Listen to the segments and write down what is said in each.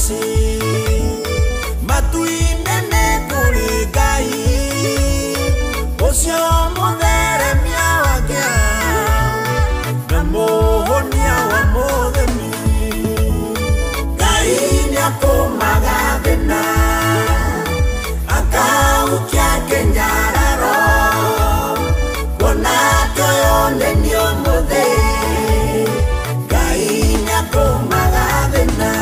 ici matu-inĩ nĩ kũrĩ Ngai ũcio mũtheremia wa kĩa na mũhonia wa mũthĩni. Ngai nĩakũmaga thĩna akaukia kĩnyararo kuona atĩ ũyũ nĩ niĩ ũmũthĩ. Ngai nĩakũmaga thĩna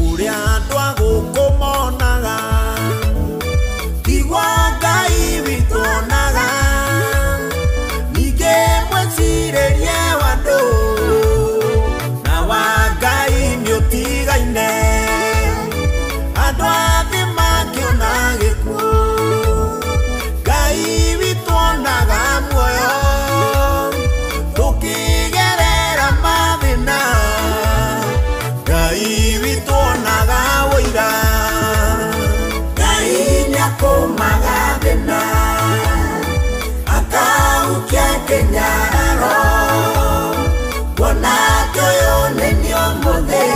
ũrĩa andũ a gũkũ monaga tiguo Ngai witũ onaga. Ningĩ mwĩcirĩrie wa andũ na wa Ngai nĩũtigaine. Andũ a thĩ makĩona gĩkuũ Ngai witũ onaga muoyo. Tũkĩgerera mathĩna Ngai witũ onaga ũira. Ngai nĩakũmaga thĩna akaukia kĩnyararo kuona atĩ ũyũ nĩ niĩ ũmũthĩ.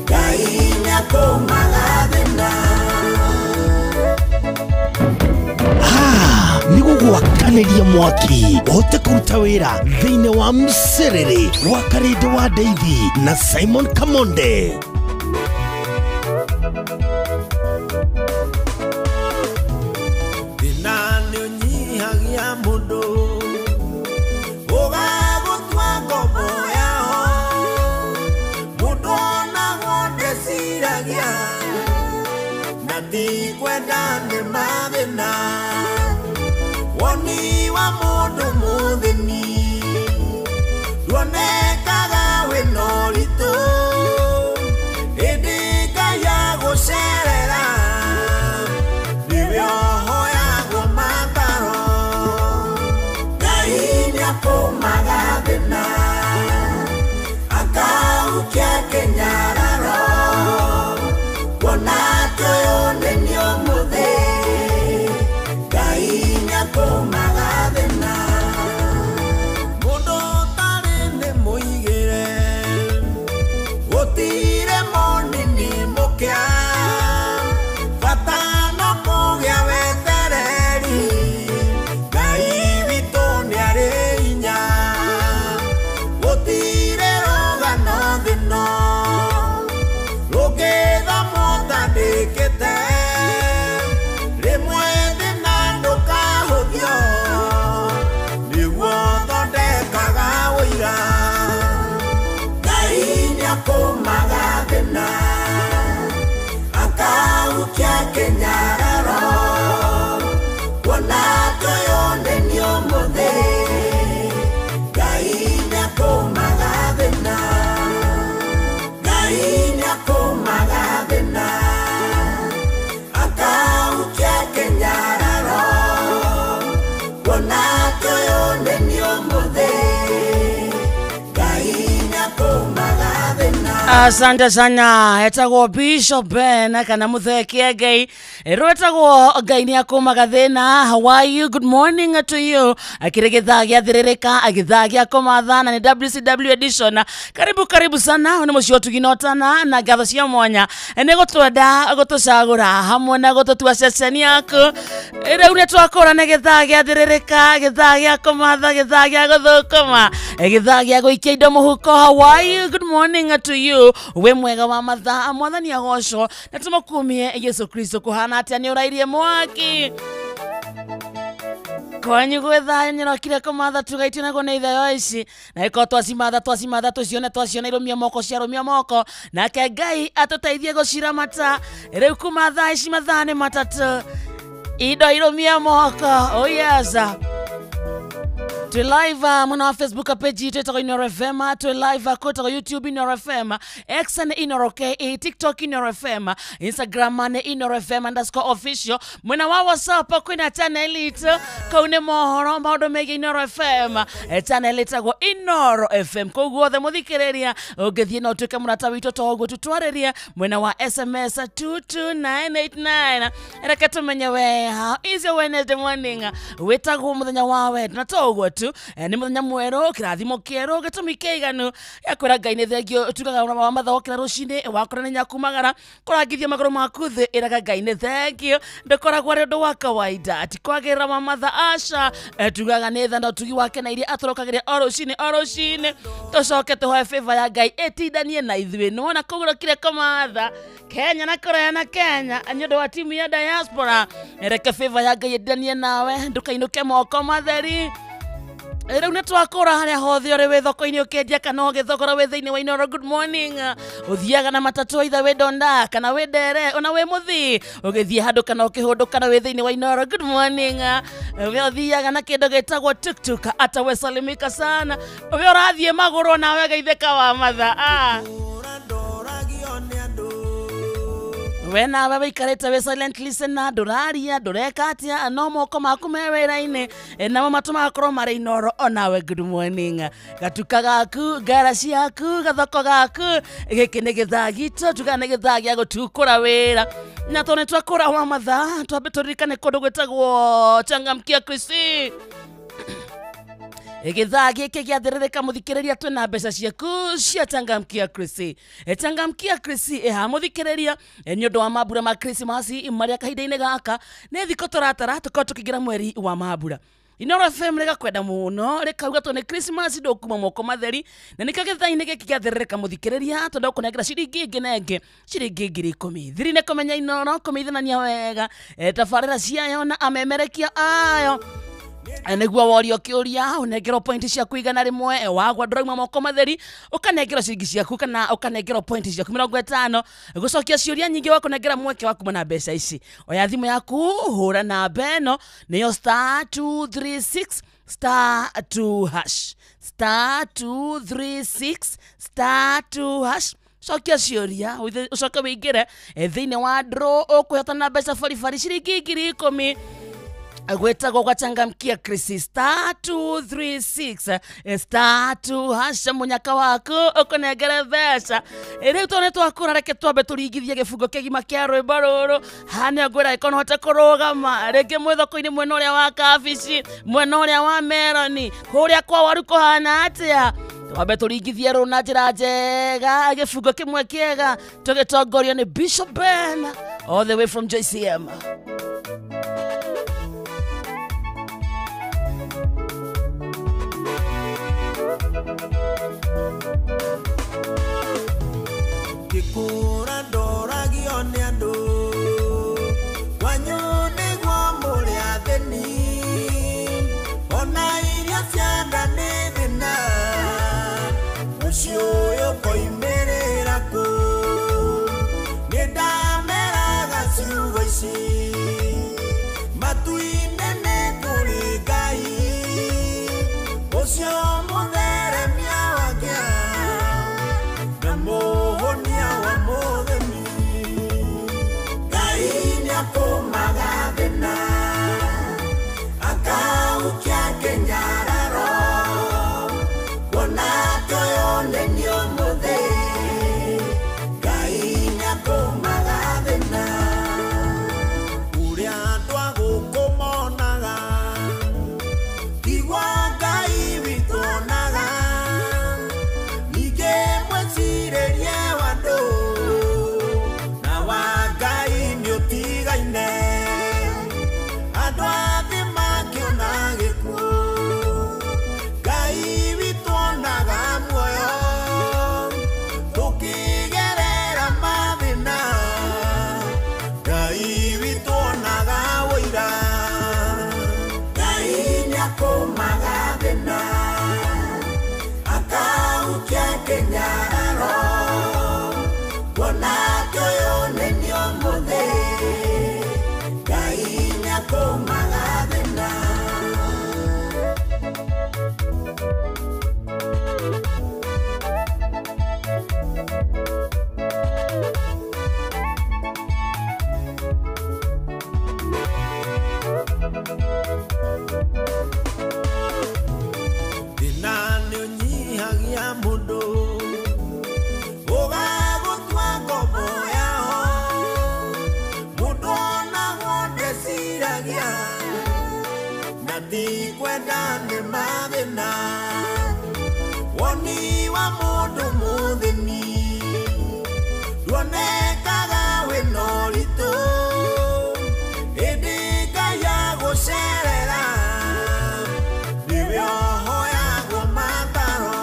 Ngai nĩakũmaga thĩna. Nĩ gũgwakanĩria mwaki ũhote kũruta wĩra thĩinĩ wa mcerere wa Karĩndĩ wa Ndeithi na Simon Kamonde. Thĩna nĩũnyihagia mũndũ ũgagũtua ngombo yao. Mũndũ onagwo ndeciragia na ti kwenda nĩ mathĩna. Woni wa mũndũ mũthĩni nduonekaga wĩna ũritũ, ĩndĩ Ngai agũcerera nĩwe ũhoyagwo mataro. Ngai nĩakũmaga thĩna akaukia kĩnyararo kuona atĩ ũyũ nĩ niĩ ũmũthĩ. Ngai nĩakũmaga thĩna. Mũndũ ũtarĩ nĩ mũigĩre gũtirĩ mũnini mũkĩa, bata no kũgĩa wetereri. Ngai witũ nĩarĩ hinya gũtirĩ rũgano thĩ-ĩno rũngĩthamwo ũtandĩkĩte. Rĩmwe thĩna ndũkahũthio nĩguo ũthondekaga ũira. Ngai nĩakũmaga thĩna akaukia kĩnyararo kuona atĩ ũyũ nĩ niĩ ũmũthĩ. Ngai nĩakũmaga thĩna. Ngai nĩakũmaga thĩna akaukia kĩnyararo kuona atĩ ũyũ nĩ niĩ ũmũthĩ. Ngai nĩakũmaga thĩna. Asante sana. Etagwo Bishop Ben kana muthekia Ngai rwetagwo Ngai nĩakũmaga thĩna. How are you? Good morning to you. Akĩrĩ gĩthaa gĩathĩrĩrĩka gĩthaa gĩa kũmatha na nĩ WCW edition. Karibu karibu sana nĩ mũciĩ ũtuginotana na ngatho cia mwanya nĩ gũtwenda gũtũcagũra hamwe na gũtũtua ceceni yaku. Rĩu nĩ twakũra nĩ gĩthaa gĩathĩrĩrĩka gĩthaa gĩa kũmatha gĩthaa gĩa gũthũkũma gĩthaa gĩa gũikia indo mũhuko. How are you? Good morning to you. Wĩ mwega wa mathaa mwathani agocwo na tũmũkumie Yesu Kristo. Kũhana atĩa nĩ ũrairie mwaki kwanyu gwĩ nyarokire kũmatha tugaitio naguo nĩ itheo ici na ĩkorwo twacimatha twacimatha tũcione twaciona irũmia moko ciarũmia moko nake Ngai atũteithie gũciramata. Rĩu kuma thaa ici mathaa nĩ matatũ indo irũmia moko. Oh yes. Twi live mwena wa Facebook page itũ ĩtagwo Inooro FM, twi live kwĩtagwo YouTube Inooro FM, X nĩ Inooro KE, TikTok Inooro FM, Instagram nĩ Inooro FM underscore official. Mwena wa WhatsApp kwĩna channel itũ kau nĩ mohoro maũndũ megiĩ Inooro FM, channel ĩtagwo Inooro FM. Kũu guothe mũthikĩrĩria ũngĩthiĩ na ũtuĩke mũrata witũ to ũguo tũtwarĩrie mwena wa SMS 22989. Reke tũmenye we how is your Wednesday morning wĩtagwo mũthenya wa wendo na to ũguo tu. tu nĩ mũthenya mwerũ kĩrathimo kĩerũ gĩtũmi kĩiganu gĩa kwĩra Ngai nĩ thengio tugaga wa matha wokĩra rũcinĩ wakora nĩ nyakumagara kũrangithia magũrũ maku thĩ ĩraga Ngai nĩ thengio ndũkoragwo arĩ ũndũ wa kawaida ti kwagĩrĩra wa matha aca tugaga nĩ tha na ũtugi wake na iria atũrokagĩria o rũcinĩ o rũcinĩ tũcoke tũhoe favor ya Ngai ĩtindanie na ithuĩ nĩwona kũgũrũkire kũmatha Kenya na kũraya na Kenya nĩ ũndũ wa timu ya diaspora reke favor ya Ngai ĩtindanie nawe ndũkainũke moko matheri rĩu nĩ twakũra harĩa hothe ũrĩ wĩ thoko-inĩ ũkĩendia kana ũgĩthogora wĩ thĩinĩ wa Inooro good morning ũthiaga na matatũ either wĩ donda kana wĩ ndere ona wĩ mũthii ũgĩthiĩ handũ kana ũkĩhũndũka na wĩ thĩinĩ wa Inooro good morning we ũthiaga na kĩndũ gĩtagwo tuktuk ata we salimika sana we ũrathiĩ magũrũ nawe geithĩka wa matha we nawe wĩikarĩte wĩ silent listener ndũraria ndũreka atĩa no moko maku me wĩra-inĩ namo matũ magakorwo marĩ Inooro onawe good morning gatuka gaku ngara ciaku gathoko gaku gĩkĩ nĩ gĩthaa gitũ tugaga nĩ gĩthaa gĩa gũtukũra wĩra na tondũ nĩ twakũra wa mathaa twambe tũririkane kũndũ gwĩtagwo Changamkia Krisi gĩthaa gĩkĩ gĩathĩrĩrĩka mũthikĩrĩria twĩna mbeca ciaku cia Changamkia Krisi Changamkia Krisi ĩha mũthikĩrĩria nĩ ũndũ wa mambura ma Krismasi marĩa kahinda-inĩ gaka nĩ thikũ tũratara tũkorwo tũkĩingĩra mweri wa mambura Inooro FM rĩgakwenda mũno rĩkauga tondũ nĩ Christmas ndũkuma moko matheri na nĩkĩo gĩthaa-inĩ gĩkĩ gĩathĩrĩrĩka mũthikĩrĩria tondũ ũkũnengera ciringi ĩngĩ na ĩngĩ ciringi 10,000 thiri nĩ kũmenya Inooro kũmeithania wega tabarĩra ciayo na amemerekia ayo nĩguo worio kĩũria ũnengerwo point ciaku 100 wagwa ndũrauma moko matheri ũkanengerwo ciringi ciaku kana ũkanengerwo point ciaku 50 gũcokia ciũria nyingĩ wakũnengera mweke wa kuma na mbeca ici oya thimũ yaku hũra namba ĩno nĩyo star 236 star 2 hash star 236 star 2 hash cokia ciũria ũcoke wĩingĩre thĩinĩ wa draw ũkũhotana mbeca baribari ciringi 10,000 gwĩtagwo gwa Changamkia Krisi star 236 star 2 hash mũnyaka waku ũkũnengere mbeca rĩu tondũ nĩ twakũra reke twambe tũringithie gĩbungo kĩgima kĩa rwĩmbo rũrũ haha ngwĩra ĩkorwo no hote kũrũgama rĩngĩ mwĩ thoko-inĩ mwena ũrĩa wa kabici mwena ũrĩa wa meroni kũrĩa kwa waru kũhana atĩa twambe tũringithie rũrũ na njĩra njega gĩbungo kĩmwe kĩega tũgĩtongorio nĩ Bishop Ben all the way from JCM. Ngĩkũra ndoragio nĩ andũ kwanyu nĩguo mũrĩ athĩni ona irio cia nda nĩ thĩna mũciĩ ũyũ ũkoimĩrĩra kũ nĩ ndameraga ciugo ici matu-inĩ nĩ kũrĩ Ngai ũcio mũtheremia wa kĩa na mũhonia wa mũthemi Ngai nĩakũmaga thĩna akaukia kĩnyararo kuona atĩ ũyũ nĩ niĩ ũmũthĩ Ngai nĩakũmaga thĩna ũrĩa andũ a gũkũ monaga tiguo Ngai witũ onaga ningĩ mwĩcirĩrie wa andũ na wa Ngai nĩũtigaine andũ a thĩ makĩona gĩkuũ Ngai witũ onaga muoyo tũkĩgerera mathĩna Ngai witũ onaga ũira Ngai nĩakũmaga thĩna akaukia kĩnyararo kuona atĩ ũyũ nĩ niĩ ũmũthĩ Ngai nĩakũmaga thĩna. Thĩna nĩũnyihagia mũndũ ũgagũtua ngombo yao mũndũ onagwo ndeciragia na ti kwenda nĩ mathĩna. wa mũndũ mũthĩni nduonekaga wĩna ũritũ ĩndĩ Ngai agũcerera nĩwe ũhoyagwo mataro.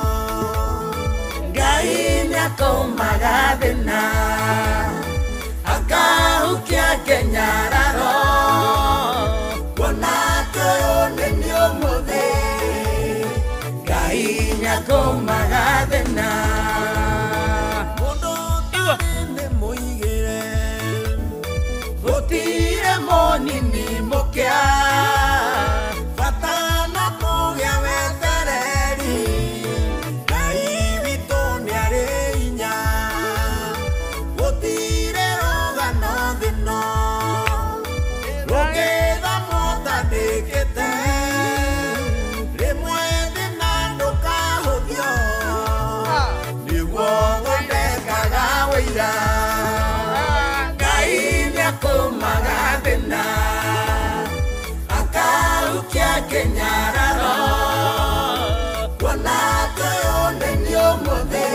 Ngai nĩakũmaga thĩna akahukia kĩnyararo kuona atĩ ũyũ nĩ niĩ ũmũthĩ. Ngai nĩakũmaga thĩna. Mũndũ ũtarĩ nĩ mũigĩre gũtirĩ mũnini mũkĩa bata no kũgĩa wetereri. Ngai witũ nĩarĩ hinya gũtirĩ rũgano thĩno rũngĩthamwo ũtandĩkĩte rĩmwe thĩna ndũkahũthio nĩguo thondekaga wĩira. Ngai nĩakũmaga thĩna akahukia kĩnyararo kuona atĩ ũyũ nĩ niĩ ũmũthĩ.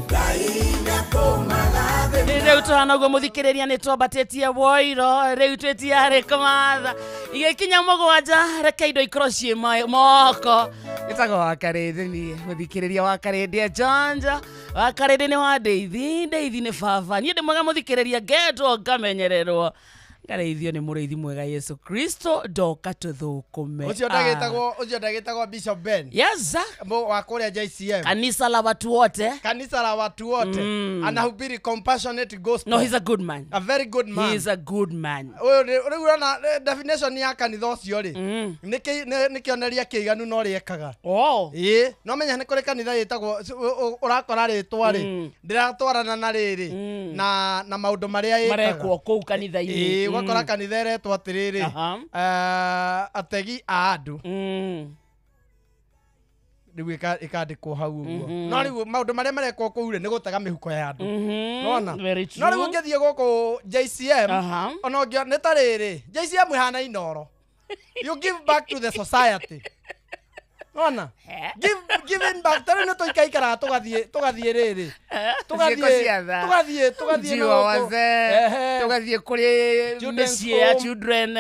Ngai nĩakũmaga thĩna. Rĩu tũhana ũguo mũthikĩrĩria nĩ twambatĩtie woiro rĩu twĩtiarĩ kũmatha igĩkinya 7 reke indo ikorwo ciĩ moko. Ĩtagwo Wakarĩndĩ niĩ mũthikĩrĩria Wakarĩndĩ njonjo Wakarĩndĩ nĩ wa ndeithi ndeithi nĩ baba niĩ ndĩ mwega mũthikĩrĩria ngendwo ngamenyererwo ngarĩithio nĩ mũrĩithi mwega Yesu Kristo ndoka tũthũkũme. Ũcio ndagĩtagwo Bishop Ben. Yes, wa kũrĩa JCM. Kanisa la watu wote. Kanisa la watu wote. Anahubiri compassionate gospel. No, he's a good man. A very good man. He is a good man. Ũyũ rĩu ũrona definition ya kanitha ũcio rĩ nĩ kĩonereria kĩiganu na ũrĩa ekaga. Oh. Ĩĩ, no menya nĩ kũrĩ kanitha ĩtagwo ũrakora rĩtwa rĩ ndĩratwarana na rĩrĩ na maũndũ marĩa ĩkaga marekwo kũu kanitha-inĩ. Ĩĩ, ũgakora kanitha ĩretwo atĩrĩrĩ ategi a andũ rĩu ĩkandĩkwo hau ũguo. No rĩu maũndũ marĩa marekwo kũu rĩ nĩ gũtega mĩhuko ya andũ. Nona? Very true. No rĩu ũngĩthiĩ gũkũ JCM ona ũngĩ nĩ ta rĩrĩ JCM ĩhana Inoro. You give back to the society. Nona? Giving back. Ta rĩu nĩ tũikaikaraga tũgathiĩ rĩrĩ. Tũgathiĩ na gũkũ. Tũgathiĩ kũrĩ mĩciĩ ya children.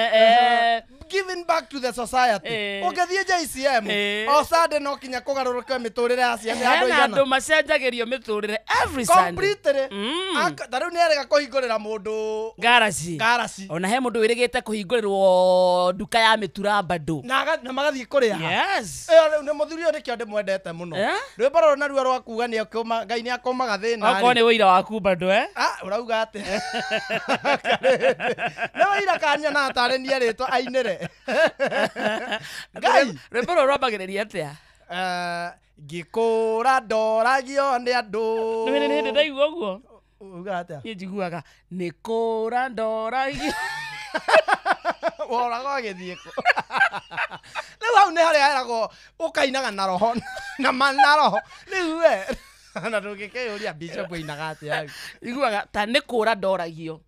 Giving back to the society. Ũngĩthiĩ JCM o Sunday no kinya kũgarũrũka mĩtũrĩre ya ciana ya andũ Hena igana. andũ macenjagĩrio mĩtũrĩre every Sunday. Completely. Ta rĩu nĩerĩga kũhingũrĩra mũndũ Ngaraci. ngaraci. Ona he mũndũ wĩrĩgĩte kũhingũrĩrwo nduka ya mĩtura bado. Na magathiĩ kũrĩha. Yes. Ĩyo rĩu nĩ mũthuri ũyũ nĩkĩo ndĩmwendete mũno. Rwĩmbo rũrũ naruo rwa kuga Ngai nĩakũmaga thĩna Okorwo rĩ. nĩ ũira waku bado Ũrauga atĩa? Nĩ ũira kanyona tarĩ niĩ rĩtwa ainĩre. Ngai. Rwĩmbo rũrũ rwambagĩrĩria atĩa? Ngĩkũra ndoragio nĩ andũ. Nĩ hĩndĩ ndaigua ũguo. Uga atĩa? Niĩ njiguaga nĩ kũra ndoragio. Woraga ũgĩthiĩ kũ? Rĩu hau nĩ harĩa heragwo ũkainaga na roho na na roho. Rĩu we na ndũngĩkĩyũria Bishop ainaga atĩa hau. Iguaga ta nĩ kũra ndoragio.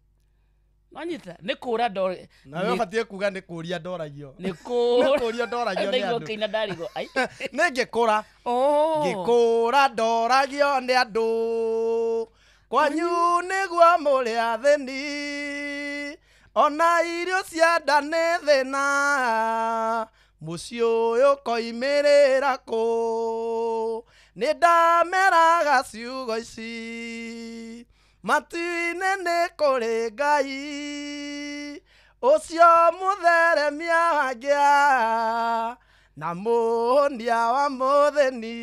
Nonyita nĩ kũra ndoragio. Nawe ũbatiĩ kuga nĩ kũria ndoragio. Nĩ kũra. Nĩ kũria ndoragio nĩ Ndaigua andũ. ũkĩina ndarigwo. Ai. Nĩ ngĩkũra. Oh. Ngĩkũra ndoragio nĩ andũ. Kwanyu nĩguo mũrĩ athĩni. Ona irio cia nda nĩ thĩna. Mũciĩ ũyũ ũkoimĩrĩra kũ? Nĩ ndameraga ciugo ici. Matu-inĩ nĩ kũrĩ Ngai. Ũcio mũtheremia wa ngĩa na mũhonia wa mũthĩni.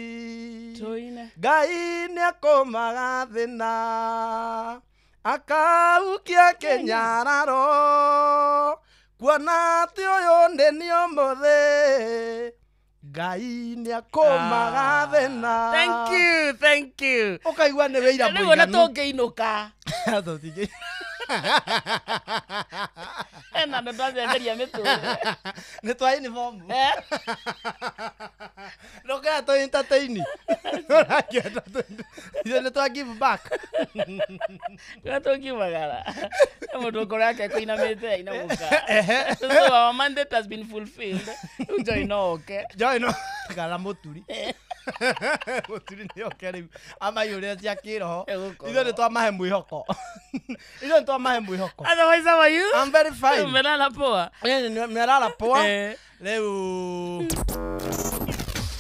Tũine. Ngai nĩakũmaga thĩna akaukia kĩnyararo kuona atĩ ũyũ nĩ niĩ ũmũthĩ. Ngai nĩakũmaga thĩna. Thank you, thank you. Ũkaigua nĩ wĩira Rĩu ona mũiganu. tũngĩinũka. Tũtingĩ- Ena andũ twacenjeria mĩtũrĩre. Nĩ twa uniform. Ndũkaya tũ entertain. Ũrakĩenda ithuĩ nĩ twa give back. Rĩrĩa tũngiumagara mũndũ ngoro yake ĩkũinamĩte ainamũka. So our mandate has been fulfilled. Rĩu Joy no oke. Joy no kana mũturi. Mũturi nĩ oke rĩu amaihũrĩre cia kĩroho. Egũkorwo. Ithuĩ nĩ twamahe mwĩhoko. Ithuĩ nĩ twamahe mwĩhoko. Otherwise, how are you? I'm very fine. Umelala poa? Nimelala poa. Eh. Rĩu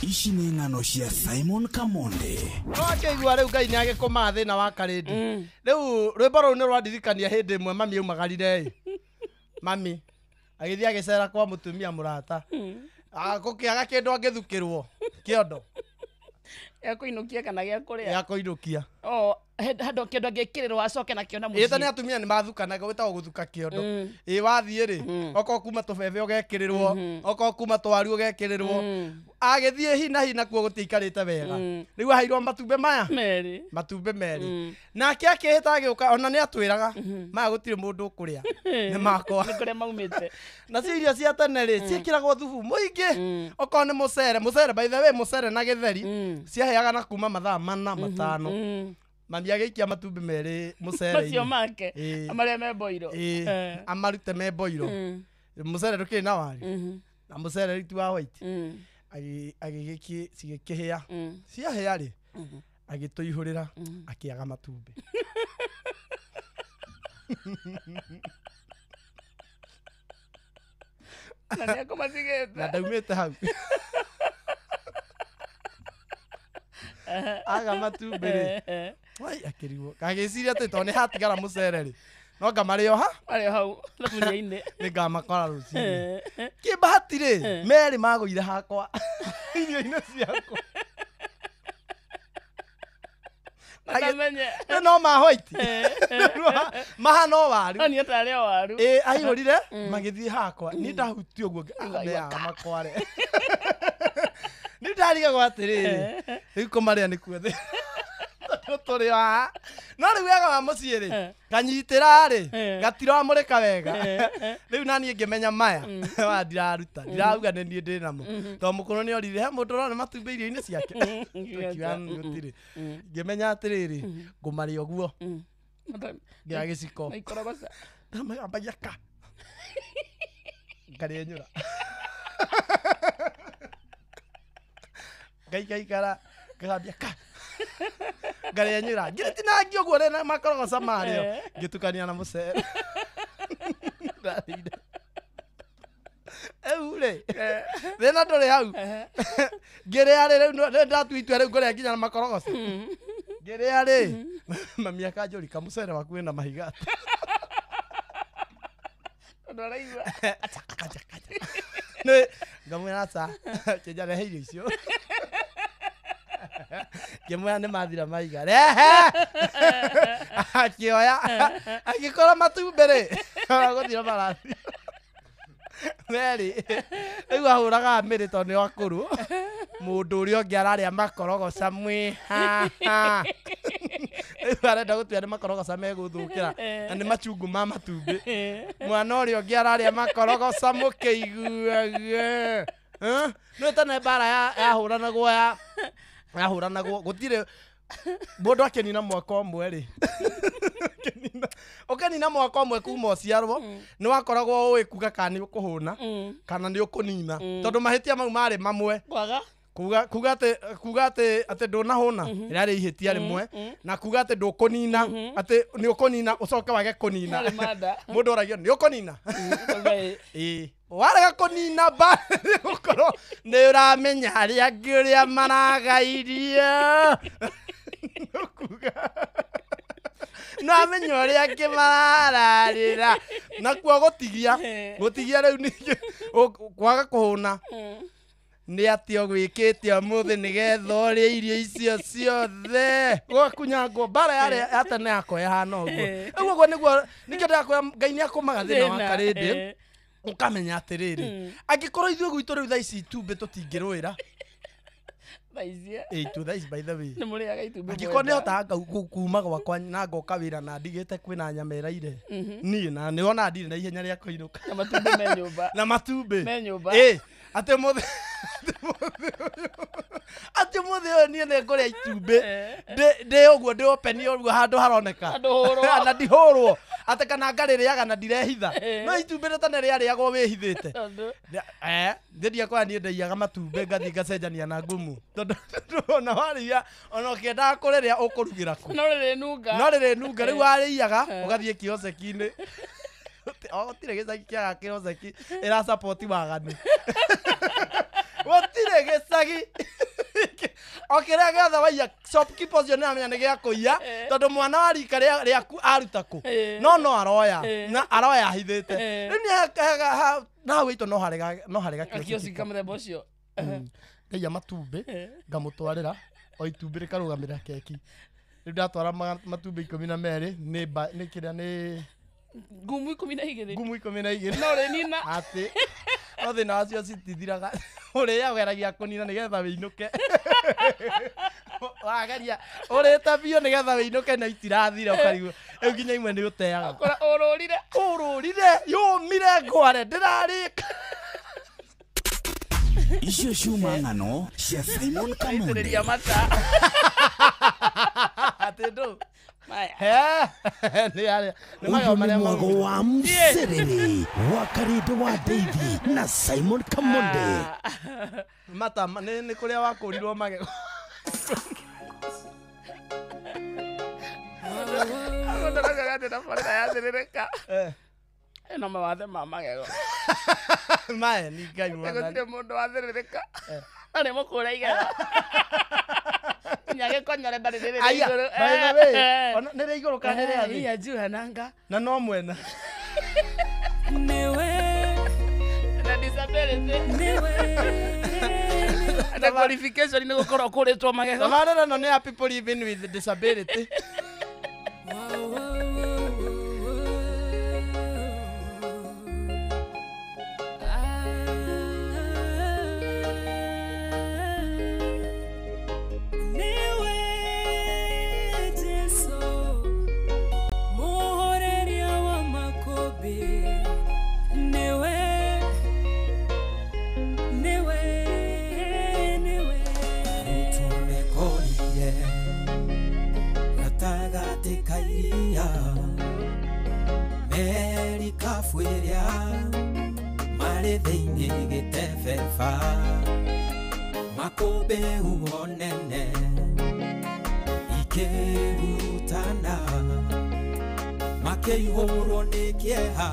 Ici nĩ ng'ano cia Simon Kamonde. no akĩigua rĩu Ngai nĩ agĩkũmaga thĩna wa karĩndi. Rĩu rwĩmbo rũu nĩ rwandirikania hĩndĩ ĩmwe mami aumagarire ĩ. Mami agĩthiĩ agĩcera kwa mũtumia mũrata. Gũkĩaga kĩndũ angĩthukĩrwo kĩondo Gĩa kũinũkia kana gĩa kũrĩa? gĩa kũinũkia. Oh, handũ kĩndũ angĩkĩrĩrwo acoke nakĩo na Ĩ ta nĩ mũciĩ. atumia nĩ mathukanaga gwĩtagwo gũthuka kĩondo. Ĩ wathiĩ rĩ, okorwo kuma tũbebe ũgekĩrĩrwo, okorwo kuma twaru ũgekĩrĩrwo. Agĩthiĩ hi na hi nakuo gũtiaikarĩte wega. Rĩu aheirwo matumbĩ maya. Merĩ. Matumbĩ merĩ. Nake akĩhĩta agĩũka ona nĩ atwĩraga maya gũtirĩ mũndũ ũkũrĩa nĩ makwa. Nĩ kũrĩa maumĩte. Nacio irio cia tene rĩ ciĩkĩragwo thubu mũingĩ. Okorwo nĩ mũcere, mũcere by the way mũcere na gĩtheri ciaheaga na kuma mathaa 4 5. Mami agĩikia matumbĩ merĩ Macio mũcere-inĩ. make. Ĩ. Marĩa me mboiro. Ĩ, Eh. amarute me mboiro. Mũcere ndũkĩrĩ na waru. Na mũcere rĩu ti wa white. Agĩgĩki cigĩkĩhĩa. Ciahĩa rĩ agĩtũihũrĩra akĩaga matumbĩ. Na nĩ akũmatigĩte. Na ndaumĩte hau. Aga matumbĩ rĩ. Wai akĩrigwo. Agĩciria atĩ tondũ nĩ hatigara mũcere rĩ. No ngamarĩa o ha? Marĩ o hau thaburia-inĩ. Nĩ ngamakora rũcinĩ. Kĩbahati rĩ, merĩ magũire hakwa. Irio-inĩ ciakwa. Ndamenye. No ma white. Mahana o waru. No niĩ tarĩ o waru. Ĩ aihũrire magĩthiĩ hakwa. Niĩ ndahutia ũguo meaga makware. Nĩ ndarigagwo atĩrĩrĩ, rĩu kũmarĩa nĩ kuo thĩ. Tondũ tũrĩ haha. No rĩu wega wa mũciĩ rĩ, kanyitĩra rĩ, gatiramũrĩka wega. Rĩu naniĩ ngĩmenya maya, maya ndiraruta, ndirauga nĩ niĩ ndĩ namo. Tondũ mũkũrũ nĩ orire, he mũndũ ũrona matumbĩ irio-inĩ ciake. Tũkiuga gũtirĩ. Ngĩmenya atĩrĩrĩ, ngũmarĩa ũguo. Ngĩoya gĩciko. Na ikorogoca. Ndamambagia ka. Ngarĩenyũra. Ngaikaikara, ngagambia ka. Ngarĩenyũra. Ngĩrĩtinangia ũguo rĩ na makorogoca marĩo. Ngĩtukania na mũcere. Ndarĩire. Rĩu rĩ, thĩna ndũrĩ hau. Ngĩrĩa rĩ, rĩu nĩ ndatua itua rĩu ngũrĩa nginya na makorogoca. Ngĩrĩa rĩ, mami akanjũria kamũcere waku wĩna mahiga. Tondũ araigua. Kacha, kacha. Nĩ ngamwĩra aca, kĩnja rehe irio icio. Ngĩmwĩra nĩ mathira mahiga. Rehe! Akĩoya, agĩkora matumbĩ rĩ, gũthira marathira. Merĩ, rĩu ahũraga mĩrĩ tondũ nĩ akũrũ. Mũndũ ũrĩa ũngĩ ararĩa makorogoca mwĩ haha. Rĩu arenda gũtua nĩ makorogoca megũthũkĩra na nĩ machungu ma matumbĩ. Mwana ũrĩa ũngĩ ararĩa makorogoca mũkĩiguaga. Nĩ tene mbara yahũranagwo yahũranagwo gũtirĩ mũndũ akĩnina mwaka ũmwe rĩ. Ũkĩnina mwaka ũmwe kuma ũciarwo nĩ wakoragwo ũĩ kuga kana nĩ ũkũhũna kana nĩ ũkũnina tondũ mahĩtia mau marĩ mamwe. Kwaga? Kuga atĩ atĩ ndũnahũna rĩarĩ ihĩtia rĩmwe na kuga atĩ ndũkũnina atĩ nĩ ũkũnina ũcoke wage kũnina. Mũndũ oragio nĩ ũkũnina. Ĩ warega kũnina mba gũkorwo nĩ ũramenya arĩa angĩ ũrĩa maragairie. Kuga no amenya ũrĩa angĩ marararĩra. Nakuo gũtigia rĩu ningĩ kwaga kũhũna nĩ atĩ ũgwĩkĩte ũmũthĩ nĩgetha ũrĩe irio icio ciothe. Gũgakunyangwo mbara yarĩ ya tene yakwa ĩhana ũguo. Rĩu ũguo nĩguo nĩkĩo ndĩrakwĩra Ngai nĩ akũmaga thĩna wa karĩndĩ. Ũkamenya atĩrĩrĩ, angĩkorwo ithuĩ gwitũ rĩu thaa ici itumbĩ tũtingĩrũĩra. Thaa ici. Ĩ tu thaa ici by the way. Nĩ mũrĩaga itumbĩ. Angĩkorwo nĩ hotaga kuma gwakwa na ngoka wĩra na ndigĩte kwĩna nyama ĩraire. Niĩ na nĩ wona ndirĩ na ihenya rĩa kũinũka. Na matumbĩ me nyũmba. Na matumbĩ. Me nyũmba. Ĩ atĩ mũthĩ atĩ mũthĩ ũyũ niĩ nĩ ngũrĩa itumbĩ. Ndĩ ũguo ndĩ open ũguo handũ haroneka. Na ndũhũrwo. Na ndihũrwo. Atĩ kana ngarĩrĩaga na ndirehitha. No itumbĩ rĩ tene rĩarĩagwo wĩhithĩte. Niĩ ndiakora niĩ ndaiyaga matumbĩ ngathiĩ ngacenjania na ngumu. Tondũ ona warĩia ona ũkĩendaga kũrĩrĩa ũkũrugĩra kũ. No rĩrĩnunga. No rĩrĩnunga rĩu warĩiaga ũgathiĩ kioski-inĩ. Gũtirĩ gĩcagi kĩaga kĩoceki ĩra support waganu. Gũtirĩ gĩcagi o kĩrĩa gĩothe waiya shopkeeper ũcio nĩaramenya nĩ gĩa kũiya tondũ mwana wa rika rĩaku aruta kũ no aroya na aroya ahithĩte. Rĩu nĩ na hau itũ no harĩ gakioski ka mũthemba ũcio. Ngaiya matumbĩ ngamũtwarĩra o itumbĩ rĩkarũgamĩrĩra keki. Rĩu ndatwara matumbĩ 12 nĩ kĩrĩa nĩ ngumu 12. Ngumu 12. No rĩnina. Atĩ no thĩna wacio citithiraga. Ũrĩa ũgeragia kũnina nĩgetha wĩinũke. Wageria ũrĩte biũ nĩgetha wĩinũke na itirathira ũkarigwo. Rĩu nginya imwe nĩ ũteaga. Ũkora ũrũrire. Ũrũrire yũmire ngware ndĩrarĩka. Icio ciuma ng'ano cia Simon Kamonde. Atĩ ndũ. Ũyũ nĩ mwago wa mserere wa Karĩndĩ wa David na Simon Kamonde. Mata nĩ kũrĩa wakũrirwo magego. Ĩno mawathe ma magego. Mae ni Ngai mwathani. Gũtirĩ mũndũ wathĩrĩrĩka. Na nĩ mũkũre igego. Nyage konyore ndarĩ rĩrĩ igũrũ. By the way, ona nĩ rĩa igũrũ kana nĩ rĩa thĩ? Iya juu hananga. Na no mwena. Newe. Na disability. Newe. Na qualification nĩ gũkorwo kũrĩtwo magego. Tabarĩra ĩno nĩ ya people living with disability. Makobe uonene ikirutana makeihurwo nĩ kĩeha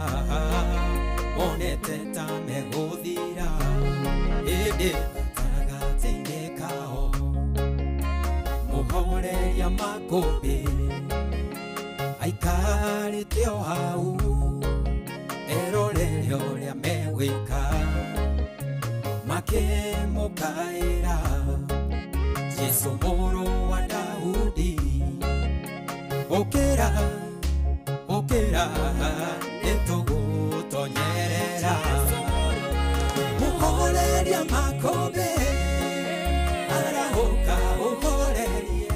monete ta megũthira ĩndĩ gatagatĩ-inĩ kao mũhoreria makũmbĩ aikarĩte o hau erorere ũrĩa megwĩka makemukaira Jesu mũrũ wa Daudi ũkĩra ũkĩra nĩtũgũtonyerera mũhoreria makũmbĩ arahũka ũhorerie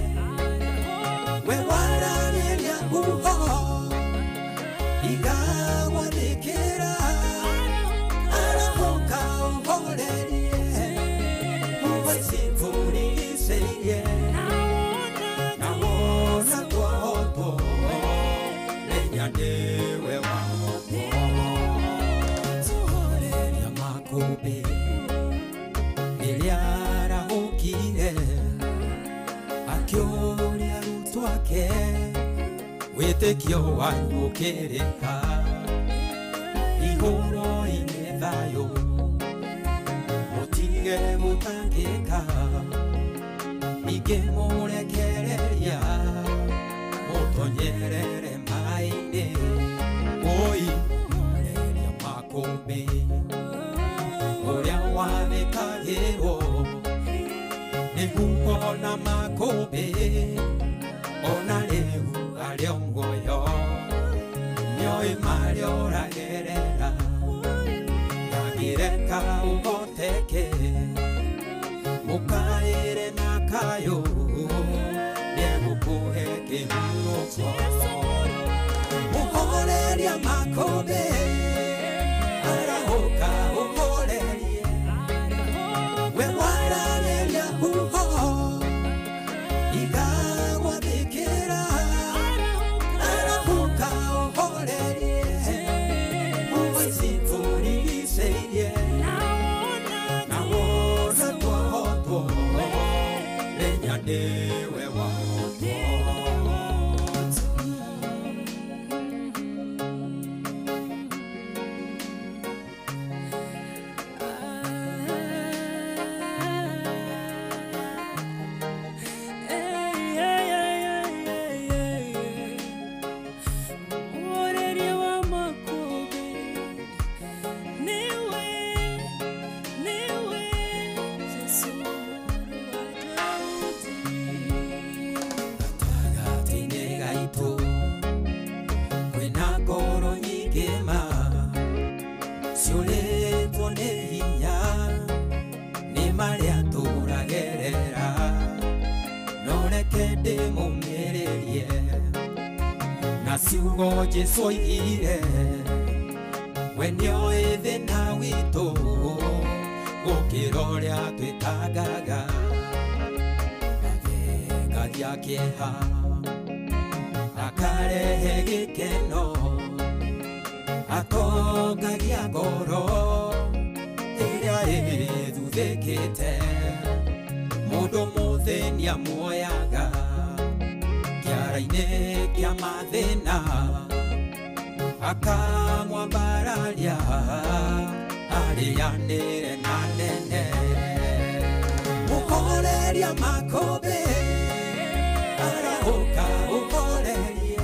we wararĩria huho igagwathĩkĩra arahũka ũhorerie Wĩtĩkio wanyu ũkĩrĩha igũrũ-inĩ thayũ mũtige gũtangĩka ningĩ mũrekereria mũtonyerere maĩ-inĩ oi mũhoreria makũmbĩ ũrĩa wathĩkagĩrwo nĩ huho na makũmbĩ ona rĩu arĩ o muoyo nĩoĩ marĩa ũragerera ndangĩreka ũhoteke mũkaĩre na kayũ nĩegũkũhe kĩhurũko mũhoreria makũmbĩ arahũka ũhorerie we wararĩria huho igagwathĩkĩra arahũka ũhorerie Ciugo Jesu oigire we nĩoĩ thĩna witũ gũkĩra ũrĩa twĩtangaga athengagia kĩeha akarehe gĩkeno atongagia ngoro ĩrĩa ĩthuthĩkĩte mũndũ mũthĩni amuoyaga kĩara-inĩ kĩa mathĩna akamwambararia arĩanĩre na nene mũhoreria makũmbĩ arahũka ũhorerie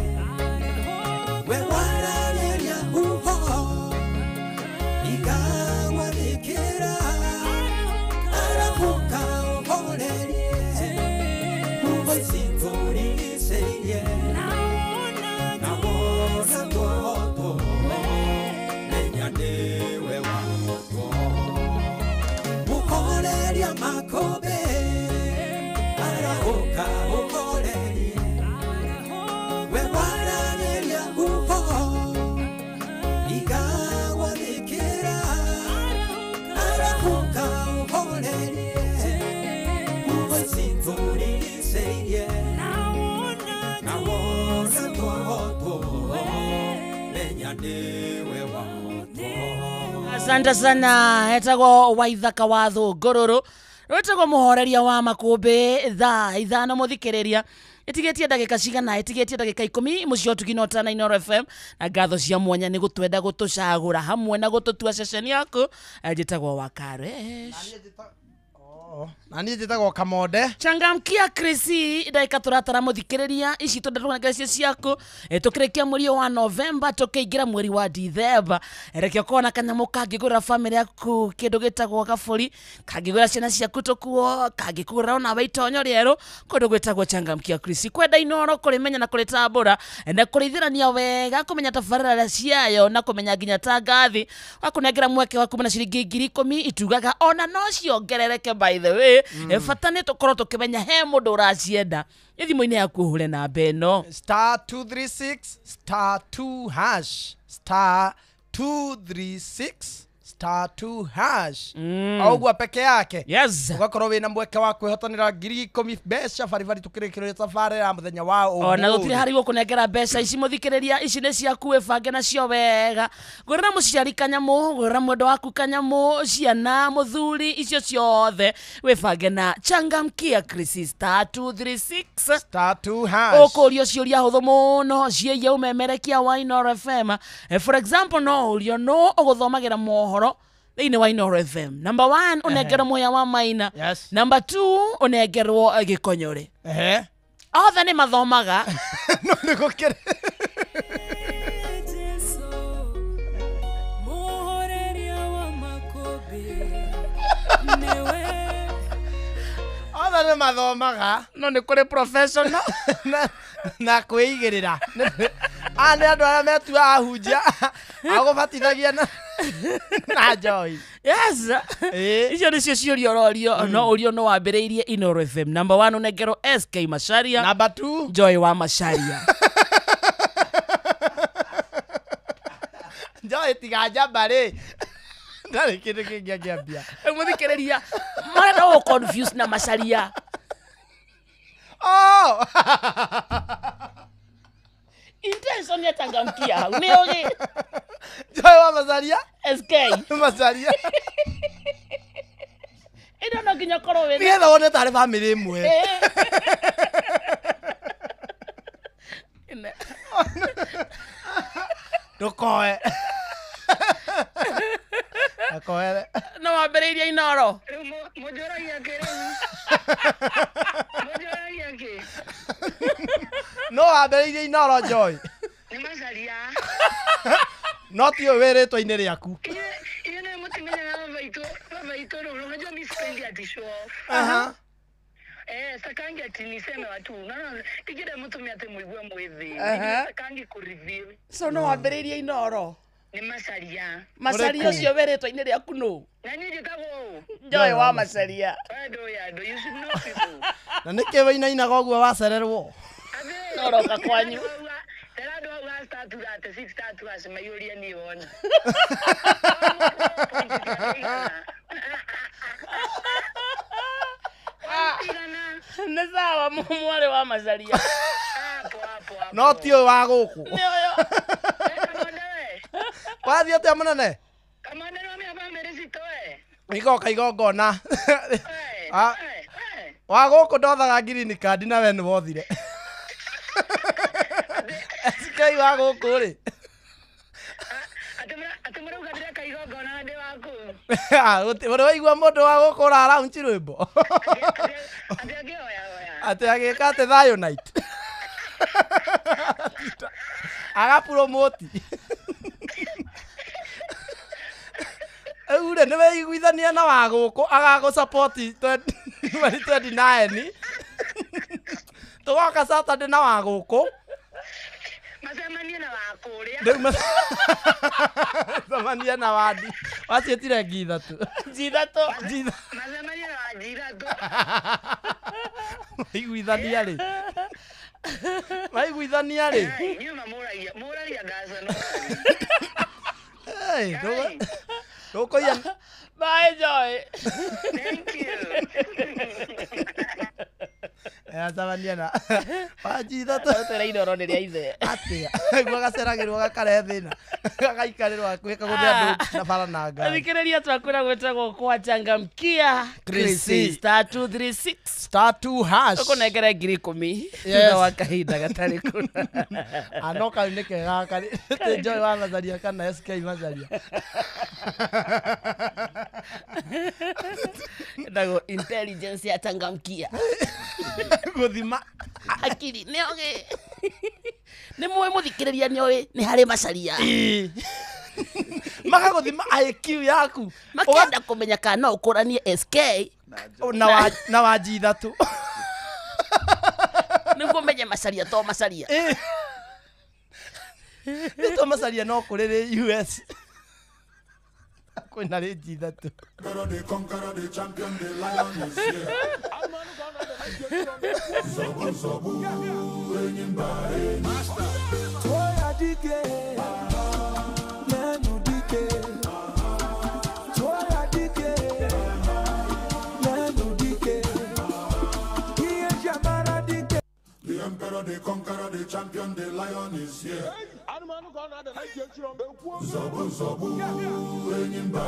we wararĩria huho ikagwathĩkĩra arahũka ũhorerie huho ici tũrigicĩirie na wona tuohotwo menya nĩwe wahotwo mũhoreria makũmbĩ arahũka ũhorerie we wararĩria huho ikagwathĩkĩra arahũka ũhorerie huho ici tũrigicĩirie na wona tuohotwo menya nĩwe wahotwo. Asante sana etagwo Waithaka wa Thũngũrũrũ rwĩtagwo mũhoreria wa makũmbĩ thaa 5 mũthikĩrĩria ĩtigĩtie ndagĩka cigana ĩtigĩtie ndagĩka 10 mũciĩ ũtugi na ũtana Inooro FM na ngatho cia mwanya nĩ gũtwenda gũtũcagũra hamwe na gũtũtua ceceni yaku. Njĩtagwo Wakaresh na niĩ njĩtagwo Kamonde. Changamkia Krisi ndagĩka tũratara mũthikĩrĩria ici tũndatũnengera cio ciaku tũkĩrĩkia mweri wa Novemba tũkĩingĩra mweri wa Dithemba reke ũkorwo na kanyamũ kangĩgũrĩra bamĩrĩ yaku kĩndũ gĩtagwo gabũri kangĩgũrĩra ciana ciaku tũkuo kangĩkũgũrĩra onawe itonyo rĩerũ kũndũ gwĩtagwo Changamkia Krisi kwenda Inooro kũrĩmenya na kũrĩtambũra na kũrĩithĩrania wega kũmenya tabarĩra ciayo na kũmenya nginya tangathi wakũnengera mweke wa kuma na ciringi 10,000 itugaga ona no ciongerereke by the way bata nĩ tũkorwo tũkĩmenya he mũndũ ũracienda thimũ-inĩ yaku ũhũre namba ĩno star 236 star 2 hash star 236 star 2 hash o ũguo peke yake. Yes. Ũgakorwo wĩna mweke wa kwĩhotanĩra 10,000 mbeca baribari tũkĩrĩkĩrĩria thabarĩ ya mũthenya wa ona ũmũthĩ. gũtirĩ harĩ gũkũnengera mbeca ici mũthikĩrĩria ici nĩ ciaku wĩbange nacio wega ngũrĩra mũciari kanyamũ ngũrĩra mwendwa waku kanyamũ ciana mũthuri icio ciothe wĩbange na Changamkia Krisi star 236 star 2 hash ũkũrio ciũria hũthũ mũno ciĩgiĩ ũmemerekia wa Inooro FM. For example no ũrio no ũgũthomagĩra mohoro thĩinĩ wa Inooro FM. Number 1 ũnengerwo mũhĩa wa Maina. Yes. Number 2 ũnengerwo gĩkonyore. Ehe. Othe nĩ mathomaga no nĩ gũkĩrĩ othe nĩ mathomaga no nĩ kũrĩ professional na kwĩigĩrĩra aya nĩ andũ arĩa metua ahunjia agũbatithagia na njohi. Yes. Icio nĩcio ciũria ũrorio no ũrio no wambĩrĩirie Inooro FM. Number 1 ũnengerwo SK Macharia. Number 2 Joy wa Macharia. Joy tiga njamba rĩ ndarĩ kĩndũ kĩngĩ angĩambia mũthikĩrĩria marenda gũ confuse na Macharia. Oh! Intention ya Changamkia hau nĩ ũgĩ Joy wa Macharia SK Macharia ĩno no nginya ũkorwo wĩna nĩgetha wone tarĩ bamĩrĩ ĩmwe. Ndũkoe akoere no wambĩrĩirie Inooro mũnjoragia kĩ rĩu mũnjoragia kĩ no wambĩrĩirie Inooro Joy nĩ Macharia no ti ũyũ wĩ rĩtwa-inĩ rĩaku. Inyuĩ nĩ mũtimenyaga baba itũ rĩu unajua mi sipendi ati show off. Aha. Sakangi ati niseme watu no tikida mũtumia ati mũigue mwĩthĩ sakangi ku reveal so no wambĩrĩirie Inooro nĩ Macharia. Macharia ũcio wĩ rĩtwa-inĩ rĩaku nũ na niĩ njĩtagwo ũũ Joy wa Macharia. Andũ you should know people. Na nĩkĩ wĩinainaga ũguo wacererwo No ũroka kwanyu. Tera andũ hau ha star 236 star 2 hash maiyũrie niĩ wone. Nĩ sawa mwarĩ wa Macaria. Hapo hapo hapo. No ti ũyũ wa gũkũ. Nĩ ũyũ. Kamonde we. Wathiĩ atĩa mũnene? Kamonde no mĩa bamĩrĩ citũ we. Igoka igongona. We, Ah. we, we. Wa gũkũ ndothaga green card na we nĩ wothire. SK wa gũkũ rĩ. Atĩ mũrauga ndĩreka igongona na ndĩ waku. Ah, ũrĩ waigua mũndũ wa gũkũ ũraraunchi rwĩmbo? Atĩ angĩhoya hoya. Atĩ agĩka atĩ thayũ night. Agapromoti. Rĩu rĩ nĩ weiguithania na wa gũkũ agagũ support 2029. Tũgoka Saturday na wa gũkũ. Macemanie na wa kũrĩa. Rĩu macemanie na wandi. Waciĩtire ngi ithatũ. Nji ithatũ. Nji ithatũ. Macemanie na wa nji ithatũ. Maiguithania rĩ. Maiguithania rĩ. Ai, inyuĩ mamũragia mũragia ngaconoka. Hey, ndũkũiya. Bye Joy. Thank you. Acemania na wanji ithatũ. Twĩra inoro nĩ rĩa ithe. Atĩa? Guo gaceragĩrwo gakarehe thĩna. Gagaikarĩrwo hakuhĩ kagũthe andũ na bara na ngari. Athikĩrĩria twakwĩra gwĩtagwo kwa Changamkia Chrissy. Star 236 Star 2 hash. ũkũnengere 10,000 Yes. thutha wa kahinda gatarĩ kũna. Ano kau nĩ kega karĩ ti Joy wa Macaria kana SK Macaria. Ĩtagwo intelligence ya Changamkia. Gũthima. Akiri nĩ ogĩ. Nĩ mũĩ mũthikĩrĩria nĩ oĩ nĩ harĩ Macaria. Magagũthima IQ yaku. Makĩenda kũmenya kana no ũkũranie SK Na wanji ithatũ. nĩguo ũmenye Macaria to Macaria. Nĩ to Macaria no kũrĩ rĩ US. Kwĩna rĩ nji ithatũ. The conqueror, the champion, the lion is here. Zobu, zobu, enyimba, Toya dike, nenu dike. Toya dike, nenu dike. Iye jamara dike. The emperor, the conqueror, the champion, the lion is here. Zobu, zobu, enyimba,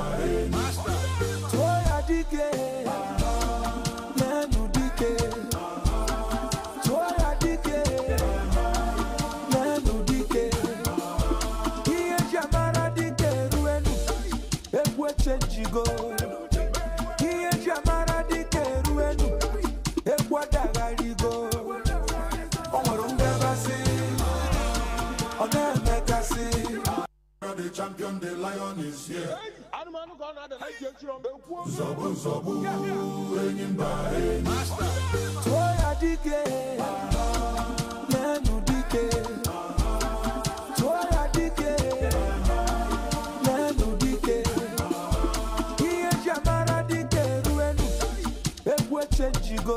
Toya dike, nenu dike. Toya dike, nenu dike. Iye jamara dike ruenu, egwu echenjigo. Iye jamara dike ruenu, egwu adagharigo. O nwere ngabasị, ọ na-emekasị. The champion, the lion is here. Zobu, zobu, enyimba, Toya dike, nenu dike. Toya dike, nenu dike. Iye jamara dike ruenu, egwu echenjigo.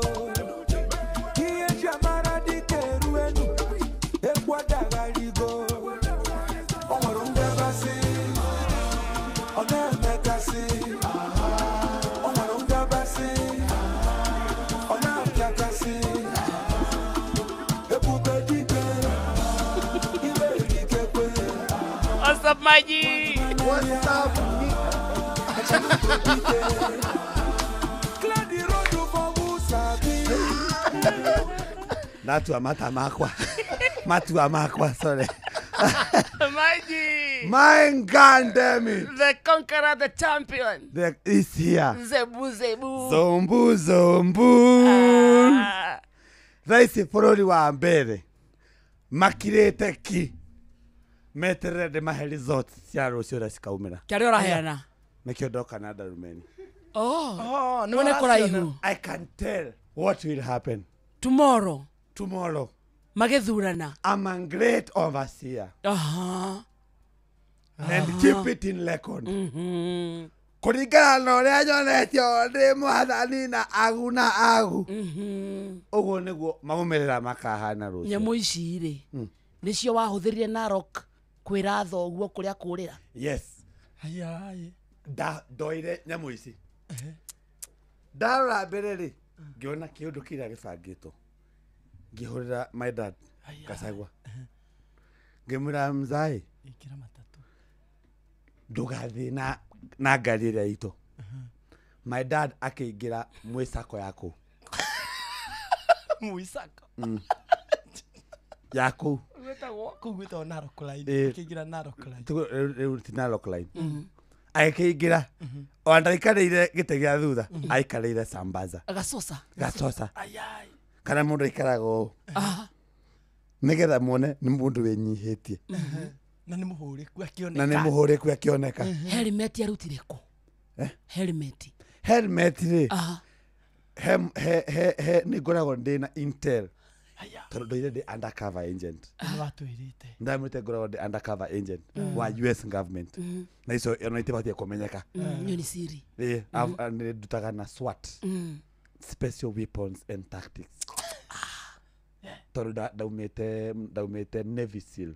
Iye jamara dike ruenu, egwu adagharigo. O nwere ngabasị, ọ na-emekasị. O nwere ngabasị, ọ na-apịakasị. Ebube dike, ibe erikekwe. What's up, my G? What's up? Clear the road for who sabi. Natua mata makwa. Matua makwa, sorry. My G. My God damn it. The conqueror, the champion. The is here. Zebu, zebu. Zombu, zombu. Ah. Thaa ici bũrũri wa mbere makirĩte ki meterere ndĩmahe results cia rũciũ ũrĩa cikaumĩra. Kĩarĩa ũraheana. Nĩkĩo ndoka na ndarumeni. Oh. Oh, nĩ Wone ũraciona. kũraihu. I can tell what will happen Tomorrow. tomorrow. Magĩthurana. I'm a great overseer. Aha. And keep it in record. Kũringana na ũrĩa nyonetio ndĩ mwathani na agu na agu. Ũguo nĩguo maumĩrĩra makahana rũciũ. Nyamũ ici rĩ nĩcio wahũthĩrire Narok Kwĩra thoguo kũrĩa kũrĩra. Yes. Aya. Ndoire nyamũ ici. Ndarora mbere rĩ, ngĩona kĩũndũ kĩrĩa gĩbangĩtwo. Ngĩhũrĩra my dad Gachagua. Ngĩmwĩra mzai, Ikĩra matatũ. Ndũgathiĩ na ngari ĩrĩa itũ. My dad akĩingĩra mwĩcako yaku. Mwĩcako? Yaku. Kũu gwĩtagwo Narok Line. Akĩingĩra Narok Line. Rĩu ti Narok Line. Akĩingĩra. O ndaikarĩire gĩtĩ gĩa thutha, aikarĩire Sambaza. Gacoca. Gacoca. Kana mũndũ aikaraga ũũ. Nĩgetha muone nĩ mũndũ wĩnyihĩtie. Na nĩ mũhũrĩku akĩoneka. Na nĩ mũhũrĩku akĩoneka. Helmet arutire kũ? Helmet. Helmet rĩ. He nĩ ngoragwo ndĩ na Intel. Tondũ ndoire ndĩ undercover agent. Nĩ watwĩrĩte. Ndamwĩte ngoragwo ndĩ undercover agent wa US government. Na icio ona itibatiĩ kũmenyeka. Iyo nĩ siri. Nĩ ndutaga na SWAT. Special Weapons and Tactics. Tondũ ndaumĩte Navy SEAL.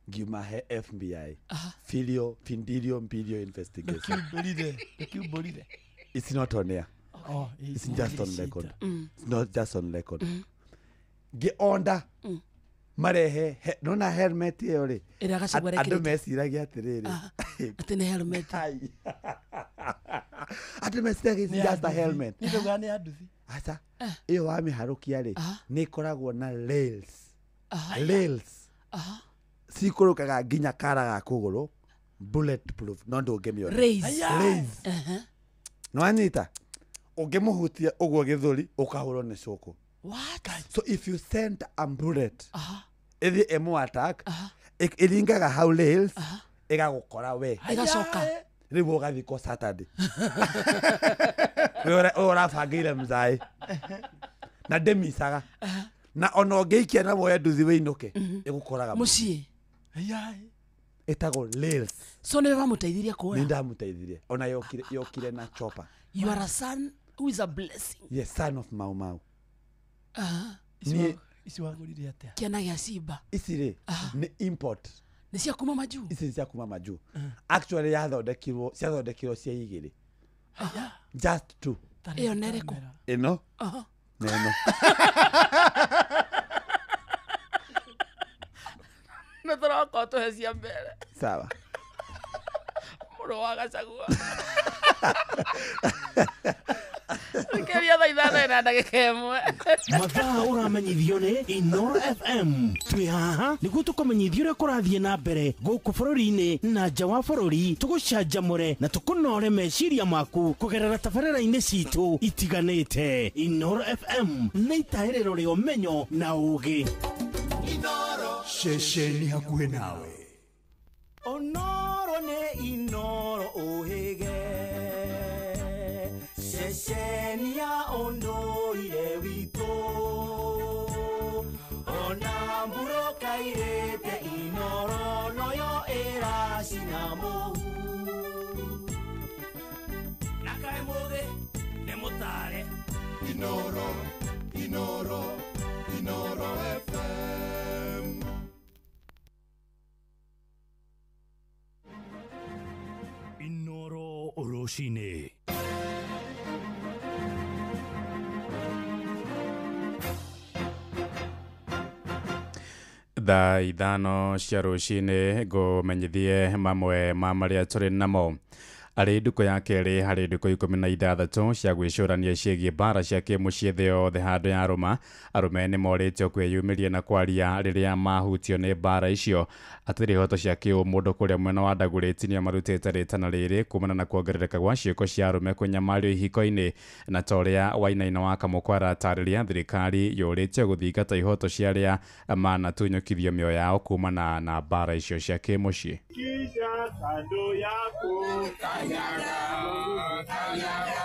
Ngiuma he FBI. Filio, Findirio, Mbirio investigation. Ndũkiumbũrire. It's not on air. Oh, it's just on record. It's not just on record. Ngĩonda marehe nona helmet ĩyo rĩ. Andũ meciragia atĩrĩrĩ. Atĩ nĩ helmet. Andũ meciragia it's just a helmet. Nĩ nĩ anduthi. Aca, ĩyo wamĩharũkia rĩ, nĩ ĩkoragwo na rails. Rails. Cikũrũkaga nginya kara ga kũgũrũ, bulletproof, no ndũngĩmĩona. Rails. Rails. Nĩwanyita? Ũngĩmũhutia ũguo gĩthũri, ũkahũrwo nĩ cũkũ. What? So if you send a bullet, ĩthiĩ ĩmũ attack, ĩringaga hau rails, ĩgagũkora we. Ĩgacoka. Rĩu ũgathikwo Saturday. We ũrabangĩire mzaĩ. Na ndĩmicaga. Na ona ũngĩikia na woe nduthi wĩinũke, ĩgũkoraga mũciĩ. Ĩtagwo rails. So nĩwe wamũteithirie kũra? Nĩ ndamũteithirie. Ona yokire na chopper. You are a son who is a blessing. Yes, son of Mau Mau. Ici wagũrire atĩa? Kĩana gĩa Simba. Ici rĩ, nĩ import. Nĩ cia kuma majuu? Ici nĩ cia kuma majuu. Actually ciathondekirwo cia igĩrĩ. Just two. Ĩyo nĩ ĩrĩkũ? Ĩno na ĩno. Nĩ tũroka tũhe cia mbere. Sawa. Mũrũ wa Gachagua. Rĩkĩria thaa 5 na ndagĩka 1. Mathaa ũramenyithio nĩ Inooro FM. Twĩ haha nĩguo tũkũmenyithie ũrĩa kũrathiĩ na mbere gũkũ bũrũri-inĩ na nja wa bũrũri, tũgũcanjamũre na tũkũnore meciria maku kũgerera tabarĩra-inĩ citũ itiganĩte. Inooro FM nĩ itahĩrĩro rĩa ũmenyo na ũũgĩ. Ceceni hakuhĩ nawe. Onoro nĩ Inooro ũhĩge. Ceceni ya ũndũire witũ. Ona mbura ĩkairĩte Inooro noyo ĩracina mũhu. Na kaĩ mũthĩ nĩ mũtare. Inooro, Inooro, Inooro FM. Inooro rũcinĩ. Thaa 5 cia rũcinĩ ngũmenyithie mamwe ma marĩa tũrĩ namo. Arĩ ndukũ ya kerĩ harĩ ndukũ 16 cia gwĩcũrania ciĩgiĩ mbara cia kĩmũciĩ thĩ yothe handũ ya rũma. Arũme nĩ morĩtio kwĩyumĩria na kwaria rĩrĩa mahutio nĩ mbara icio. Atĩrĩ ihoto cia kĩũmũndũ kũrĩa mwena wa Dagoretti nĩo marutĩte rĩtana rĩrĩ kumana na kuongerereka gwa ciĩko cia arũme kũnyamario ihiko-inĩ. Na ta ũrĩa Wainaina wa Kamũkwa aratarĩria, thirikari yũrĩtio gũthingata ihoto cia arĩa manatunyũkithio mĩoyo yao kumana na mbara icio cia kĩmũciĩ. Kisha kando yako kanyaga, kanyaga,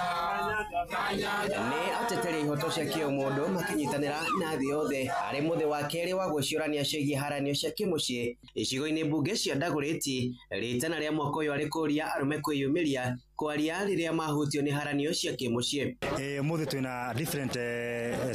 kanyaga, Nĩ ateteri ihoto cia kĩũmũndũ makĩnyitanĩra na thĩ yothe arĩ mũthĩ wa kerĩ wa gwĩciũrania ciĩgiĩ haranio cia kĩmũciĩ icigo-inĩ mbunge cia Dagoretti rĩtana rĩa mwaka ũyũ arĩ kũria arũme kwĩyumĩria kwaria rĩrĩa mahutio nĩ haranio cia kĩmũciĩ. Mũthĩ twĩna different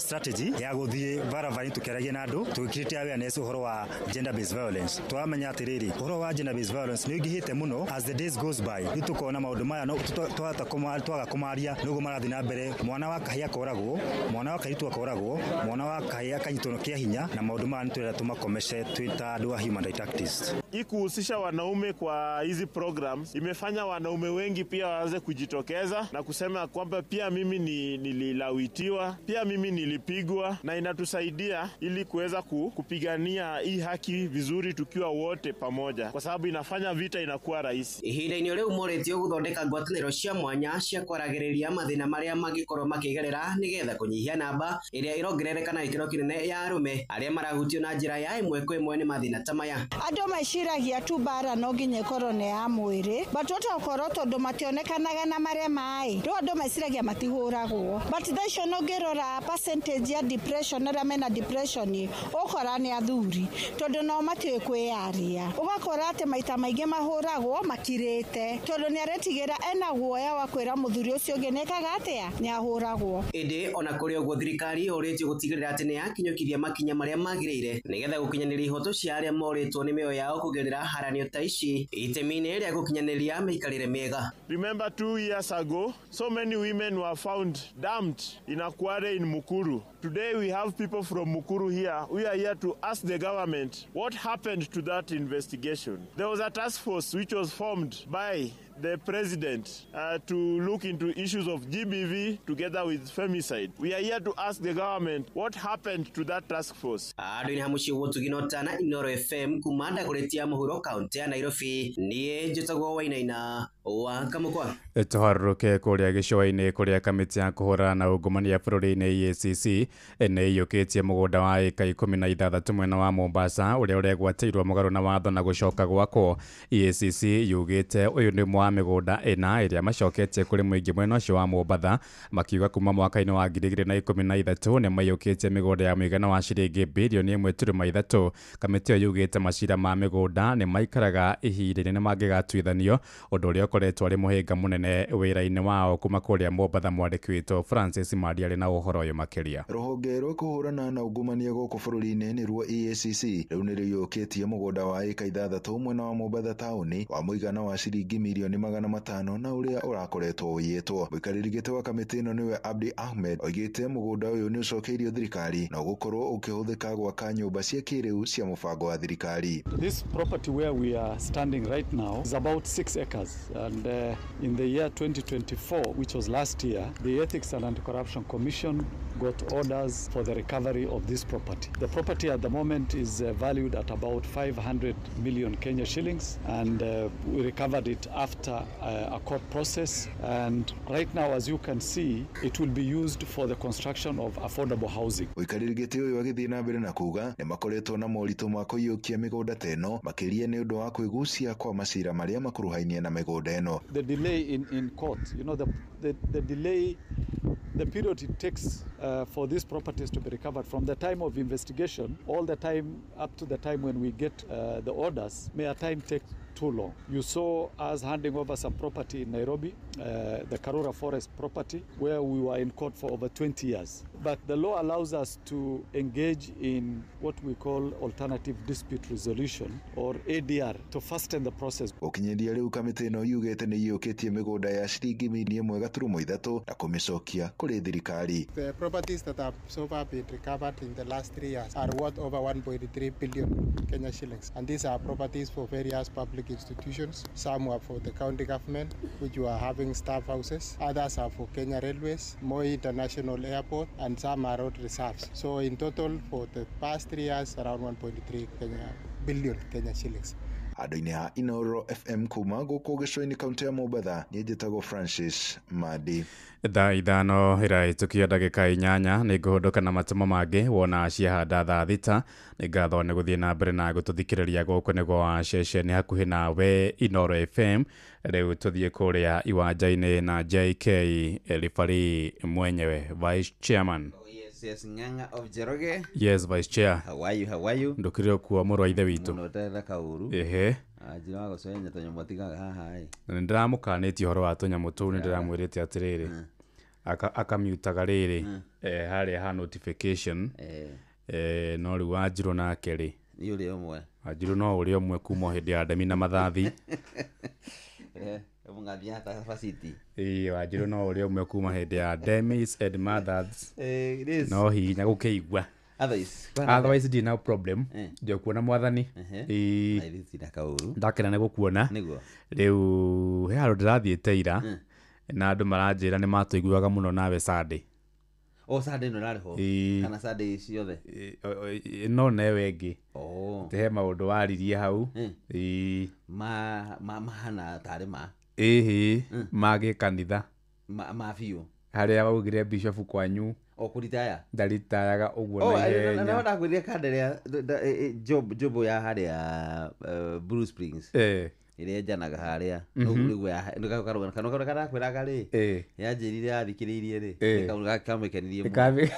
strategy ya gũthiĩ barabara tũkĩaragia na andũ tũgĩcreate awareness ũhoro wa gender based violence. Tũramenya atĩrĩrĩ, ũhoro wa gender based violence nĩ ũingĩhĩte mũno as the days goes by. Rĩu tũkona maũndũ maya no twaga kũmaria nĩguo marathiĩ na mbere. Mwana wa kahĩĩ akoragwo, mwana wa kairĩtu akoragwo, mwana wa kahĩĩ akanyitwo kĩa hinya, na maũndũ maya nĩtũrenda tũmakomece twĩ ta andũ a human rights activists. Hii kuhusisha wanaume kwa hizi programs imefanya wanaume wengi pia waanze kujitokeza na kusema kwamba pia mimi nililawitiwa, pia mimi nilipigwa, na inatusaidia ili kuweza kupigania hii haki vizuri tukiwa wote pamoja, kwa sababu inafanya vita inakuwa rahisi. Ihinda-inĩ rĩu morĩtio gũthondeka ngwatanĩro cia mwanya cia kwaragĩrĩria mathĩna marĩa mangĩkorwo makĩgerera nĩgetha kũnyihia namba ĩrĩa ĩrongerereka na gĩkĩro kĩnene ya arũme arĩa marahutio na njĩra ya ĩmwe kwa ĩmwe nĩ mathĩna ta maya. Andũ meciragia tu mbara no nginya ĩkorwo nĩ ya mwĩrĩ, but otokorwo tondũ mationekanaga na marema ĩ, rĩu andũ meciragia matihũragwo, but thaa icio ũngĩrora percentage ya depression arĩa mena depression ũkora nĩ athuri tondũ nao matiũĩ kwĩyaria, ũgakora atĩ maita maingĩ mahũragwo makirĩte tondũ nĩ aretigĩra ena guoya wa kwĩra mũthuri ũcio ũngĩ nĩekaga atĩa, nĩahũragwo. Ĩndĩ ona kũrĩ ũguo thirikari yũrĩtio gũtigĩrĩra atĩ nĩ yakinyũkirie makinya marĩa magĩrĩire nĩgetha gũkinyanĩria ihoto cia arĩa morĩtwo nĩ mĩoyo yao kũgerera haranio ta ici itemi-inĩ rĩa gũkinyanĩria mĩikarĩre mĩega. Remember 2 years ago, so many women were found dumped in a quarry in Mukuru. Today we have people from Mukuru here. We are here to ask the government what happened to that investigation. There was a task force which was formed by the president to look into issues of GBV together with femicide. We are here to ask the government what happened to that task force. Andũ-inĩ hamuciĩ Gũtugino Tana, Inooro FM kuma Dagoretti ya mũhuro kaunti ya Nairobi. Niĩ njĩtagwo Wainaina wa Kamũkwa. Tũharũrũke kũrĩa gĩcũa-inĩ kũrĩa kamĩtĩ ya kũhũrana na ungumania bũrũri-inĩ EACC nĩ ĩiyũkĩtie mũgũnda wa ĩka 16 mwena wa Mombasa ũrĩa ũregwatĩirwo mũgarũ na watho na gũcoka gwakwo. EACC yugĩte ũyũ nĩ ũmwe wa mĩgũnda ĩna ĩrĩa macoketie kũrĩ mũingĩ mwena ũcio wa Mombatha, makiuga kuma mwaka-inĩ wa 2013 nĩ maiyũkĩtie mĩgũnda ya mũigana wa ciringi birioni 1.3. Kamĩtĩ ĩyo yugĩte macira ma mĩgũnda nĩ maikaraga ihinda inene mangĩgatuithanio, ũndũ ũrĩa ũkoretwo arĩ mũhĩnga mũnene wĩra-inĩ wao. Kuma kũrĩa Mombatha, mwandĩki witũ Francis Mandi arĩ na ũhoro ũyũ makĩria. Rũhonge rwa kũhũrana na ungumania gũkũ bũrũri-inĩ nĩruo EACC rĩu nĩrũiyũkĩtie mũgũnda wa ĩka 6 mwena wa Mombatha taũni wa mũigana wa ciringi mirioni 500 na ũrĩa ũrakoretwo ũiyĩtwo. Mũikarĩri gĩtĩ wa kamĩtĩ ĩno nĩwe Abdi Ahmed oigĩte mũgũnda ũyũ nĩ ũcokeirio thirikari na ũgũkorwo ũkĩhũthĩka gwaka nyũmba cia kĩrĩu cia mũbango wa thirikari. This property where we are standing right now is about 6 acres, and in the year 2024, which was last year, the Ethics and Anti-Corruption Commission got orders for the recovery of this property. The property at the moment is valued at about 500 million Kenya shillings, and we recovered it after a court process, and right now, as you can see, it will be used for the construction of affordable housing. Mũikarĩri gĩtĩ ũyũ agĩthiĩ na mbere na kuga nĩ makoretwo na moritũ ma kũiyũkia mĩgũnda ta ĩno makĩria nĩ ũndũ wa kwĩgucia kwa macira marĩa makuruhainie na mĩgũnda ĩno. The delay in court, you know, the delay, the period it takes for these properties to be recovered from the time of investigation all the time up to the time when we get the orders may at time take too long. You saw us handing over some property in Nairobi, the Karura Forest property, where we were in court for over 20 years. But the law allows us to engage in what we call alternative dispute resolution, or ADR, to fasten the process. Gũkinyĩria rĩu kamĩtĩ ĩno yugĩte nĩ iyũkĩtie mĩgũnda ya ciringi mirioni 1.3 na kũmĩcokia kũrĩ thirikari. The properties that have so far been recovered in the last 3 years are worth over 1.3 billion Kenya shillings, and these are properties for various public institutions. Some were for the county government, which were having staff houses. Others are for Kenya Railways, Moi International Airport, and some are road reserves. So in total, for the past 3 years, around 1.3 billion Kenya shillings. Handũ-inĩ ha Inoro FM kuma gũkũ gĩcũa-inĩ kaunti ya Mombatha, niĩ njĩtagwo Francis Madi. Thaa 5 ĩrahĩtũkia ndagĩka 8 nĩ ngũhũndũka na matũmo mangĩ wona ciahanda thaa 6. Nĩ ngatho nĩ gũthiĩ na mbere na gũtũthikĩrĩria gũkũ nĩ gwa ceceni hakuhĩ nawe Inoro FM. Rĩu tũthiĩ kũrĩa iwanja-inĩ na JK Rifari mwenyewe, Vice Chairman. Yes, yes, Ng'ang'a of Njoroge. Yes, Vice Chair. How are you? How are you? Ndũkĩrĩ okuo mũrũ wa ithe witũ. Mũno ũtarĩ kaũru. Ehe. Anjĩra wa gũcoenya tũnyamũ atigaga haha ĩ. Na nĩ ndĩramũkanĩtie ũhoro wa tũnyamũ tũu, nĩ ndĩramwĩrĩte atĩrĩrĩ akamutaga rĩrĩ harĩa ha notification. No rĩu Wanjirũ nake rĩ, nĩ ũrĩa ũmwe. Wanjirũ no ũrĩa ũmwe kuma hĩndĩ ya Ndemi na Mathathi. Ĩĩ, Wanjirũ no ũrĩa ũmwe kuma hĩndĩ ya Demis and Mothers. No hihinya gũkĩigua. Otherwise ndirĩ na problem. Ndĩkuona mwathani. Ĩĩ. Ndakena nĩ gũkuona. Rĩu he handũ ndĩrathiĩte ira na andũ maranjĩra nĩ matũiguaga mũno nawe Sunday. O Sunday ĩno ĩrarĩ ho? Kana Sunday ciothe? No newe ĩngĩ. Atĩ he maũndũ waririe hau. Ĩĩ. Mahana tarĩ ma? Ĩhĩ, ma gĩkanitha. Ma biũ. Harĩa waugire bishop kwanyu. O kũritaya? Ndaritayaga ũguo na ihenya. Na ndakwĩrire kanda ĩrĩa job ya harĩa Blue Springs. Ĩrĩa njanaga harĩa. Rĩu karũgano karakwĩraga rĩ, yanjĩrire yathikĩrĩirie rĩ, kamĩkenirie mũno.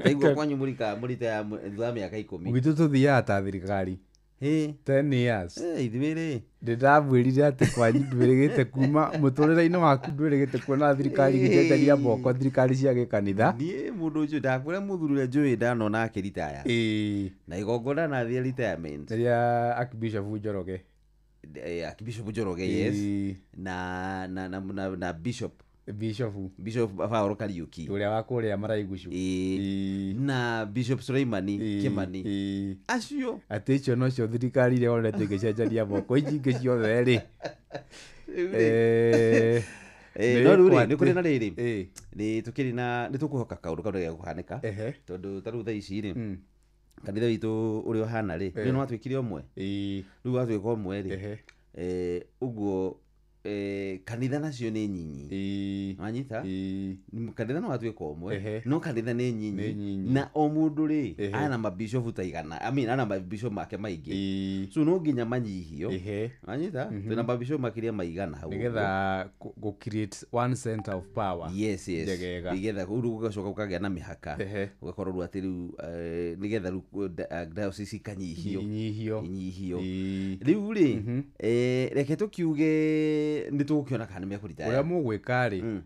Ndaigua kwanyu mũritaya thutha wa mĩaka 10. Gwitũ tũthiaga ta thirikari. 10 years. Ithuĩ rĩ, ndĩramwĩrire atĩ kwanyu ndwĩrĩgĩte kuma mũtũrĩre-inĩ waku ndwĩrĩgĩte kuona thirikari ĩgĩcenjania moko thirikari cia gĩkanitha. Niĩ mũndũ ũcio ndakwĩra mũthuri ũrĩa njũĩ ndanona akĩritaya. Na igongona nathiĩ retirement. Rĩrĩa Archbishop Njoroge. Archbishop Njoroge, yes. Na na na na Bishop Bishop Paul Kariuki ũrĩa wa kũrĩa Maraigucu. Na Bishop Suleimani Kimani. Acio atĩ icio nocio thirikari iria wonete ĩgĩcenjania moko, ici ingĩ ciothe rĩ. No rĩu rĩ, nĩ kũrĩ na rĩrĩ, nĩ tũkĩrĩ na nĩ tũkũhoka kaũndũ kau nĩgekũhanĩka, tondũ ta rĩu thaa ici rĩ, kanitha witũ ũrĩa ũhana rĩ, rĩu nĩ watuĩkire ũmwe. Rĩu watuĩka ũmwe rĩ, ũguo kanitha nacio nĩ nyinyi. Wanyita? Kanitha no watuĩka ũmwe, no kanitha nĩ nyinyi. Na o mũndũ rĩ, ana mabishopu ta igana. I mean, ana mabishopu make maingĩ. So no nginya manyihio. Wanyita? Twĩna mabishopu makĩria ma igana hau. Nĩgetha gũ create one center of power. Yes, yes. Nĩgetha rĩu gũgacoka gũkagĩa na mĩhaka. Gũgakorwo rĩu atĩ rĩu nĩgetha rĩu diocese ikanyihio. Inyihio. Rĩu rĩ, reke tũkiuge nĩ tũgũkĩona kana nĩ mekũritaya. Ũrĩa mũgwĩka rĩ,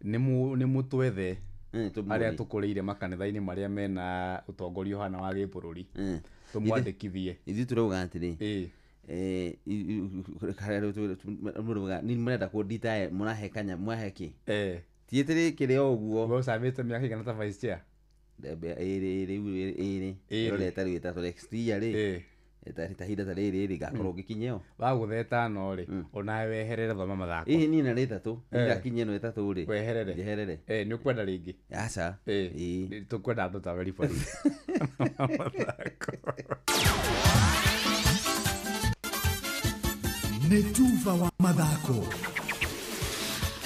nĩ mũtwethe arĩa tũkũrĩire makanitha-inĩ marĩa mena ũtongoria ũhana wa gĩbũrũri, tũmwandĩkithie. Ithuĩ tũrauga atĩrĩ, nĩ mũrenda kũnditaya, mũrahe kanya, mũrahe kĩ? Ti atĩrĩ kĩrĩ o ũguo. We ũcamĩte mĩaka ĩigana ta Vice Chair? Ĩrĩ rĩu ĩrĩ. Ĩrorete rĩu ĩtatũ next year rĩ. Tahinda ta rĩrĩ rĩ ngakorwo ngĩkinyia ũ. Wagũtha ĩtano rĩ, onawe weherere thoma mathako. Ĩĩ niĩ na nĩ ĩtatũ, ngakinyia ĩno ĩtatũ rĩ. Weherere. Njeherere. Nĩ ũkwenda rĩngĩ? Aca. Ĩĩ. Tũkwenda andũ ta we ribori. Mathako. Nĩ tuba wa mathako.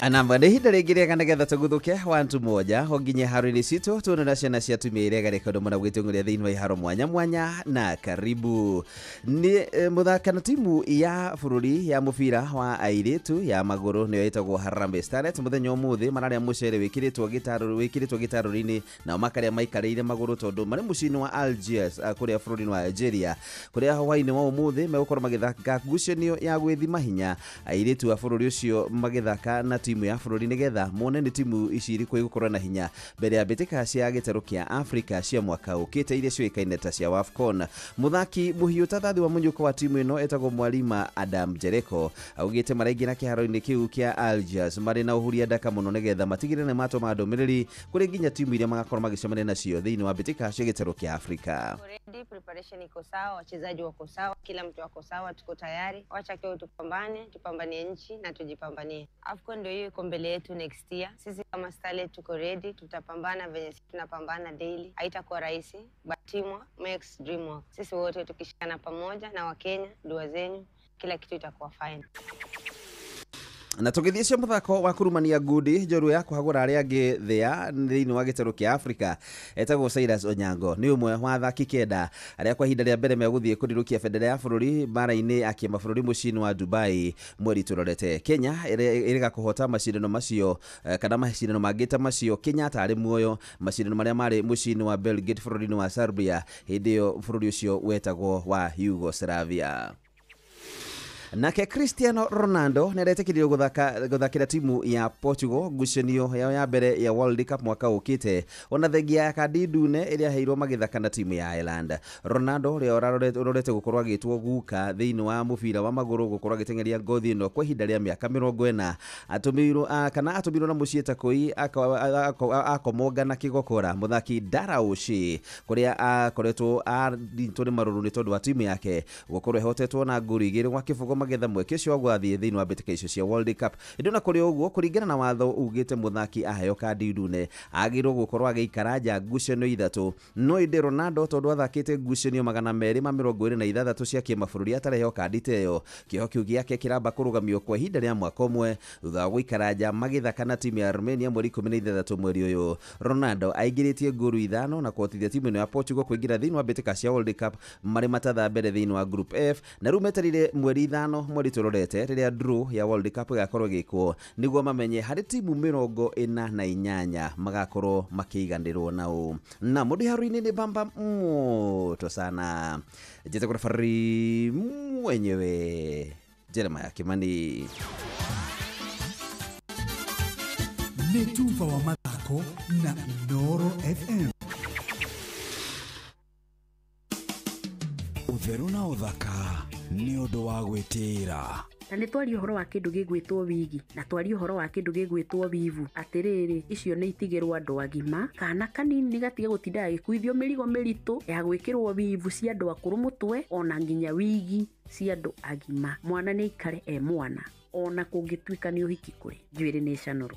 Anamba nĩ ihinda rĩngĩ rĩega nĩgetha tũguthũke wantu moja ho nginya haro-inĩ citũ tuone na ciana cia atumia iria garĩka ũndũ mũna gwĩtũng'ũria thĩinĩ wa iharo mwanya mwanya na karibu nĩ mũthaka na timu ya bũrũri ya mũbira wa airĩtu ya magũrũ nĩyo ĩtagwo Harambee Starlets mũthenya ũmũthĩ mararĩa mũcere wĩkĩrĩtwo gĩtarũrũ-inĩ nao makarĩa maikarĩire magũrũ tondũ marĩ mũciĩ-inĩ wa Algiers kũrĩa bũrũri-inĩ wa Algeria kũrĩa hwaĩ-inĩ wa ũmũthĩ megũkorwo magĩthaka ngucanio ya gwĩthima hinya airĩtu a bũrũri ũcio magĩthaka na timu ya bũrũri nĩgetha mone nĩ timu ici irĩkũ igũkorwo na hinya mbere ya mbĩtĩka cia gĩtarũ kĩa Africa cia mwaka ũkĩte iria ciũĩkaine ta cia WAFCON. Mũthaki mũhiũ tathathi wa mũnyuko wa timu ĩno etagwo Mwalima Adam Jereko augĩte maraingĩra kĩharo-inĩ kĩu kĩa Algiers marĩ na ũhuria ndaka mũno nĩgetha matigĩrĩre nĩ matũma ndũmĩrĩri kũrĩ nginya timu iria magakorwo magĩcemania nacio thĩinĩ wa mbĩtĩka cia gĩtarũ kĩa Africa. Ready, preparation iko sawa, wachezaji wako sawa, kila mtu wako sawa, tuko tayari. Wacha kwa tupambane, tupambanie nchi na tujipambanie. AFCON ndio hiyo iko mbele yetu next year. Sisi kama Starlet tuko ready, tutapambana venye sisi tunapambana daily. Haitakuwa rahisi, but teamwork makes dream work. Sisi wote tukishikana pamoja na Wakenya, dua zenyu, Kila kitu itakuwa fine. Na tũgĩthiĩ cio mũthako wa kũrumania ngundi njorua ya kũhagũra arĩa angĩ thĩa thĩinĩ wa gĩtarũ kĩa Afrika etagwo Cyrus Onyango nĩ ũmwe wa athaki 9 arĩa kwa ihinda rĩa mbere megũthiĩ kũrirũkia bendera ya bũrũri mbara-inĩ ya kĩmabũrũri mũciĩ-inĩ wa Dubai mweri tũrorete. Kenya ĩrĩga kũhota macindano macio kana macindano mangĩ ta macio Kenyatta arĩ muoyo, macindano marĩa marĩ mũciĩ-inĩ wa Belgrade bũrũri-inĩ wa Serbia hĩndĩ ĩyo bũrũri ũcio wetagwo wa Yugoslavia. Nake Cristiano Ronaldo nĩaretĩkĩririo gũthakĩra timu ya Portugal ngucanio yao ya mbere ya World Cup mwaka ũkĩte, ona thengia ya kandi ndune ĩrĩa aheirwo magĩthaka na timu ya Ireland. Ronaldo ũrĩa ũrorete gũkorwo agĩtwo guka thĩinĩ wa mũbira wa magũrũ gũkorwo agĩteng'eria ngothi ĩno kwa ihinda rĩa mĩaka 40 atũmĩirwo kana atũmirwo na mũciĩ ta kũi akomonga na kĩgokora mũthaki Daraushi kũrĩa akoretwo arintwo nĩ marũrũ nĩ tondũ wa timu yake gũkorwo ĩhotetwo na ngũri 2-0 magetha mweke ũcio wa gwathiĩ thĩinĩ wa mbĩtĩka icio cia World Cup. Ĩndĩ ona kũrĩ ũguo kũringana na watho ugĩte mũthaki aheo kandi ndune agĩrĩirwo gũkorwo agĩikara nja ngucanio 3, no ĩndĩ Ronaldo tondũ athakĩte ngucanio 226 cia kĩmabũrũri atareheo kandi ta ĩyo, kĩoho kĩu gĩake kĩramba kũrũgamio kwa ihinda rĩa mwaka ũmwe thutha wa gũikara nja magĩthaka na timu ya Armenia mweri 16 mweri ũyũ. Ronaldo aingĩrĩtie ngũru 5 na kũhotithia timu ĩno ya Portugal kũingĩra thĩinĩ wa mbĩtĩka cia World Cup marĩ matatha mbere thĩinĩ wa Group F, na rĩu meterire mweri 5 mweri tũrorete rĩrĩa draw ya World Cup ĩgakorwo ĩgĩkwo nĩguo mamenye harĩ timu 48 magakorwo makĩiganĩrwo nao. Na mũndũ haru-inĩ nĩ bamba moto sana njĩtagwo referee mwenyewe Jeremiah Kimani. Nĩ tuba wa mathako na Inooro FM. Ũtheru na ũthaka nĩ ũndũ wa gwĩtĩĩra. Na nĩ twarie ũhoro wa kĩndũ gĩgwĩtwo wigi na twarie ũhoro wa kĩndũ gĩgwĩtwo wivu. Atĩrĩrĩ, icio nĩ itigĩrwo andũ agima, kana kanini gatige gũtinda gagĩkuithio mĩrigo mĩritũ ya gwĩkĩrwo wivu cia andũ akũrũ mũtwe, ona nginya wigi cia andũ agima. Mwana nĩ aikare e mwana ona kũngĩtuĩka nĩ ũhiki kũrĩ njuĩrĩ nĩ ĩcanũrwo.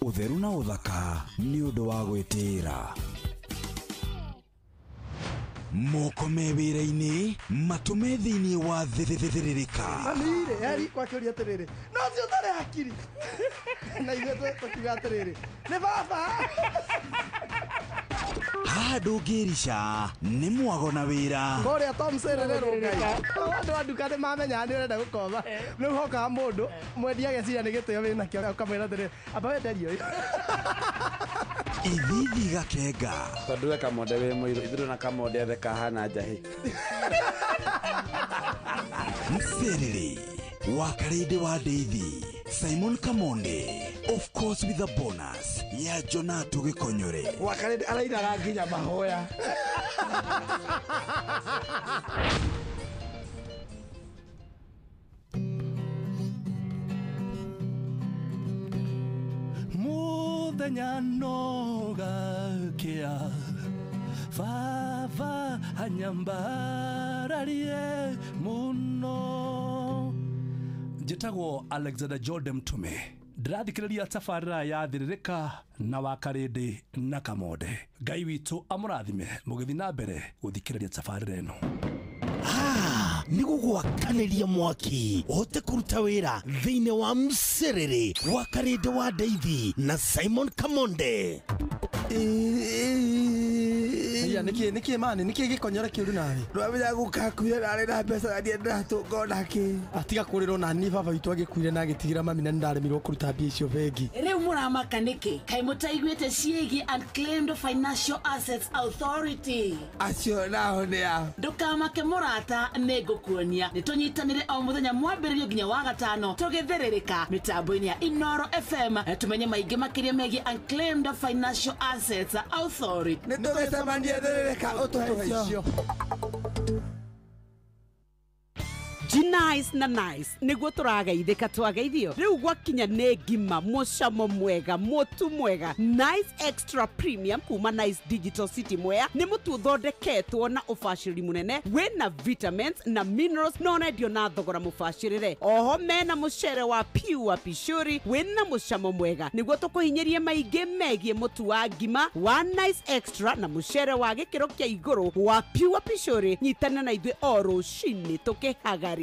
Ũtheru na ũthaka nĩ ũndũ wa gwĩtĩĩra. Moko me wĩra-inĩ matũme thĩinĩ wa thĩthĩrĩrĩka. Mamire yari kwakĩũria atĩrĩrĩ, no ũcio ũtarĩ hakiri na ithuĩ tũkiuga atĩrĩrĩ nĩ baba. Haha ndũngĩrica nĩ mwago na wĩra. Kũrĩa Tom Serererwo Ngai andũ a nduka nĩ mamenyaga nĩ ũrenda gũkomba, rĩu hokaga mũndũ mwendia ageciria nĩ gĩtĩo wĩnakĩo ũkamwĩra atĩrĩrĩ amba wenderie ũyũ. Ithithi gakenga tondũ we Kamonde wĩ mũirũ ithuĩ na Kamonde othe kahana njahĩ. Mserere wa Karĩndĩ wa Ndeithi Simon Kamonde, of course with a bonus ya Jonato Gĩkonyore. Wa Karĩndĩ arainaga nginya mahoya. Muthenya no gakĩa baba anyambararie mũno. Njĩtagwo Alexander Jordan Mtume, ndĩrathikĩrĩria tabarĩra ya Thĩrĩrĩka na wa Karĩndĩ na Kamonde. Ngai witũ amũrathime mũgĩthiĩ na mbere gũthikĩrĩria tabarĩra ĩno. Nĩ gũgwakanĩria mwaki ũhote kũruta wĩra thĩinĩ wa mserere wa Karĩndĩ wa Ndeithi na Simon Kamonde. Iya, nĩkĩ mani nĩkĩ gĩkonyore kĩũru nawe? Ndwamenya gũkakuire narĩ na mbeca na niĩ ndĩratũnga onakĩ. Atiga kũrĩrwo na niĩ baba witũ agĩkuire na agĩtigĩra mami na nĩndaremirwo kũruta mbia icio bengi. Rĩu mũramaka nĩkĩ? Kaĩ mũtaiguĩte ciĩgiĩ Unclaimed Financial Assets Authority? Acio nao nĩ a? Ndũkamake mũrata, nĩ ngũkuonia. Nĩ tũnyitanĩre o mũthenya mwambĩrĩrio nginya wa gatano tũgĩthĩrĩrĩka mĩtambo-inĩ ya Inooro FM tumenye maingĩ makĩria megiĩ Unclaimed Financial Assets Authority. Nĩ tũgĩcemania thĩrĩrĩka ũtũhe icio. Nice na Nice nĩguo tũrageithĩka twageithio rĩu gwakinya nĩ ngima mũcamo mwega mũtu mwega. Nice Extra Premium kuma Nice Digital City Mwea nĩ mũtu ũthondeketwo na ũbacĩrĩri mũnene wĩna vitamins na minerals na ũrendio na thogora mũbacĩrĩre. Oho mena mũcere wa Pure Pishuri wĩna mũcamo mwega nĩguo tũkũhinyĩrie maingĩ megiĩ mũtu wa ngima wa Nice Extra na mũcere wa gĩkĩro kĩa igũrũ wa Pure Pishuri. Nyitana na ithuĩ o rũcinĩ tũkĩhagaria.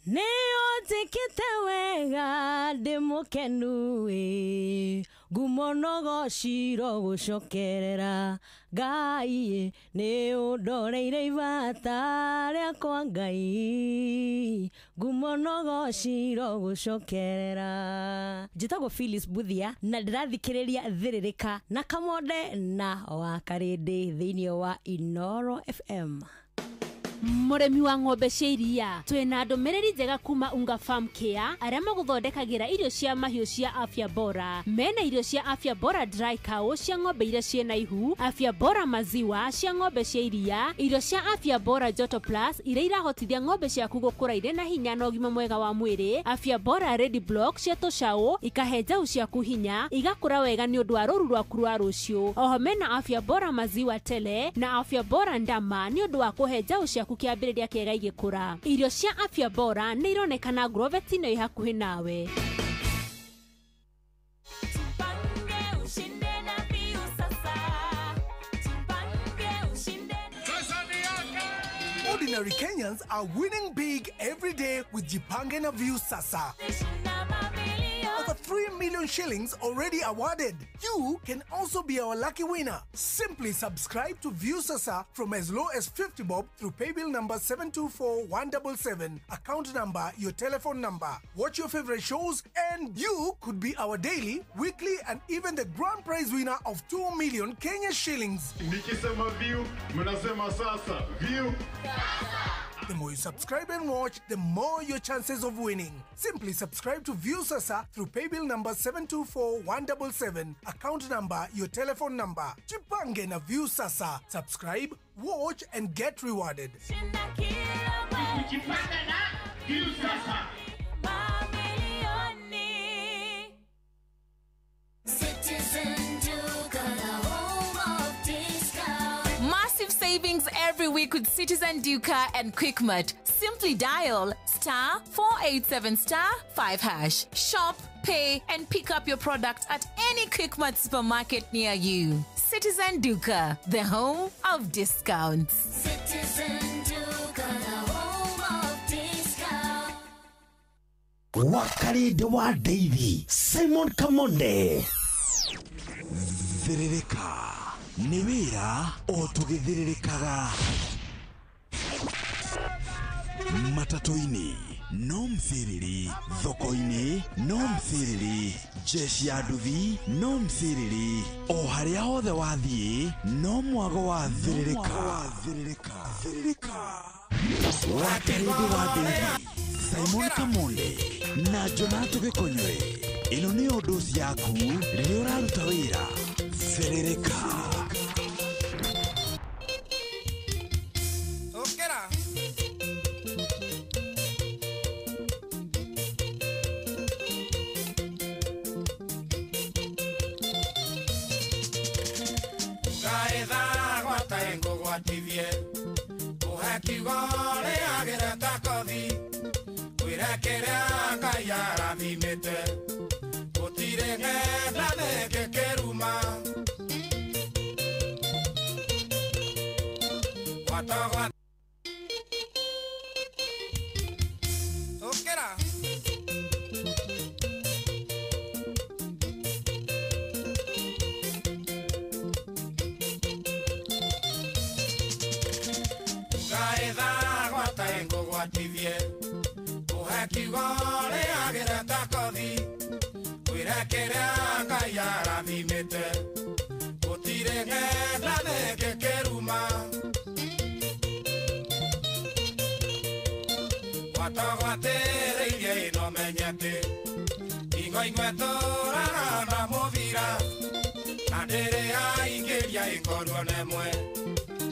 Nĩ ũnjĩkĩte wega ndĩ mũkenu ĩ ngumo no gociro gũcokerera Ngai nĩ ũndoreire ibata rĩakwa Ngai ngumo no gociro gũcokerera. Njĩtagwo Phyllis Buthia na ndĩrathikĩrĩria Thĩrĩrĩka na Kamonde na Wakarĩndĩ thĩinĩ wa Inoro FM. Mũrĩmi wa ng'ombe cia iria twĩna ndũmĩrĩri njega kuma Unga Farm Care arĩa magũthondekagĩra irio cia mahiũ cia afya bora. Mena irio cia afya bora dry cow cia ng'ombe iria ciĩna ihu, afya bora maziwa cia ng'ombe cia iria, irio cia afya bora joto plus iria irahotithia ng'ombe ciaku gũkũra irĩ na hinya na ũgima mwega wa mwĩrĩ, afya bora ready block cia tũcaũ ikahe njaũ ciaku hinya igakũra wega nĩ ũndũ wa rũru rwaku rwa rũciũ. Oho mena afya bora maziwa tele na afya bora ndama nĩ ũndũ wa kũhe njaũ ciaku kĩambĩrĩria kĩega igĩkũra. Irio cia afya bora nĩ ironekana Grovet-inĩ ĩ hakuhĩ nawe. Ordinary Kenyans are winning big every day with Jipange na Viusasa. Over 3 million shillings already awarded. You can also be our lucky winner. Simply subscribe to Viusasa from as low as 50 bob through paybill number 724177, account number, your telephone number. Watch your favorite shows and you could be our daily, weekly and even the grand prize winner of 2 million Kenya shillings. Nikisema view, mnasema sasa. View. The more you subscribe and watch, the more your chances of winning. Simply subscribe to Viusasa through paybill number 724177, account number, your telephone number. Jipange na Viusasa. Subscribe, watch and get rewarded. Jipange na Viusasa. Massive savings every week with Citizen Duka and Quickmart. Simply dial *487*5#. Shop, pay, and pick up your product at any Quickmart supermarket near you. Citizen Duka, the home of discounts. Citizen Duka, the home of discounts. Wakarĩndĩ wa Ndeithi Simon Kamonde. Thĩrĩrĩka nĩ wĩra o tũgĩthĩrĩrĩkaga. Matatũ-inĩ no mthĩrĩri, thoko-inĩ no mthĩrĩri, jeshi ya nduthi no mthĩrĩri, o harĩa hothe wathiĩ no mwago wa thĩrĩrĩka. Wakarĩndĩ wa Ndeithi Simon Kamonde na Jonato Gĩkonyore. Ĩno nĩyo ndoci yaku rĩrĩa ũraruta wĩra. Thĩrĩrĩka.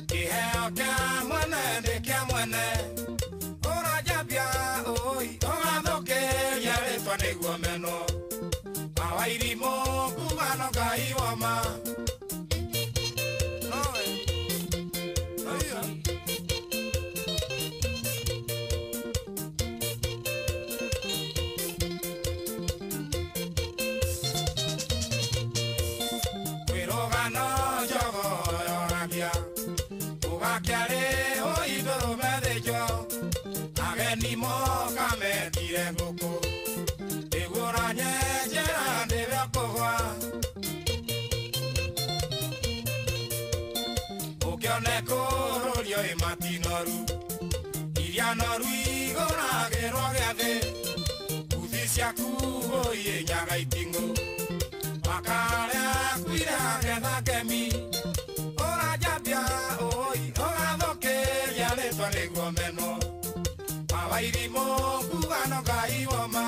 Kiheo kĩa mwene ndĩ kĩa mwene. noru iria noru igũragĩrwo gĩathĩ uthi ciaku ũiĩ nyaga iting'ũ makarĩa kuire agetha ngemi ũranjambia ũi ũgathũkĩria rĩtwa nĩguo menwo mawairimũ kuga no Ngai woma.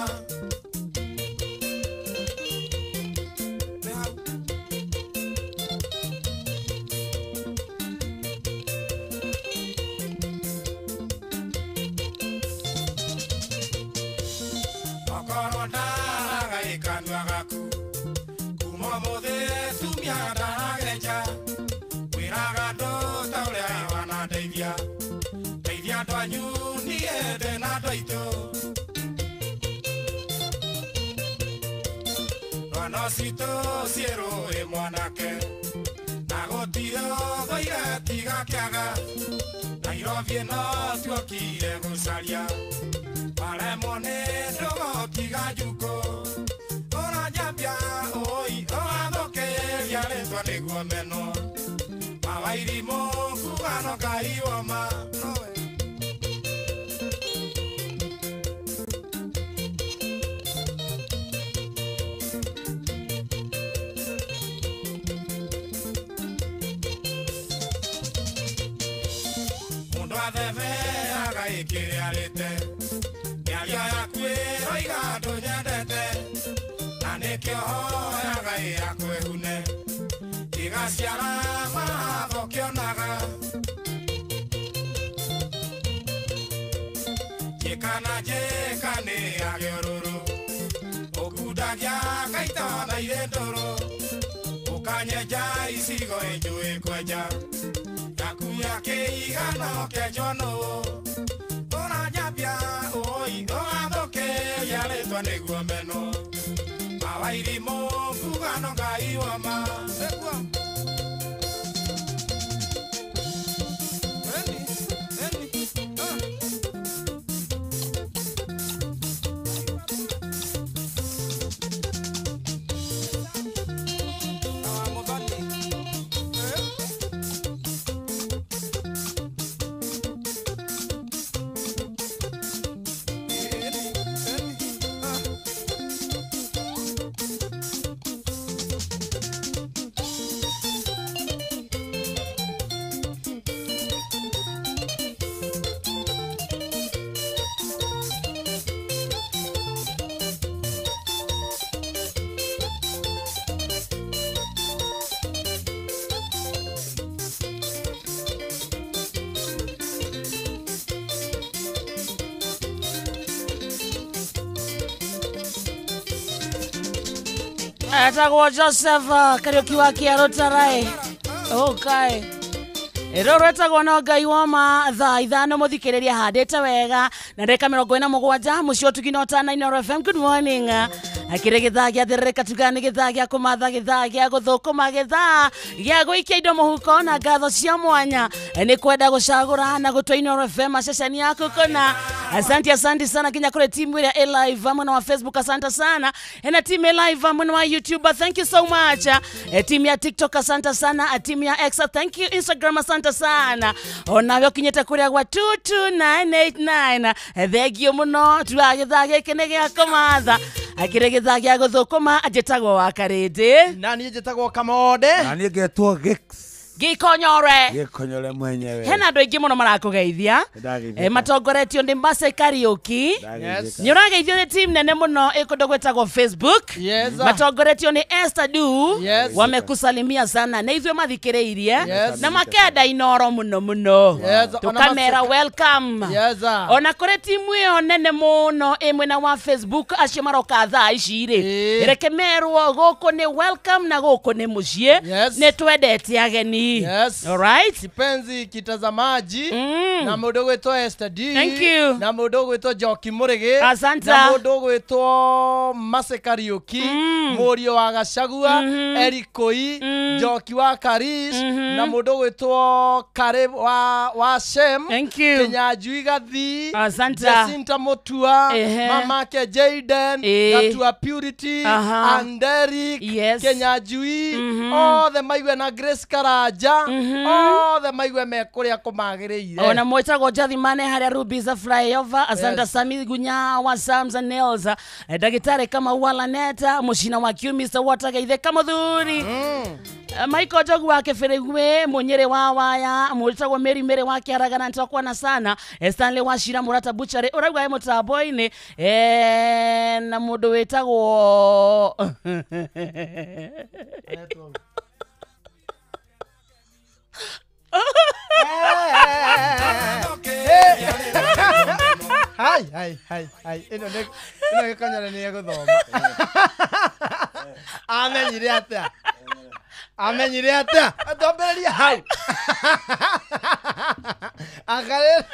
Sito ciero e mwanake na gũtirĩ thũire tiga kĩaga Nairobi ĩno tuokire gũcaria maremwo nĩ ndũgũ tiga njukũ ũranjambia ũi ũgathũkĩria rĩtwa nĩguo menwo mawairimũ kuga no Ngai woma. Mĩario yaku ĩroiga ndũnyendete na nĩkĩo hoyaga ĩrakwĩhune ĩgaciara matho kĩonaga njĩka na njĩka nĩ yage ũrũrũ ũkundagia ngaita na irĩ ndũrũ ũkanyenja icigo ĩnjũĩ kwenja yaku ya kĩigano kĩenjwo nũũ ũranjambia ũi ũgathũkĩria rĩtwa nĩguo menwo mawairimũ kuga no Ngai woma. Etagwo Joseph Kariuki wa Kĩarũ Tarai. Okay. Ĩro rwetagwo no Ngai woma thaa 5 mũthikĩrĩria handĩte wega na ndagĩka 47 mũciĩ ũtugi no ta 9 FM. Good morning. Akĩrĩ gĩthaa gĩa thĩrĩrĩka tuga nĩ gĩthaa gĩa kũmatha gĩthaa gĩa gũthũkũma gĩthaa gĩa gũikia indo mũhuko na ngatho cia mwanya nĩ kwenda gũcagũra na gũtua Inooro FM ceceni yaku kũna. Asante asante sana kinya kule timu ya live mwena wa Facebook, asante sana. Na timu ya live mwena wa YouTube, thank you so much. Timu ya TikTok, asante sana. Timu ya X, thank you. Instagram, asante sana. Onawe kinyete kuria gwa 22989. Thengio muno tuga githaa giki ni gia kumatha. Akire githaa gia guthukuma njitagwo wa Karindi. Na niĩ njĩtagwo Kamonde. Na niĩ ngetwo Gix. Gikonyore. Gikonyore mwenyewe. Hena andũ aingĩ mũno marakũgeithia. Matongoretio nĩ Mercy Kariuki. Yes. Nĩ ũrageithio nĩ team nene mũno ĩ kũndũ gwĩtagwo Facebook. Yes. Matongoretio nĩ Esther Du. Yes. Wamekusalimia sana. Na ithuĩ mathikĩrĩirie. Yes. Na makenda Inooro mũno mũno. Yes. Tũkamera welcome. Yes. Ona kũrĩ timu ĩyo nene mũno ĩ mwena wa Facebook acio maroka thaa ici rĩ. Reke merwo gũkũ nĩ welcome na gũkũ nĩ mũciĩ. Nĩ twendete ageni. Yes. All right. Kipenzi kitazamaji na mũndũ gwĩtwo Esther D. Thank you. Na mũndũ gwĩtwo Njoki Mũrĩgĩ. Asante. Na mũndũ gwĩtwo Mercy Kariuki, mũriũ wa Gachagua, Eric Koi, Njoki wa Karis, na mũndũ gwĩtwo Kare wa Shem. Thank you. Kinyanjui Gathi. Asante. Jacinta Mutua, mamake Jaden, Gatua Purity, and Derek, yes. Kinyanjui, othe maigue na Grace Karanja. nja othe maigue me kuria kumagiriire. Ona mwetagwo Jathimane haria Rubiza flyover. Asante Sami Gunya wa Sams and Nails, ndagitari kama Walaneta mucina wa Kiumisa watagaithe kamuthuri. Michael Jogu wa Kĩbĩrĩgwe munyere wa waya mwetagwo Mary Mary wa Kĩaragana nitwakwana sana. Stanley wa Shira Murata Butchery urauga e mutambo-inĩ na mundu witagwo Hai hai hai hai ino ne ino gĩkonyore nĩ egũthoma. Amenyire atia? Amenyire atia? Twambĩrĩrie hau. Akare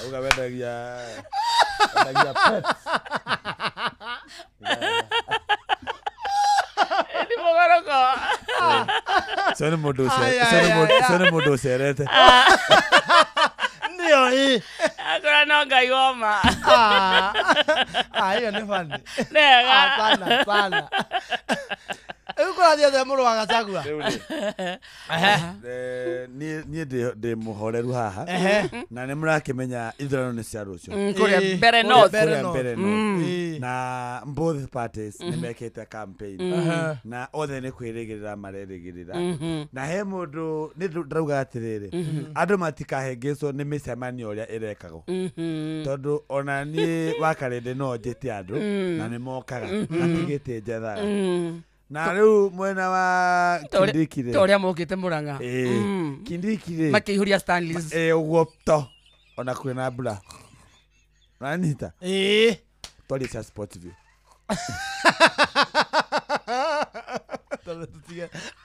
auga wendagia pets. Ni mogoroko. Sone mundu sone ucerete. Ndio hii. Akora no Ngai woma. Ah, hiyo ni funny. Nega. Sana sana. Rĩu kũrathiĩ atĩa mũrũ wa Gachagua? Niĩ ndĩ mũhoreru haha na nĩ mũrakĩmenya ithurano nĩ cia rũciũ. Kũrĩa Mbere North. Na both parties nĩ mekĩte campaign na othe nĩ kwĩrĩgĩrĩra marerĩgĩrĩra. Na he mũndũ nĩ ndauga atĩrĩrĩ, andũ matikahĩngĩcwo nĩ mĩcemanio ũrĩa ĩrekagwo, tondũ ona niĩ Wakarĩndĩ no njĩte andũ na nĩ mokaga matigĩte njethaga. Na rĩu mwena wa Kindiki rĩ, ta ũrĩa mokĩte Murang'a Kindiki rĩ makĩihũria Stanleys ũguo to ona kwĩna mbura nanita twarie cia Sport View.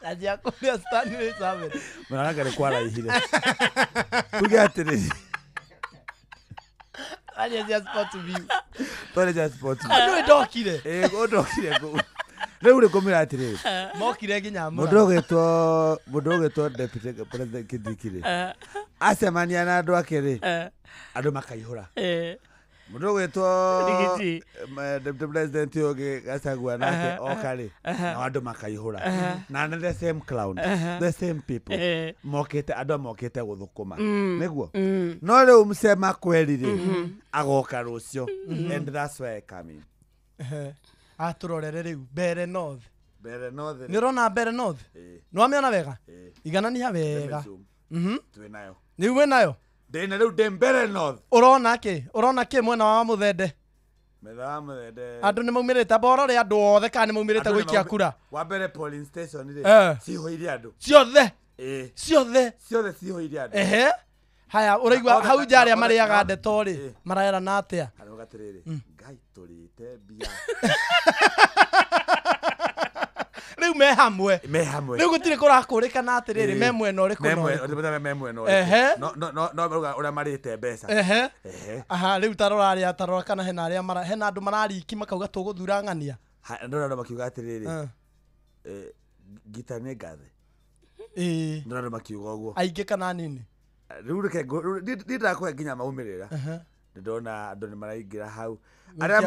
Najia kũrĩa Stanleys ame Murang'a nĩ kwaraihire. Tuge atĩrĩrĩ, twarie cia Sport View. Twarie cia Sport View. Andũ ndokire. Ndokire kũu. Rĩu rĩ ngũmĩra atĩrĩrĩ, mokire nginya mũndũ ũgĩtwo Deputy President Kindiki rĩ, acemania na andũ ake rĩ, andũ makaihũra. Mũndũ ũgĩtwo Deputy President ũngĩ Gachagua nake oka rĩ, nao andũ makaihũra. Na nĩ the same clown, the same people mokĩte, andũ mokĩte gũthũkũma nĩguo. No rĩu msema kweli rĩ, agoka rũciũ, and that's where I come in. Atũrorere rĩu Mbere North. Mbere North. Nĩ ũrona Mbere North? Nĩ wamĩona wega? Iganania wega. Twĩnayo. Rĩu wĩnayo? Ndĩna rĩu ndĩ Mbere North. Ũrona kĩ? Ũrona kĩ mwena wa Mũthende? Mwena wa Mũthende. Andũ nĩ maumĩrĩte borore andũ othe kana nĩ maumĩrĩte gũikia kura? Wa mbere polling station rĩ, cihũire andũ. Ciothe? Ciothe? Ciothe cihũire andũ. Ehe. Haya, ũraigua hau nja arĩa marĩaga ndeto rĩ, marerana atĩa? Arauga atĩrĩrĩ, Ngai tũrĩte mbia. Rĩu me hamwe. Me hamwe. Rĩu gũtirĩ kũrakũrĩkana atĩrĩrĩ, me mwena ũrĩkũ na ũrĩkũ. Me mwena ũrĩkũ. No marauga ũrĩa marĩte mbeca. Ehe. Aha, rĩu ta rora arĩa, ta rora kana hena arĩa hena andũ marariki makauga tũgũthura ng'ania. Ndona andũ makiuga atĩrĩrĩ, ngita nĩ ngathe. Ndona andũ makiuga ũguo. Aingĩ kana nini? Rĩu reke niĩ ndakũhe nginya maumĩrĩra. Ndĩndona andũ nĩ maraingĩra hau. Andũ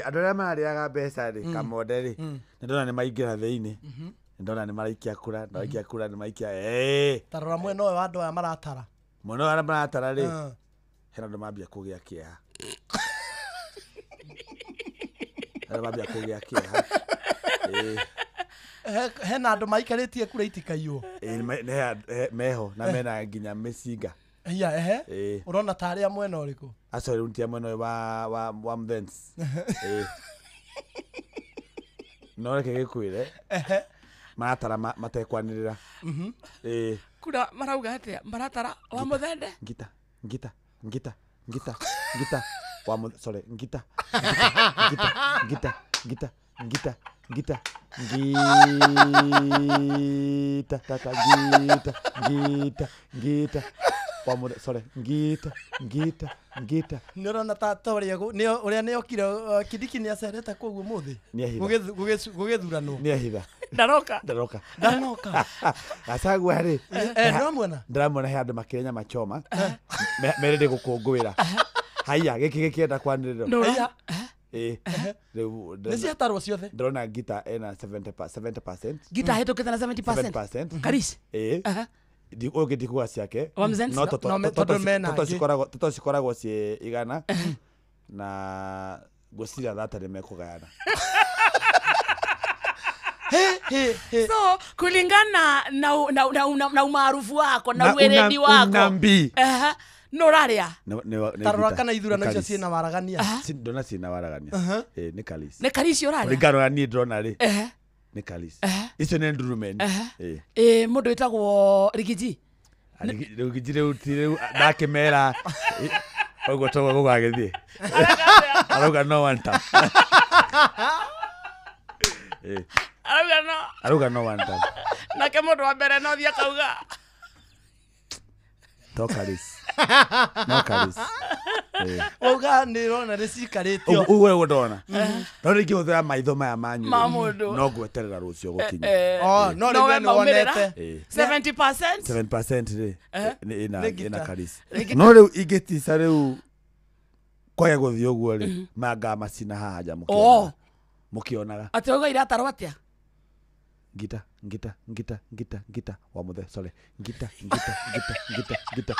arĩa mararĩaga mbeca rĩ, Kamonde rĩ, nĩndona nĩ maingĩra thĩinĩ. Nĩndona nĩ maraikia kura, nĩ kura, nĩ maikia. Ta rora mwena ũyũ wa andũ aya maratara. Mwena ũyũ arĩa maratara rĩ, hena andũ mambia kũgĩa kĩeha. Andũ mambia kũgĩa kĩeha. Hena andũ maikarĩtie kura itikaiywo. Meho na mena nginya mĩcinga. Iya, ehe. Ũrona ta arĩa mwena ũrĩkũ? Acio rĩu ti mwena ũyũ wa Mthens. No reke gĩkwĩre. Maratara matekwanĩrĩra. Kura marauga atĩa? Maratara wa Mũthende? Ngita, ngita, ngita, ngita, ngita, wa sorry, ngita, ngita, ngita, ngita, ngita, ngita, ngita, tata, ngita, ngita, ngita, wa Mũthende, sorry, ngita, ngita, ngita. Nĩ ũrona ta ũrĩa ũrĩa nĩ okire Kindiki nĩ acerete kũu ũmũthĩ. Gũgĩthuranwo. Nĩ ehitha. Ndaroka. Ndaroka. Ndanoka. Gachagua rĩ. Ndĩramuona. Ndĩramuona he andũ makĩrĩa nyama choma. Merĩndĩ gũkũngũĩra. Haiya, gĩkĩ gĩkĩenda kwanĩrĩrwo. Haiya. Rĩu Nĩ ciatarwo ciothe. Ndĩrona ngita ena 70%. Ngita ahĩtũkĩte na 70%. 7%. Karis. Ĩĩ. Ũngĩ ndikuga ciake. Wa Mzenzi? No No, tondũ mena toto angĩ. toto cikoragwo ciĩ 100 na ngwĩciria thata nĩ mekũgayana. So kulingana na umaarufu wako na uweredi wako unambi. No ũrarĩa Tarora kana ithurano icio ciĩna waragania. Ndona ciĩna waragania. Ĩĩ nĩ Karis. Nĩ Karis ũrarĩa. Kũringana na niĩ ndĩrona rĩ. Nĩ Karis. Icio nĩ ndurumeni. Ĩĩ mũndũ wĩtagwo Rigiji. Rigiji rĩu ti rĩu ndakĩmera ũguo toguo gũgagĩthiĩ. Arauga no one time. Arauga no. Arauga no one time. Nake mũndũ wa mbere no thiĩ akauga. To Karis. No Karis. Wauga nĩ ũrona nĩ cikarĩtio. Ũguo nĩguo ndona. No rĩngĩ hũthĩra maitho maya manyu. Ma mũndũ. No ngweterera rũciũ gũkinya. Oh, no rĩu we nĩ wonete. 70%? 7% rĩ. Nĩ ĩna Karis. Nĩ No rĩu ingĩtica rĩu kwage gũthiĩ ũguo rĩ, manga macina haha nja mũkĩonaga. Mũkĩonaga. Atĩ ũguo iratarwo atĩa? Ngita ngita ngita ngita ngita wa muthe sorry ngita ngita ngita ngita ngita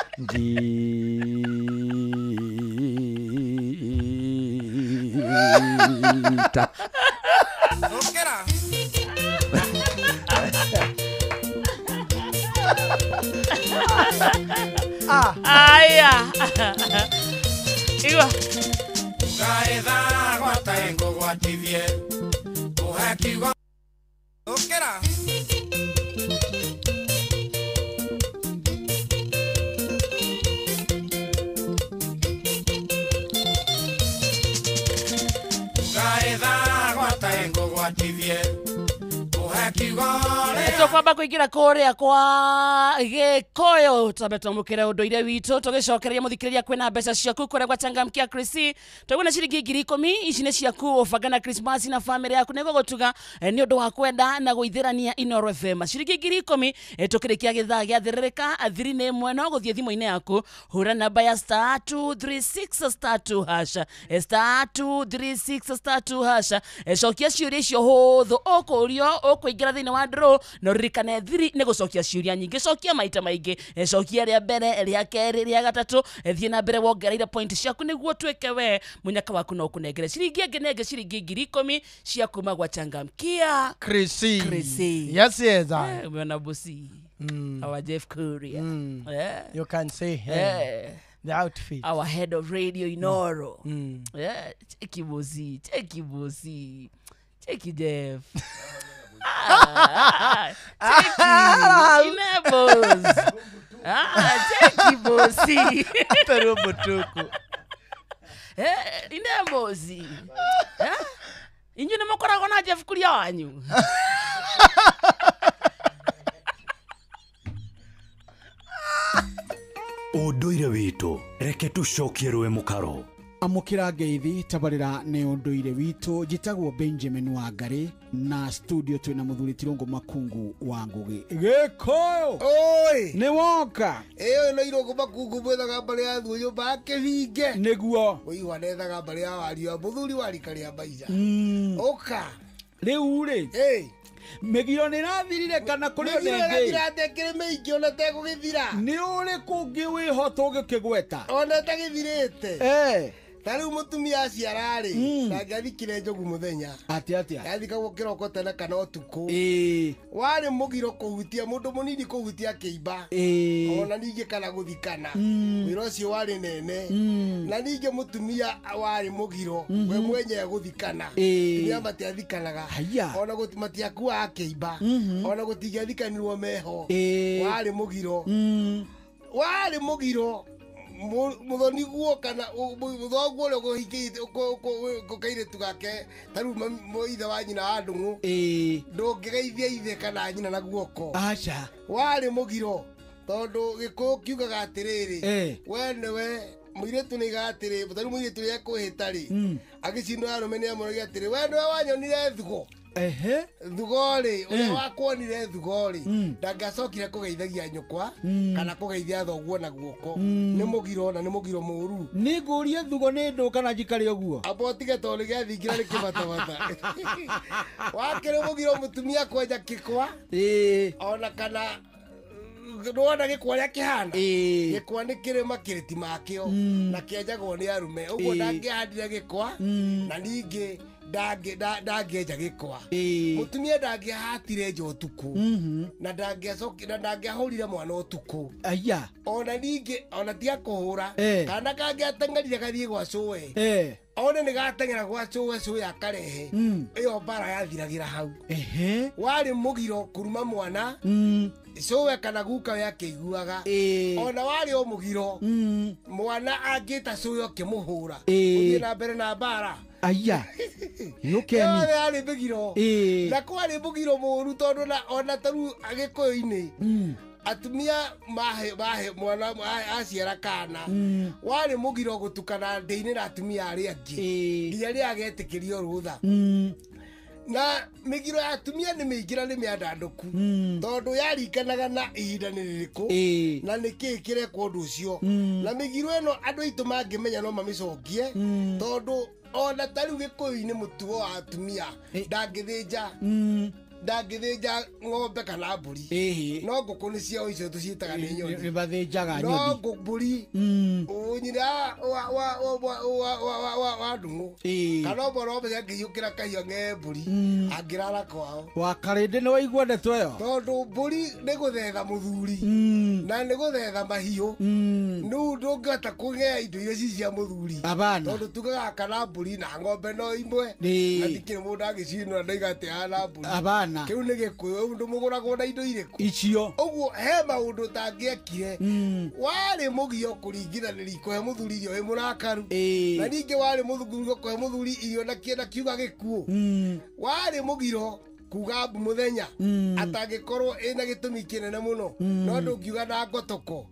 ngita. Okera. Aya. Igua. Ngaetha gwata ngũgwatithie. Ũhe kiugo. Okera. Ngaetha gwata ngũgwatithie. Ũhe kiugo. Tũkwamba kũingĩra kũrĩa kwa Gĩkũyũ twambe twamũkĩre ũndũire witũ tũgĩcokereria mũthikĩrĩria kwĩna mbeca ciaku kũrĩa gwa Changamkia Chrissy tũguna ciringi 10,000 ici nĩ ciaku ũbanga na Christmas na family yaku nĩguo gũtuga nĩ ũndũ wa kwenda na gũithĩrania Inooro FM ciringi 10,000 tũkĩrĩkia gĩthaa gĩa thĩrĩrĩka thiri nĩ ĩmwe no gũthiĩ thimũ-inĩ yaku hũra namba ya *236 *2# *236 *2# cokia ciũria icio hũthũ ũkũrio ũkũingĩra thĩinĩ wa draw no ririkane thiri nĩ gũcokia ciũria nyingĩ cokia maita maingĩ cokia rĩa mbere rĩa kerĩ rĩa gatatũ thiĩ na mbere wongereire point ciaku nĩguo tuĩke we mũnyaka waku no ũkũnengere ciringi ĩngĩ na ĩngĩ ciringi 10,000 cia kuma gwa Changamkia Chrissy. Chrissy. Yes, yes. I. Umeona bosi. Our Jeff Kuria. You can say the outfit. Our head of radio Inooro. Yeah, cheki bosi, cheki bosi. Cheki Jeff. Cheki Inebos. Cheki bosi. Pero butuku. Inebosi. Inyuĩ nĩ mũkoragwo na Jeff Kuria wanyu. Ũndũire witũ reke tũcokie rũĩ mũkaro. Amũkĩra ngeithi tabarĩra nĩ ũndũire witũ njĩtagwo Benjamin Wangari na studio twĩna mũthuri Tirũngũ Makungu wa Ngũgĩ. Gĩkũyũ oi nĩ woka ĩyo no Irũngũ Makungu mwethaga mbarĩ ya thuo nyũmba akĩhinge nĩguo ũigua nethaga mbarĩ ya wario mũthuri wa rika rĩa maica ũka rĩu rĩ mĩgiro nĩ ĩrathirire kana kũrĩ ona ĩngĩ? Mĩgiro ĩrathira ĩkĩrĩ mĩingĩ ona ĩtegũgĩthira. Nĩ ũrĩkũ ũngĩ wĩho tũngĩkĩgweta ona ĩtagĩthirĩte? Ta rĩu mũtumia aciara-rĩ ndangĩathikire njogu mũthenya. Atĩa atĩa? Yathikagwo kĩroko tene kana ũtukũ. Warĩ mũgiro kũhutia mũndũ mũnini kũhutia kĩimba ona ningĩ kana gũthikana. Wĩra ũcio warĩ nene. Na ningĩ mũtumia warĩ mũgiro we mwenyewe gũthikana. Atumia matiathikanaga ona matiakuaga kĩimba ona gũtingĩathikanirwo meho. Warĩ mũgiro. Warĩ mũgiro muthoni guo kana muthoguo ũrĩa ũkũhikĩte kairĩtu gake ta rĩu ithe wa nyina wa ndũng'ũ ndũngĩgeithia ithe kana nyina na guoko. Aca. Warĩ mũgiro tondũ gĩkũyũ kiugaga atĩrĩrĩ we nĩwe mũirĩtu nĩaigaga atĩrĩ ta rĩu mũirĩtu ũrĩa ekũhĩta rĩ agĩcindwo arũme nĩamũragia atĩrĩ we nĩwe wanyonire thugo. Ehe. Thugo-rĩ, ũrĩa wakuonire thugo-rĩ, ndangĩacokire kũgeithagia nyũkwa kana kũgeithia thoguo na guoko. Nĩ mũgiro na nĩ mũgiro mũru. Nĩ ngũrie thugo nĩ ndũ kana njikare ũguo? Amba ũtige tondũ gĩathingira nĩ kĩbatabata. Wakĩrĩ mũgiro mũtumia kwenja kĩkwa. Ona kana nĩwona gĩkwa ũrĩa kĩhana. Gĩkwa nĩ kĩrĩ makĩrĩti makĩo na kĩenjagwo nĩ arume. Ũguo ndangĩahandire gĩkwa na ningĩ ndangĩenja gĩkwa. Mũtumia ndangĩahatire nja ũtukũ na ndangĩacokire na ndangĩahũrire mwana ũtukũ. Aya. Ona ningĩ ona tiga kũhũra kana kangĩateng'erire gathiĩ gwa cũwe. One nĩ gateng'era gwa cũwe, cũwe akarehe. Ĩyo mbara yathiragĩra hau. Warĩ mũgiro kũruma mwana cũwe kana guka we akĩiguaga. Ona warĩ o mũgiro mwana angĩta cũwe ũkĩmũhũra ũthiĩ na mbere na mbara. Aya. Yũkeni. Yothe yarĩ mĩgiro. Na kwarĩ mũgiro mũru tondũ ona ta rĩu Agĩkũyũ-inĩ atumia mahe mwana aciara kana warĩ mũgiro gũtukana ndĩ-inĩ na atumia arĩa angĩ nginya rĩrĩa agetĩkĩrio rũtha. Na mĩgiro ya atumia nĩ mĩingĩ na nĩ mĩandandũku tondũ yaringanaga na ihinda nĩ rĩrĩkũ na nĩ kĩĩ kĩrekwo ũndũ ũcio. Na mĩgiro ĩno andũ aitũ mangĩmenya no mamĩcokie tondũ ona ta rĩu Gĩkũyũ-inĩ mũtugo wa atumia ndangĩthĩnja ndangĩthĩnja ng'ombe kana mbũri. No ngũkũ nĩ ciao icio tũciĩtaga nĩ nyoni. Nĩ mathĩnjaga nyoni. No mbũri nyina wa ndung'ũ kana mwana wothe angĩiyũkĩra kahiũ ng'ee mbũri angĩrara kwao. Wa Karĩndĩ nĩ waigua ndeto ĩyo? Tondũ mbũri nĩ gũthetha mũthuri na nĩ gũthetha mahiũ. Rĩu ndũngĩhota kũgĩa indo iria ci cia mũthuri tondũ tugaga kana mbũri na ng'ombe no imwe na ndikĩrĩ mũndũ angĩcinũra ndoiga atĩ ahana mbũri. Kĩu nĩ Gĩkũyũ ndũmũgũragwo na indo irĩkũ icio. Ũguo he maũndũ ũtangĩekire. Warĩ mũgio kũringithanĩria kũhe mũthuri irio wĩ mũrakaru na ningĩ warĩ mũgiro kũhe mũthuri irio na kiuga gĩkuũ. Warĩ mũgiro kuga mbu mũthenya atangĩkorwo ĩna gĩtũmi kĩnene mũno no ndũngiuga na ngotoko.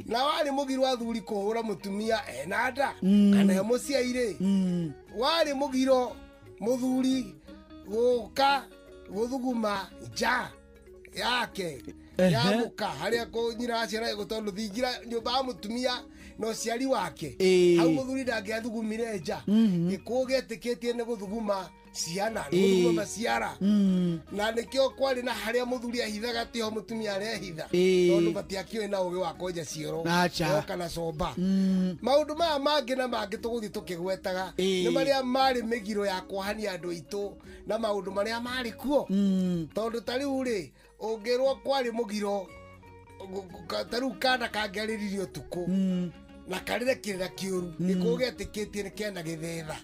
Na warĩ mũgiro athuri kũhũra mũtumia ena nda kana e mũciairĩ. Warĩ mũgiro mũthuri gũka gũthuguma nja yake ya mũka harĩa nyina aciara tondũ thingira nyũmba ya mũtumia na ũciari wake hau mũthuri ndangĩathugumire nja. Gĩkũyũ gĩetĩkĩtie nĩ gũthuguma ciana nĩ gũthuguma maciara na nĩkĩo kwarĩ na harĩa mũthuri ahithaga tiho mũtumia arehitha tondũ matiakĩũĩ na ũgĩ wa kwenja cioro oka na comba. Maũndũ maya mangĩ na mangĩ tũgũthiĩ tũkĩgwetaga nĩ marĩa marĩ mĩgiro ya kuohania andũ aitũ na maũndũ marĩa marĩ kuo. Tondũ ta rĩu rĩ ũngĩrwo kwarĩ mũgiro ta rĩu kana kangĩarĩririe ũtukũ na karĩre kĩrĩra kĩũru gĩkũyũ gĩetĩkĩtie nĩ kena gĩthetha.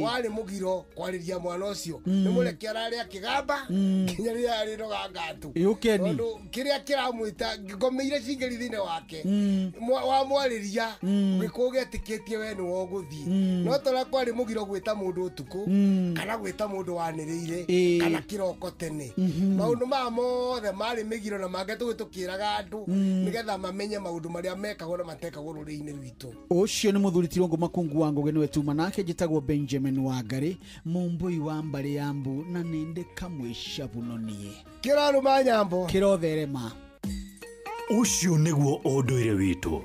Warĩ mũgiro kwarĩria mwana ũcio nĩ mũreke ararĩ akĩgamba nginya rĩrĩa arĩnoga ngatũ tondũ kĩrĩa kĩramwĩta ngomeire cingĩri thĩinĩ wake wamwarĩria gĩkũyũ gĩetĩkĩtie we nĩwe ũgũthiĩ. No tondũ kwarĩ mũgiro gwĩta mũndũ ũtukũ kana gwĩta mũndũ wanĩrĩire kana kĩroko tene. Maũndũ maya mothe marĩ mĩgiro na mangĩ tũgĩ tũkĩraga andũ nĩgetha mamenye maũndũ marĩa mekagwo na matekagwo rũrĩrĩ-inĩ. Ũcio nĩ mũthuri Tirũngũ Makungu wa Ngũgĩ nĩwe tuma nake njĩtagwo Benjamin Wangari mũmbũi wa mbarĩ ya mbu na nĩndĩ kamwe cabuno niĩ kĩrarũma nyambo kĩrotherema. Ũcio nĩguo ũndũire witũ.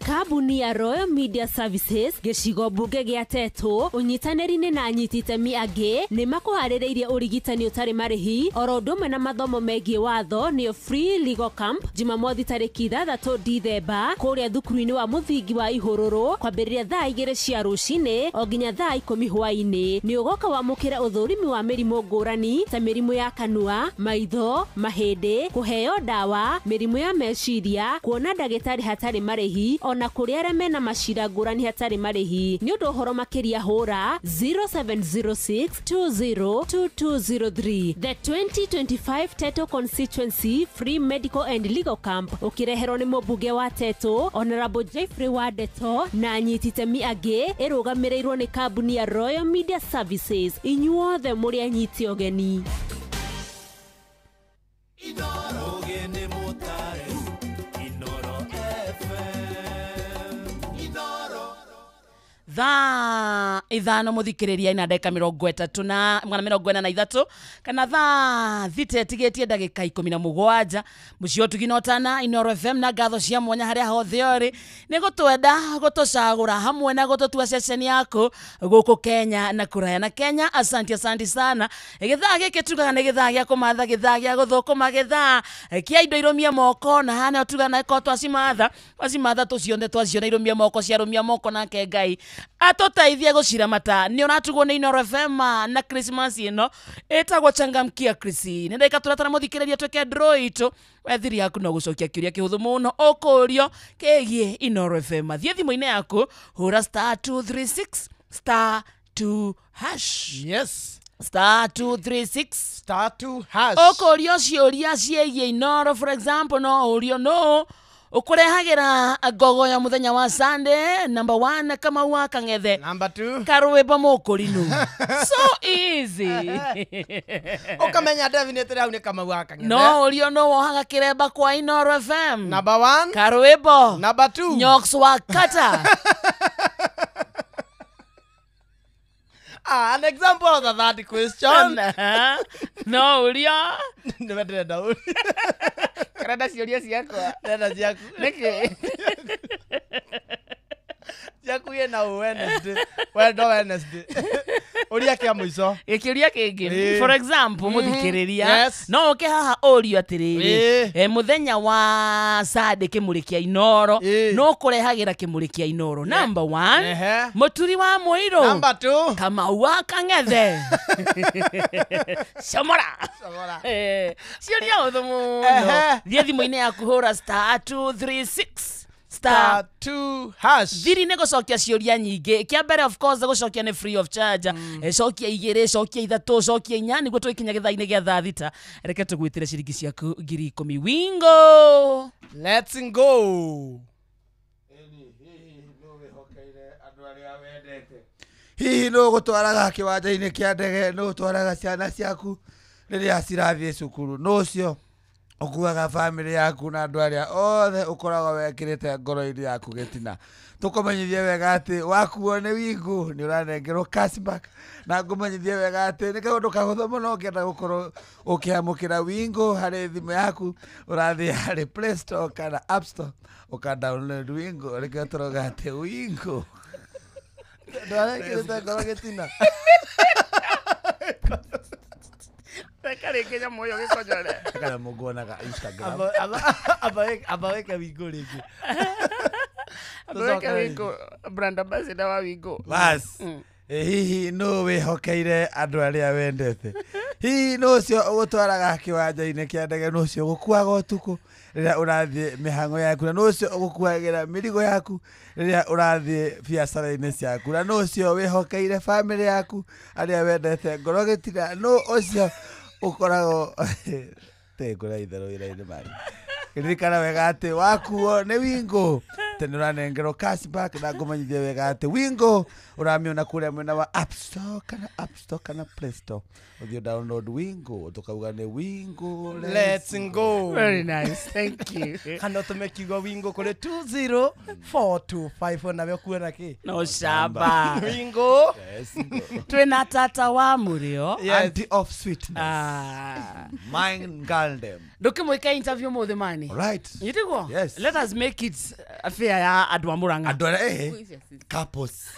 Kambuni ya Royal Media Services gĩcigo mbunge gĩa Tetũ ũnyitanĩri-inĩ na anyiti itemi angĩ nĩ makũharĩrĩirie ũrigitani ũtarĩ marĩhi oro ũndũ ũmwe na mathomo megiĩ watho nĩyo Free Legal Camp Jumamothi tarĩki 6 Dithemba kũrĩa thukuru-inĩ wa mũthingi wa Ihũrũrũ kwambĩrĩria thaa 2 cia rũcinĩ o nginya thaa 10 hwaĩ-inĩ. Nĩ ũgoka wamũkĩra ũthũrimi wa mĩrimũ ngũrani ta mĩrimũ ya kanua, maitho, mahĩndĩ, kũheo ndawa, mĩrimũ ya meciria, kuona ndagĩtarĩ hatarĩ marĩhi ona kũrĩ arĩa mena macira ngũrani hatarĩ marĩhi. Nĩ ũndũ ũhoro makĩria hũra 0706 202203. The 2025 Teto Constituency Free Medical and Legal Camp ũkĩreherwo nĩ mũmbunge wa Teto Honorable Jeffrey Wandeto na anyiti itemi angĩ ĩrũgamĩrĩirwo nĩ kambuni ya Royal Media Services. Inyuothe mũrĩ anyiti ũgeni. Thaa 5 muthikiriria ina ndagika 33 na 43 kana thaa 6 etigetie ndagika 17 mucio tuginotana Inoro FM na ngatho cia mwanya haria hothe uri ni gutwenda gutucagura hamwe na gututua ceceni yaku guku Kenya na kuraya na Kenya. Asante asante sana. Githaa giki tugaga ni githaa gia kumatha, githaa gia guthukuma, githaa kia indo irumia moko na hana tugaga na ko twacimatha twacimatha tucione twaciona irumia moko ciarumia moko nake Ngai atũteithie gũciramata. Nĩ ũratugwo nĩ Inoro FM na Christmas ĩno ĩtagwo changamkia Chrissy. Nĩ ndagĩka tũratara mũthikĩrĩria twĩke draw itũ wethiri yaku no gũcokia kĩũria kĩhũthũ mũno ũkũrio kĩgiĩ Inoro FM. Thiĩ thimũ-inĩ yaku hũra *236 *2 hash. Yes. *236 *2 hash. Ũkũrio ciũria ciĩgiĩ Inoro, for example no ũrio no ukurehagira gogo ya muthenya wa Sunday. Number 1 Kamau wa Kang'ethe, number 2 Karwimbo Mukurinu. So easy. Ukamenya definitely hau ni Kamau wa Kang'ethe. No urio no wohaga kiremba kwa Inoro FM. Number 1 Karwimbo, number 2 Nyox wa Kata. An example of the third question. No urio ndĩrenda ũria. Karenda ciũria ciakwa. Ndĩrenda ciaku. Nĩkĩ? Ciaku ĩna Wednesday. Wendo Wednesday. Ũria kĩa mũico. Gĩkĩũria kĩngĩ. For example, mũthikĩrĩria. Yes. No ũke haha ũrio atĩrĩrĩ. Mũthenya wa Sunday kĩmũrĩ kĩa Inoro. No kũrehagĩra kĩmũrĩ kĩa Inoro. Number 1, Mũturi wa Mũirũ. Number 2, Kamau wa Kang'ethe. Comora. Comora. Ciũria hũthũ mũno. Thiĩ thimũ-inĩ yaku hũra *236 *2 hash. Thiri nĩ gũcokia ciũria nyingĩ. Kĩa mbere of course gũcokia nĩ free of charge. Cokia 2, cokia 3, cokia 4 nĩguo tũgĩkinya gĩthaa-inĩ gĩa thaa 6. Reke tũgwĩtĩre ciringi ciaku 10,000. Wingo. Let's go. Hihi no gũtwaraga kĩwanja-inĩ kĩa ndege, no ũtwaraga ciana ciaku rĩrĩa cirathiĩ cukuru, no ũcio ũkuaga family yaku na andũ arĩa othe ũkoragwo wekĩrĩte ngoro-inĩ yaku gĩtina. Tũkũmenyithie wega atĩ wakuo nĩ wingu nĩ ũranengerwo cashback, na ngũmenyithie wega atĩ nĩ kaũndũ kahũthũ mũno ũngĩenda gũkorwo ũkĩamũkĩra wingu harĩ thimũ yaku, ũrathiĩ harĩ Play Store kana App Store ũka download wingu. Rĩkĩo tũrauga atĩ wingu ndwarekĩrĩte ngoro gĩtina. Reka rĩngĩ nyamũ ĩyo gĩkonyore. Kana mũnguonaga Instagram. Amba wĩke wingu rĩngĩ. Amba wĩke wingu, brand ambassador wa wingu. Bas. Hihi no wĩhokeire andũ arĩa wendete. Hihi no ũcio ũgũtwaraga kĩwanja-inĩ kĩa ndege, no ũcio ũgũkuaga ũtukũ rĩrĩa ũrathiĩ mĩhang'o yaku, na no ũcio ũgũkuagĩra mĩrigo yaku rĩrĩa ũrathiĩ biacara-inĩ ciaku, na no ũcio wĩhokeire family yaku arĩa wendete ngoro gĩtina, no ũcio ũkoragwo tengũra itherũ wĩra-inĩ mani. Ririkana wega atĩ wakuo nĩ wingu atĩ nĩ ũranengerwo cashback na ngũmenyithie wega atĩ Wingo ũramĩona kũrĩa mwena wa App Store kana App Store kana Play Store. Ũthiĩ download Wingo tukauga nĩ Wingo. Let's go. Very nice. Thank you. Kana ũtũme kiugo Wingo kũrĩ 20425 nawe ũkuona kĩ? No shamba. Wingo. Twĩna tata wa mũrĩo. Yes. Auntie of sweetness. Ah. Mine Galdem. Ndũkĩmwĩka interview mũthĩ mani. All right. Yitiguo? Yes. Let us make it a fair ya andũ a Murang'a. Andũ arĩa couples.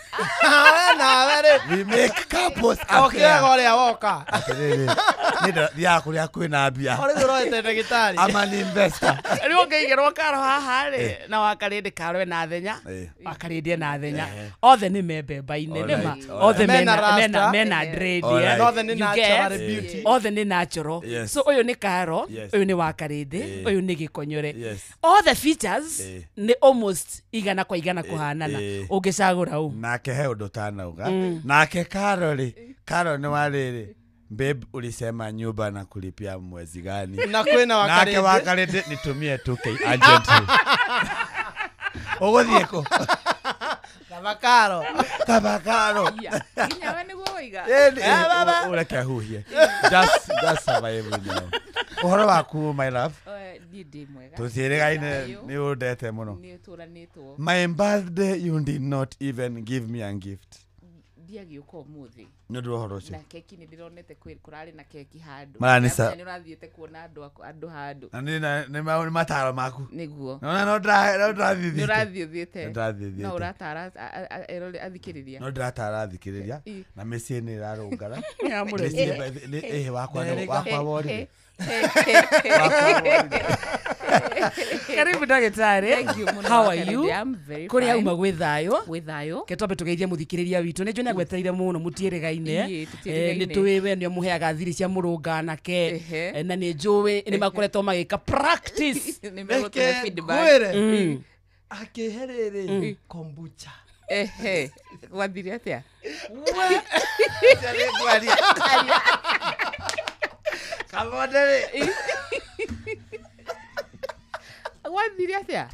Na we We make couples. Okĩraga ũrĩa woka. Atĩrĩrĩ. Nĩ ndathiaga kũrĩa kwĩna mbia. Ũrĩ ũroete ndagĩtarĩ. I'm an investor. Rĩu ũngĩigĩrwo karo haha rĩ na wakarĩndĩ karo ena thenya. Wakarĩndĩ ena thenya. Othe nĩ membemba-inĩ nĩma. Othe mena mena dread. Othe nĩ natural beauty. Othe nĩ natural. So ũyũ nĩ karo, ũyũ nĩ wakarĩndĩ, ũyũ nĩ gĩkonyore. All the features nĩ almost igana kwa igana kuhanana. Ũngĩcagũra ũ. Nake he ũndũ tanauga. Nake karo rĩ, karo nĩ warĩrĩ. Babe, ulisema nyumba na kulipia mwezi gani? Na kwĩna wakarĩndĩ. Nake wakarĩndĩ nitumie 2K urgently. Ũgũthiĩ kũ? Tabakaro. Tabakaro. Nginya we nĩguo waiga. Ũreke huhie. Just survive now. Ũhoro waku my love? Niĩ ndĩ mwega. Tũciĩrĩgaine nĩ ũndete mũno. Nĩ tũranĩtwo. My birthday you did not even give me a gift. Ndiagĩũka ũmũthĩ. Nĩ ũndũ wa ũhoro ũcio. Na keki nĩ ndĩronete kũrarĩ na keki handũ. Maranĩca. Nĩ ũrathiĩte kuona andũ handũ. Na nĩ mataro maku. Nĩguo. Nona no ndĩrathiĩ Nĩ ũrathiĩ ũthiĩte. Nĩ ndĩrathiĩ thiĩte. No ũratara athikĩrĩria. No ndĩratara athikĩrĩria na mĩciĩ nĩ ĩrarũngara. Mĩciĩ wakwa worire. Karibu ndagĩtarĩ. How are you? Kũrĩa uma gwĩ thayũ. Gwĩ thayũ. Ke twambe tũgeithie mũthikĩrĩria witũ. Nĩ njũĩ nĩ agwetereire mũno mũtiĩrĩgaine. Nĩ tũĩ we nĩ ũmũheaga thiri cia mũrũnganake. Na nĩ njũĩ nĩ makoretwo magĩka practice. Nĩ megũtũhe feedback. Ngwĩre. Akĩhe rĩrĩ kombucha. Ehe. Gwathire atĩa? Kamondere. Gwathire atĩa?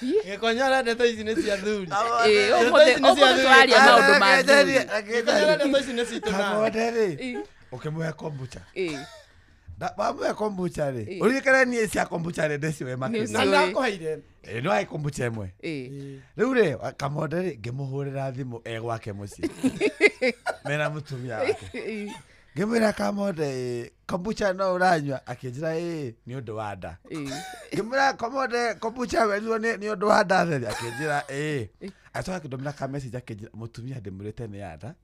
Gĩkonyora ndeto ici nĩ cia thuri. Ũmũthĩ tũraria maũndũ ma thuri. Gĩkonyora ndeto ici nĩ citũ nawe. Kamondere. Ũkĩmũhe kombucha. Wamũhe kombucha rĩ. Ũririkane niĩ cia kombucha rĩ ndĩciũĩ makĩria. Na ndakũheire. No ahe kombucha ĩmwe. Rĩu rĩ Kamondere rĩ ngĩmũhũrĩra thimũ e gwake mũciĩ. Mena mũtumia wake. Ngĩmwĩra Kamonde kombucha no ũranyua akĩnjĩra ĩĩ nĩ ũndũ wa nda. Ngĩmwĩra Kamonde kombucha wenyua nĩ ũndũ wa nda theri akĩnjĩra ĩĩ. Acoka akĩndũmĩra ka message akĩnjĩra mũtumia ndĩmwĩrĩte nĩ ya nda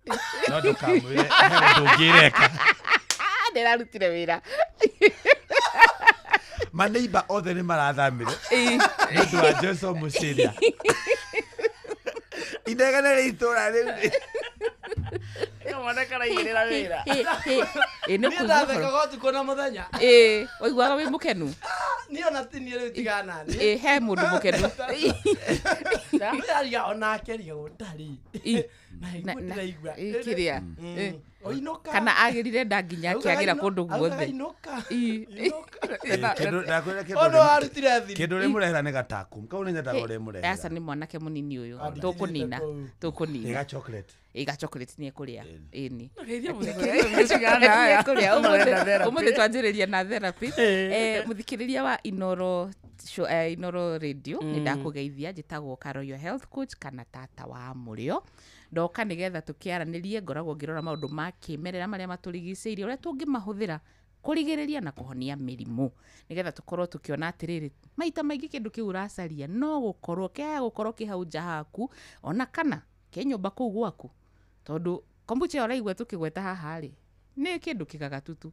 no ndũkamwĩre he ũndũ ũngĩreka. Ndĩrarutire wĩra. Maneiba othe nĩ marathamire nĩ ũndũ wa Johnson Mũciria. Inegene rĩ itũra rĩu. Kamwana karaigĩrĩra wĩra. Nĩ Niĩ ndathekaga ũtukũ na mũthenya. Waiguaga wĩ mũkenu? Niĩ ona ti niĩ rĩu tiga nani. He mũndũ mũkenu. Ndĩraria onake rigagwo ndarĩ. Na ndĩraigua. Kĩrĩa. Kana agĩrire nda nginya akĩagĩra kũndũ guothe. Kĩndũ ũrĩmũrehera nĩ gataku. Kau nĩ nyendaga ũrĩmũrehera. Aca nĩ mwanake mũnini ũyũ. Tũkũnina. Tũkũnina. Ĩga chocolate. Ĩga chocolate nĩ ekũrĩa. Ĩni. Ũmũthĩ twanjĩrĩria na therapy. Mũthikĩrĩria wa Inoro Inoro Radio nĩ ndakũgeithia njĩtagwo Carol your health coach kana tata wa mũrĩo. Ndoka nĩgetha tũkĩaranĩrie ngoragwo ngĩrora maũndũ ma kĩmerera marĩa matũrigicĩirie ũrĩa tũngĩmahũthĩra kũrigĩrĩria na kũhonia mĩrimũ nĩgetha tũkorwo tũkĩona atĩrĩrĩ maita maingĩ kĩndũ kĩu ũracaria no gũkorwo kĩaya gũkorwo kĩ hau nja haku ona kana kĩ nyũmba kũu gwaku tondũ kombucha ũraigua tũkĩgweta haha rĩ nĩ kĩndũ kĩgagatutu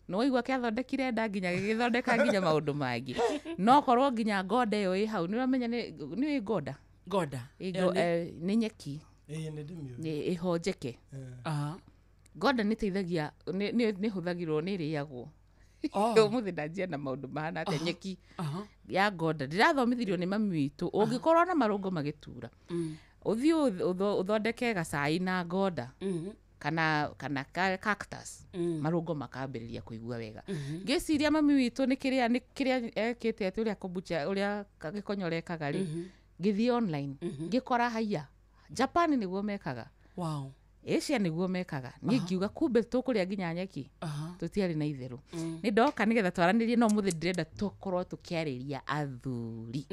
no waigua kĩathondekire nda nginya gĩgĩthondeka nginya maũndũ mangĩ no korwo nginya ngonda ĩyo ĩ hau nĩ ũramenya nĩ ngonda ngonda nĩ nyeki nĩ ĩhonjeke. Ngonda nĩ teithagia nĩ hũthagĩrwo nĩ ĩrĩagwo. Ũmũthĩ ndanjia na maũndũ mahana atĩa nyeki ya ngonda ndĩrathomithirio nĩ mami witũ ũngĩkorwo na marũngo magĩtura ũthiĩ ũthondeke gacai na ngonda kana cactus marũngo makambĩrĩria kũigua wega. Ngĩciria mami witũ nĩ kĩrĩa ekĩte atĩ ũrĩa kombucha ũrĩa gĩkonyore ekaga rĩ ngĩthiĩ online ngĩkora haiya Japan nĩguo mekaga. Wow. Asia nĩguo mekaga. Niĩ ngiuga kumbe tũkũrĩa nginya nyeki. Tũtiarĩ na itherũ. Nĩ ndoka nĩgetha twaranĩrie no mũthĩ ndĩrenda tũkorwo tũkĩarĩria athuri.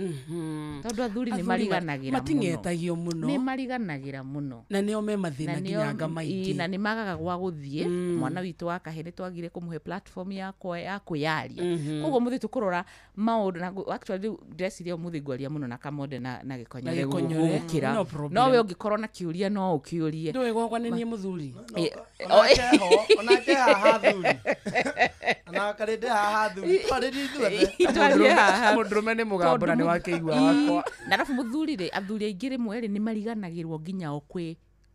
Tondũ athuri nĩ mariganagĩra mũno. Mating'etagio mũno. Nĩ mariganagĩra mũno. Na nĩo me mathĩna nginya nga maingĩ. Na nĩ magaga gwa gũthiĩ. Mwana witũ wa kahĩĩ nĩ twagire kũmũhe platform ya kwĩyaria. Koguo mũthĩ tũkũrora maũndũ na actually rĩu ndĩreciria ũmũthĩ ngwaria mũno na Kamonde na Gĩkonyore gũkĩra. No we ũngĩkorwo na kĩũria no ũkĩũrie. Ndũĩ gwakwa nĩ niĩ mũthuri. Onake haha thuri. Ona karĩndĩ haha thuri. Twarĩrie ithuothe. Mũndũrũme nĩ mũgambo na nĩ wakĩigua wakwa. Na arabu mũthuri rĩ athuri aingĩ rĩmwe rĩ nĩ mariganagĩrwo nginya o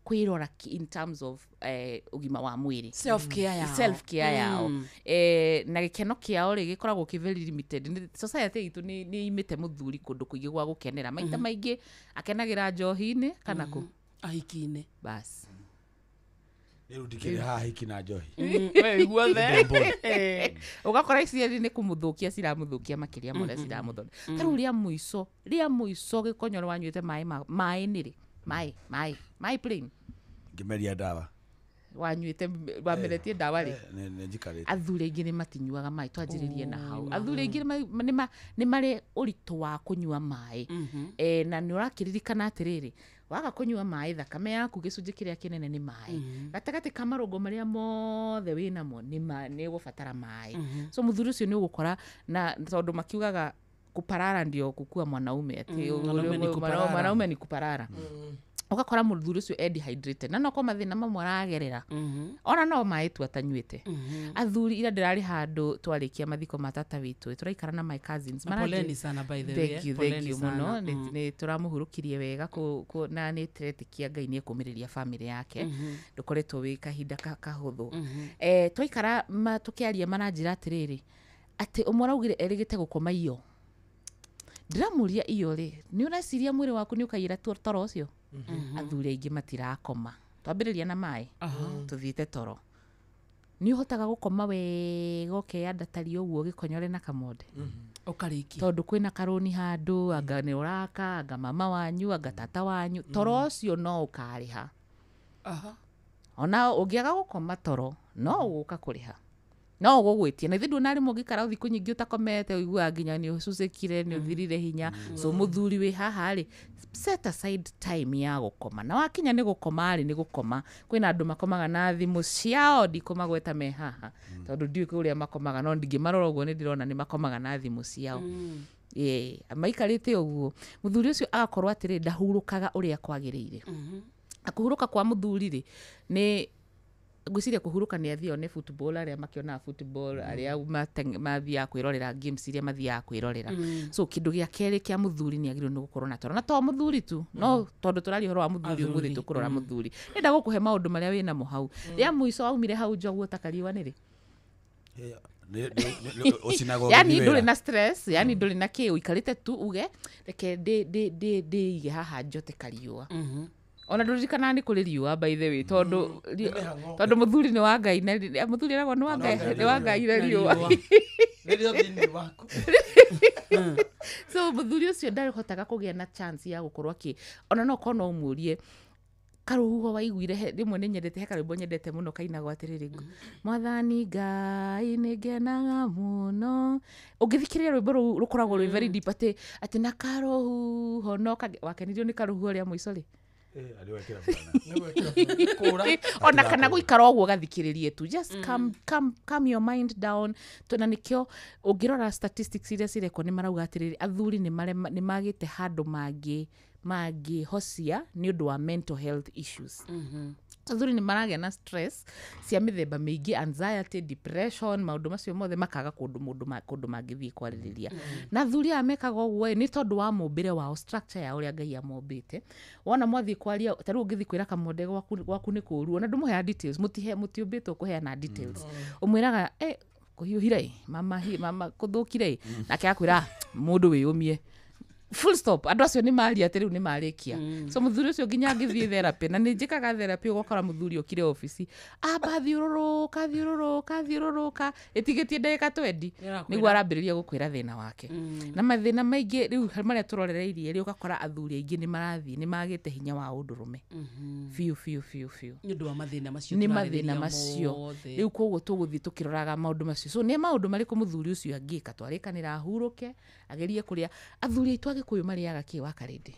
kwĩrora in terms of ũgima wa mwĩrĩ. Self care yao. Self care yao. Na gĩkeno kĩao rĩ gĩkoragwo kĩ very limited. Society itũ nĩ imĩte mũthuri kũndũ kũingĩ gwa gũkenera. Maita maingĩ akenagĩra njohi-inĩ kana kũ? Ahiki-inĩ. Bas. Rĩu ndikĩrĩ haha hiki na njohi. We guothe. Ũgakora ici nĩ kũmũthũkia ciramũthũkia makĩria ma ũrĩa ciramũthondeka. Ta rĩu rĩa mũico Gĩkonyoro wanyuĩte maĩ nĩ rĩ? Maĩ plain. Ngĩmeria ndawa. Wanyuĩte wameretie ndawa rĩ? Nĩ njikarĩte. Athuri aingĩ nĩ matinyuaga maĩ, twanjĩrĩrie na hau. Athuri aingĩ nĩ marĩ ũritũ wa kũnyua maĩ. Na nĩ ũrakĩririkana atĩrĩrĩ, waga kũnyua maĩ thakame yaku gĩcunjĩ kĩrĩa kĩnene nĩ maĩ. Gatagatĩ ka marũngo marĩa mothe wĩnamo nĩ ũgũbatara maĩ. So mũthuri ũcio nĩ ũgũkora na tondũ makiugaga kuparara ndio kukua mwanaume ati mwanaume ni kuparara. Ũgakora mũthuri ũcio e dehydrated na no ko mathĩna mamwe aragerera ona no maĩ tu atanyuĩte. Athuri ira ndĩrarĩ handũ twarĩkia mathiko ma tata witũ, tũraikara na my cousins. Poleni sana by the way. Thank you mũno. Nĩ tũramũhurũkirie wega na nĩ tũretĩkia Ngai nĩ ekũmĩrĩria family yake. Ndũkoretwo wĩ kahinda kahũthũ. Twaikara tũkĩaria maranjĩra atĩrĩrĩ atĩ ũmwe araugire erĩgĩte gũkoma iyo. Ndĩramũria iyo rĩ, nĩ ũreciria mwĩrĩ waku nĩ ũkaiyĩra toro ũcio? Athuri aingĩ matirakoma. Twambĩrĩria na maĩ, tũthiĩte toro. Nĩ ũhotaga gũkoma wega ũkeyanda tari ũguo gĩkonyore na kamonde. Ũkarĩkia. Tondũ kwĩna karũni handũ, anga nĩ ũraka, anga mama wanyu, anga tata wanyu. Toro ũcio no ũkarĩha. Ona ũngĩaga gũkoma toro, no ũgũka kũrĩha. No ũgũgwĩtia. Na ithe nduona rĩmwe ũngĩikara thikũ nyingĩ ũtakomete ũiguaga nginya nĩ ũcucĩkire, nĩ ũthirire hinya. So mũthuri wĩ haha rĩ, set aside time ya gũkoma. Na wakinya nĩ gũkoma rĩ, nĩ gũkoma. Kwĩna andũ makomaga na thimũ ciao, ndikũmagweta me haha. Tondũ ndiũĩ ũrĩa makomaga, no ndingĩmarora ũguo nĩ ndĩrona nĩ makomaga na thimũ ciao. Maikarĩte ũguo. Mũthuri ũcio agakorwo atĩrĩ ndahurũkaga ũrĩa kwagĩrĩire. Na kũhurũka kwa mũthuri rĩ, nĩ ngwĩciria kũhurũka nĩ athiĩ one football, arĩa makĩonaga football, arĩa mathiaga kwĩrorera games iria mathiaga kwĩrorera. So kĩndũ gĩa kerĩ kĩa mũthuri nĩ agĩrĩirwo nĩ gũkorwo na toro. Na to mũthuri tu, no tondũ tũraria ũhoro wa mũthuri ũmũthĩ tũkũrora mũthuri. Nĩenda gũkũhe maũndũ marĩa wĩnamo hau. Rĩa mũico waumire hau nja ũguo ta kariũa nĩ rĩ? Yani ndũrĩ na stress, yani ndũrĩ na kĩ, ũikarĩte tu uge reke ndĩige haha njote kariũa. Ona ndũririkanaga nĩ kũrĩ riũa by the way, tondũ mũthuri nĩ wa Ngai na mũthuri eragwo nĩ wa Ngai, nĩ wa Ngai na riũa. Rĩrĩa thĩinĩ waku. So mũthuri ũcio ndahotaga kũgĩa na chance ya gũkorwo akĩ ona no korwo no ũmũrie karũhuho waiguire rĩmwe nĩ nyendete, he karwĩmbo nyendete mũno kainagwo atĩrĩrĩ, Mwathani Ngai nĩ ngenaga mũno. Ũngĩthikĩrĩria rwĩmbo rũu rũkoragwo rwĩ very deep atĩ na karũhuho no wakenirio nĩ karũhuho rĩa mũico rĩ. Ona kana gũikara ũguo gathikĩrĩrie tu, just calm your mind down. Na nĩkĩo ũngĩrora statistics iria cirekwo nĩ marauga atĩrĩrĩ athuri nĩ magĩte handũ mangĩhocia nĩ ũndũ wa mental health issues. Athuri nĩ maragĩa na stress cia mĩthemba mĩingĩ, anxiety, depression, maũndũ macio mothe makaga kũndũ mangĩthiĩ kwarĩrĩria. Na athuri aya mekaga ũguo nĩ tondũ wa mũmbĩre wao, structure ya ũrĩa Ngai amombĩte. Wona mwathiĩ kwaria, ta rĩu ũngĩthiĩ kwĩra kamonde gwaku nĩ kũũru, ona ndũmũheaga details, mũtiũmbĩtwo kũheana details. Ũmwĩraga kũhiũhire, mama kũthũkire, nake akwĩra mũndũ wĩyũmie. Full stop. Andũ acio nĩ maria atĩ rĩu nĩ marĩkia. So mũthuri ũcio nginya angĩthiĩ therapy, na nĩ njĩkaga therapy ũgakora mũthuri okire obici, amba thiũrũrũka thiũrũrũka thiũrũrũka ĩtigĩtie ndagĩka 20 nĩguo arambĩrĩria gũkwĩra thĩna wake. Na mathĩna maingĩ rĩu marĩa tũrorereirie rĩ, ũgakora athuri aingĩ nĩ marathiĩ nĩ magĩte hinya wa ũndũrũme biũ biũ biũ biũ nĩ ũndũ wa mathĩna macio. Nĩ mathĩna macio rĩu, koguo tũgũthiĩ tũkĩroraga maũndũ macio. So nĩ maũndũ marĩkũ mũthuri ũcio angĩka? Twarĩkanĩra ahurũke, agerie kũrĩa. Athuri aitũ Agĩkũyũ marĩaga kĩ wa Karĩndĩ?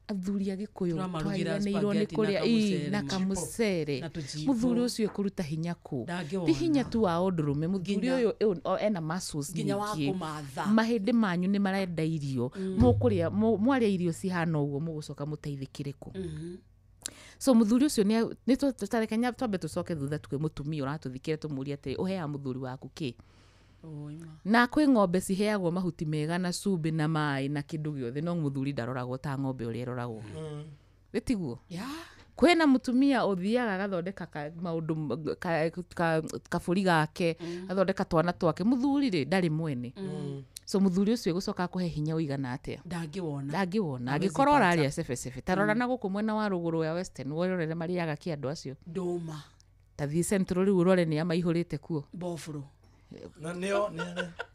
Athuri Agĩkũyũ twariganĩirwo nĩ kũrĩa na kamũcere. Mũthuri ũcio ekũruta hinya kũ? Ti hinya tu wa ũndũrũme, mũthuri ũyũ ena muscles nyingĩ, mahĩndĩ manyu nĩ marenda irio, mũkũrĩa mwarĩa irio cihana ũguo mũgũcoka mũteithĩkĩre kũ? So mũthuri ũcio nĩ tũtareke twambe tũcoke thutha twĩ mũtumia ũratũthikĩre tũmũrie atĩrĩ, ũheaga mũthuri waku kĩ? Na kwĩ ng'ombe ciheagwo mahuti mega na cumbĩ na maĩ na kĩndũ gĩothe, no mũthuri ndaroragwo ta ng'ombe ũrĩa ĩroragwo. Gĩtiguo? Kwĩna mũtumia ũthiaga agathondeka maũndũ kabũri gake, athondeka twana twake, mũthuri rĩ ndarĩ mwene. So mũthuri ũcio egũcoka akũhe hinya ũigana atĩa? Ndangĩwona. Angĩkorwo ũrarĩa cebecebe, ta rora na gũkũ mwena wa rũgũrũ ya Western, wĩrorere marĩaga kĩ andũ acio. Ndũma. Ta thiĩ Central rĩu ũrore nĩa maihũrĩte kuo. Mbobũrũ.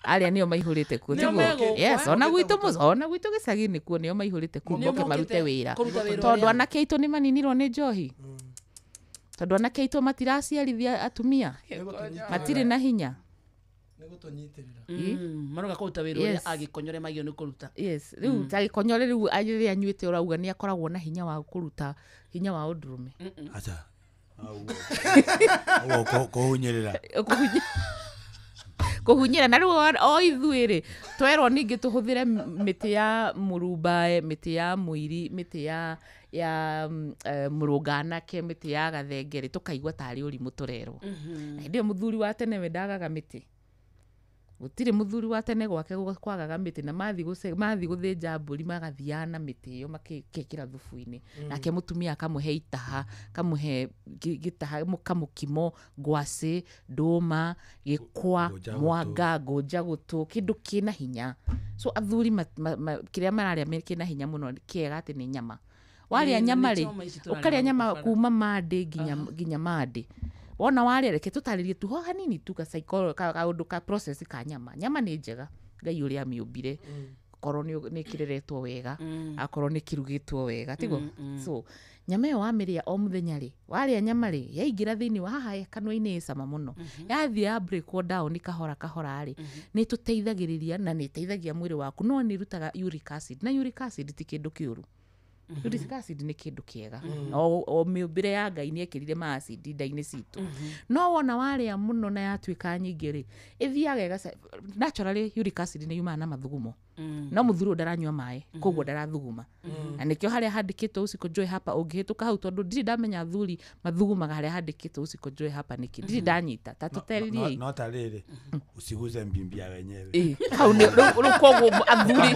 Arĩa nĩo maihũrĩte kuo, tiguo? Yes, ona gwitũ gĩcagi-inĩ kuo nĩo maihũrĩte kuo moke marute wĩra, tondũ anake aitũ nĩ maninirwo nĩ njohi. Tondũ anake aitũ matiraciarithia atumia. Matirĩ na hinya. Maroka kũruta wĩra ũrĩa agĩkonyore magio nĩ kũruta. Yes, rĩu ta gĩkonyore rĩu rĩrĩa anyuĩte ũrauga nĩ akoragwo na hinya wa kũruta hinya wa ũndũrũme. Acha. Ũguo kũhunyĩrĩra. Kũhunyĩra na rĩu o ithuĩ rĩ twerwo ningĩ tũhũthĩre mĩtĩ ya mũrumbae, mĩtĩ ya mũiri, mĩtĩ ya mũrũnganake, mĩtĩ ya gathenge rĩ tũkaigua tarĩ ũrimũ tũrerwo. Na hĩndĩ ĩyo mũthuri wa tene we ndagaga mĩtĩ. Gũtirĩ mũthuri wa tene gwake kwagaga mĩtĩ na mathiĩ gũthĩnja mbũri magathiaga na mĩtĩ ĩyo makekĩra thubu-inĩ. Nake mũtumia akamũhe itaha, kamũhe gĩtaha, kamũkimo, ngwacĩ, ndũma, gĩkwa, mwanga, ngũnja gũtũ, kĩndũ kĩna hinya. So athuri kĩrĩa mararĩa kĩna hinya mũno kĩega atĩ nĩ nyama. Warĩa nyama rĩ, ũkarĩa nyama kuma Monday nginya Monday. Wona warĩa reke tũtarĩrie tu ho hanini tu ka psychology kaũndũ ka process ka nyama. Nyama nĩ njega Ngai ũrĩa amĩũmbire korwo nĩ kĩreretwo wega, akorwo nĩ kĩrugĩtwo wega, tiguo? So nyama ĩyo wamĩrĩa o mũthenya rĩ, warĩa nyama rĩ, yaingĩra thĩinĩ wa haha kanua-inĩ ĩ cama mũno. Yathiĩ ya break down kahora kahora rĩ, nĩ ĩtũteithagĩrĩria na nĩ ĩteithagia mwĩrĩ waku, no nĩ ĩrutaga uric acid, na uric acid ti kĩndũ kĩũru. Uric acid nĩ kĩndũ kĩega. O mĩũmbĩre ya Ngai nĩ ekĩrire ma acid nda-inĩ citũ. No wona warĩa mũno na yatuĩka nyingĩ rĩ, ĩthiaga naturally uric acid nĩ yumaga na mathugumo. No mũthuri ũyũ ndaranyua maĩ, koguo ndarathuguma. Na nĩkĩo harĩa handĩkĩtwo usikonjoe hapa ũngĩhĩtũka hau, tondũ ndirĩ ndamenya athuri mathugumaga harĩa handĩkĩtwo usikonjoe hapa nĩkĩ. Ndirĩ ndanyita, ta tũtereriei. No ta rĩrĩ, usiguze mbimbia wenyewe. Hau nĩ rĩu koguo athuri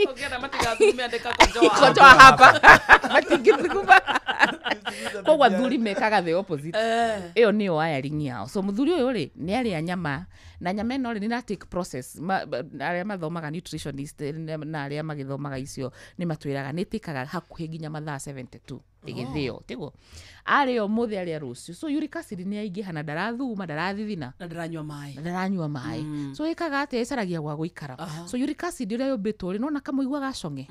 Ogera matigathume andĩka konjoa. Konjoa hapa. Matingĩthuguma. Koguo athuri mekaga the opposite. Ĩyo nĩyo wiring yao. So mũthuri ũyũ rĩ, nĩ arĩa nyama, na nyama ĩno rĩ, nĩ na take process. Arĩa mathomaga nutritionist na arĩa magĩthomaga icio nĩ matwĩraga nĩ ĩtĩkaga hakuhĩ nginya mathaa 72 ĩgĩthĩo, tiguo? Arĩa ũmũthĩ arĩa rũciũ. So uric acid nĩ yaingĩha na ndarathuguma, ndarathithina. Na ndaranyua maĩ. Na ndaranyua maĩ. So ĩkaga atĩa, ĩcaragia gwa gũikara. So uric acid ũrĩa yũmbĩtwo rĩ, nona kamũigua gacong'e.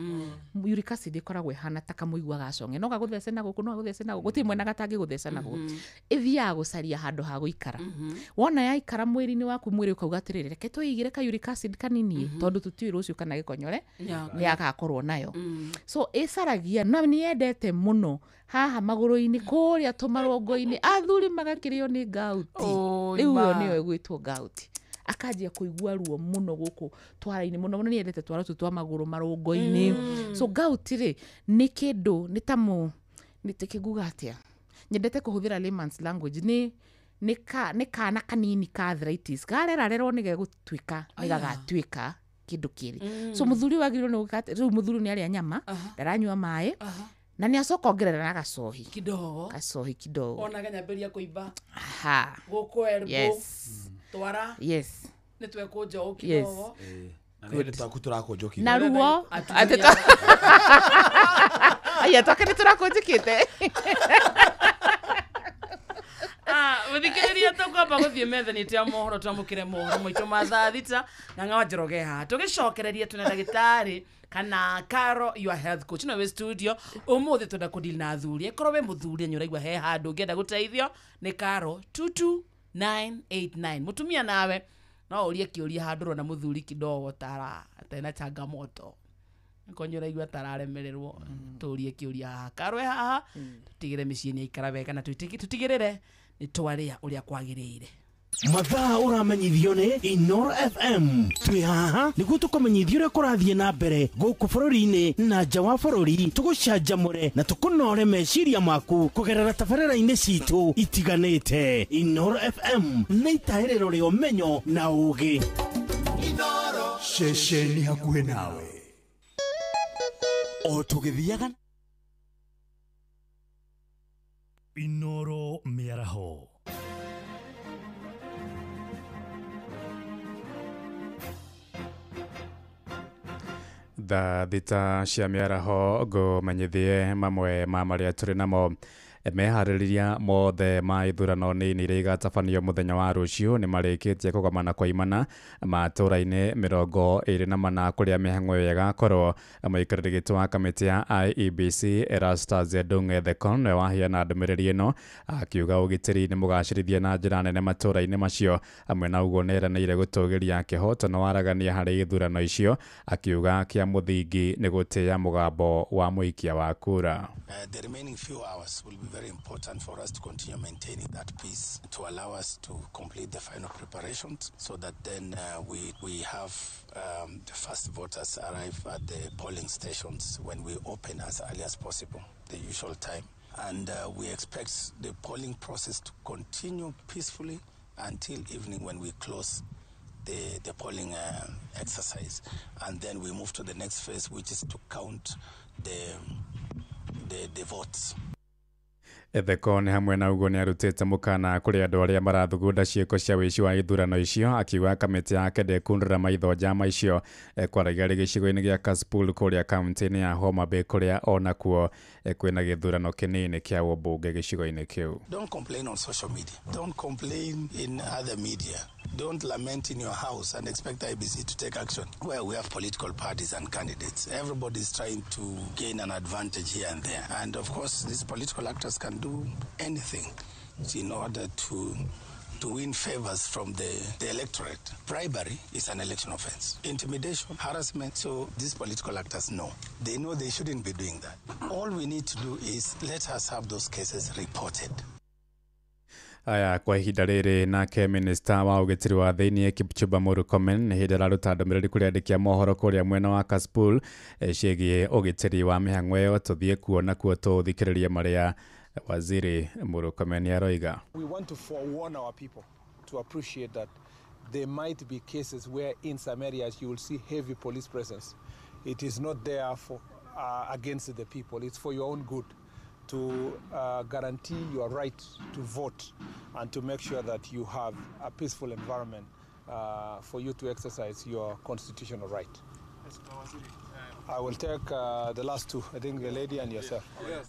Uric acid ĩkoragwo ĩhana ta kamũigua gacong'e. No gagũthece na gũkũ, no gagũthece na gũkũ. Gũtirĩ mwena gatangĩgũtheca na gũkũ. Ĩthiaga gũcaria handũ ha gũikara. Wona yaikara mwĩrĩ-inĩ waku, mwĩrĩ ũkauga atĩrĩrĩ, reke tũigĩre ka uric acid kanini, tondũ tũtiũĩ rũciũ kana gĩkonyore nĩ agakorwo nayo. So ĩcaragia na nĩ yendete mũno haha magũrũ-inĩ, kũrĩa tũmarũngo-inĩ, athuri magakĩrĩo nĩ gauti. Rĩu ĩyo nĩyo ĩgwĩtwo gauti. Akanjia kũigua ruo mũno gũkũ twara-inĩ mũno mũno, nĩ endete twara tũtũ twa magũrũ marũngo-inĩ. So gauti rĩ nĩ kĩndũ nĩ ta mũ nĩ tĩkĩnguga atĩa, nyendete kũhũthĩra layman's language, nĩ kana kanini ka arthritis karerarerwo nĩ gegũtuĩka nĩ gagatuĩka kĩndũ kĩrĩ. So mũthuri wagĩrĩirwo nĩ gũka rĩu mũthuri nĩ arĩa nyama, ndaranyua maĩ, na nĩ acoka ongerera na gacohi kidogo, gacohi kidogo, ona ganyambĩrĩria kũimba aha gũkũ elbow, yes, twara, yes, nĩ twekũnja ũũ kidogo. Na nĩ twaku tũrakũnjũkire na ruo atĩ aya twake nĩ tũrakũnjũkĩte. Mũthikĩrĩria tũkwamba gũthiĩ metha-inĩ ya mohoro, twamũkĩre mohoro maitũ ma thaa 6 na Ng'awa Njoroge haha. Tũgĩcokereria twĩna ndagĩtarĩ kana Caro your health coach no wĩ studio ũmũthĩ twenda kũdeal na athuri. Ĩkorwo wĩ mũthuri na ũraigua he handũ ũngĩenda gũteithio nĩ Caro 22989. Mũtumia nawe no ũrie kĩũria handũ ũrona mũthuri kidogo tara tena changamoto, konyo ũraigua tararemererwo, tũrie kĩũria haha. Caro haha tũtigĩre mĩciĩ nĩ aikara wega na tũtigĩrĩre nĩ twarĩa ũrĩa kwagĩrĩire. Mathaa ũramenyithio nĩ Inoro FM. Twĩ haha nĩguo tũkũmenyithie ũrĩa kũrathiĩ na mbere gũkũ bũrũri-inĩ na nja wa bũrũri, tũgũcanjamũre na tũkũnore meciria maku kũgerera tabarĩra-inĩ citũ itiganĩte. Inoro FM nĩ itahĩrĩro rĩa ũmenyo na ũũgĩ. Ceceni hakuhĩ nawe o tũgĩthiaga. Inoro mĩaraho. Thaa 6 cia mĩaraho ngũmenyithie mamwe ma marĩa tũrĩ namo. Meharĩrĩria mothe ma ithurano nini iria igatabanio mũthenya wa rũciũ nĩ marĩkĩtie kũgomana kwa imana matũũra-inĩ 24 kũrĩa mĩhang'o ĩyo ĩgakorwo. Mũikarĩri gĩtĩ wa kamĩtĩ ya IEBC Erastus Ndung'e Thekon nĩwe waheana ndũmĩrĩri ĩno, akiuga ũgitĩri nĩ mũgacĩrithie na njĩra nene matũũra-inĩ macio. Hamwe na ũguo nĩeranĩire gũtũgĩria kĩhoto na waragania harĩ ithurano icio, akiuga kĩa mũthingi nĩ gũtĩĩa mũgambo wa mũikia wa kura. The remaining few hours will be very important for us to continue maintaining that peace, to allow us to complete the final preparations so that then we have the first voters arrive at the polling stations when we open as early as possible, the usual time. And we expect the polling process to continue peacefully until evening when we close the polling exercise. And then we move to the next phase, which is to count the votes. Etheko nĩ hamwe na ũguo nĩ arutĩte mũkana kũrĩ andũ arĩa marathugunda ciĩko cia wĩici wa ithurano icio, akiuga kamĩtĩ yake ndĩkundũra maitho njama icio. Kwaragia rĩ gĩcigo-inĩ gĩa Kasipul kũrĩa kaunti-inĩ ya Homa Bay kũrĩa onakuo kwĩna gĩthurano kĩnini kĩa ũmbunge gĩcigo-inĩ kĩu. Don't complain on social media. Don't complain in other media. Don't lament in your house and expect IBC to take action. Where we have political parties and candidates, everybody is trying to gain an advantage here and there. And of course, these political actors can do anything in order to win favors from the electorate. Bribery is an election offense. Intimidation, harassment. So these political actors know. They know they shouldn't be doing that. All we need to do is let us have those cases reported. Aya, kwa ihinda rĩrĩ nake minista wa ũgitĩri wa thĩinĩ Kipchumba Murkomen nĩ hĩndĩ araruta ndũmĩrĩri kũrĩ andĩki a mohoro kũrĩa mwena wa Kasipul ciĩgiĩ ũgitĩri wa mĩhang'o ĩyo. Tũthiĩ kuo nakuo tũthikĩrĩrie marĩa Waziri Murkomen aroiga. We want to forewarn our people to appreciate that there might be cases where in some areas you will see heavy police presence. It is not there for against the people, it's for your own good, to guarantee your right to vote and to make sure that you have a peaceful environment for you to exercise your constitutional right. I will take the last two, I think the lady and yourself.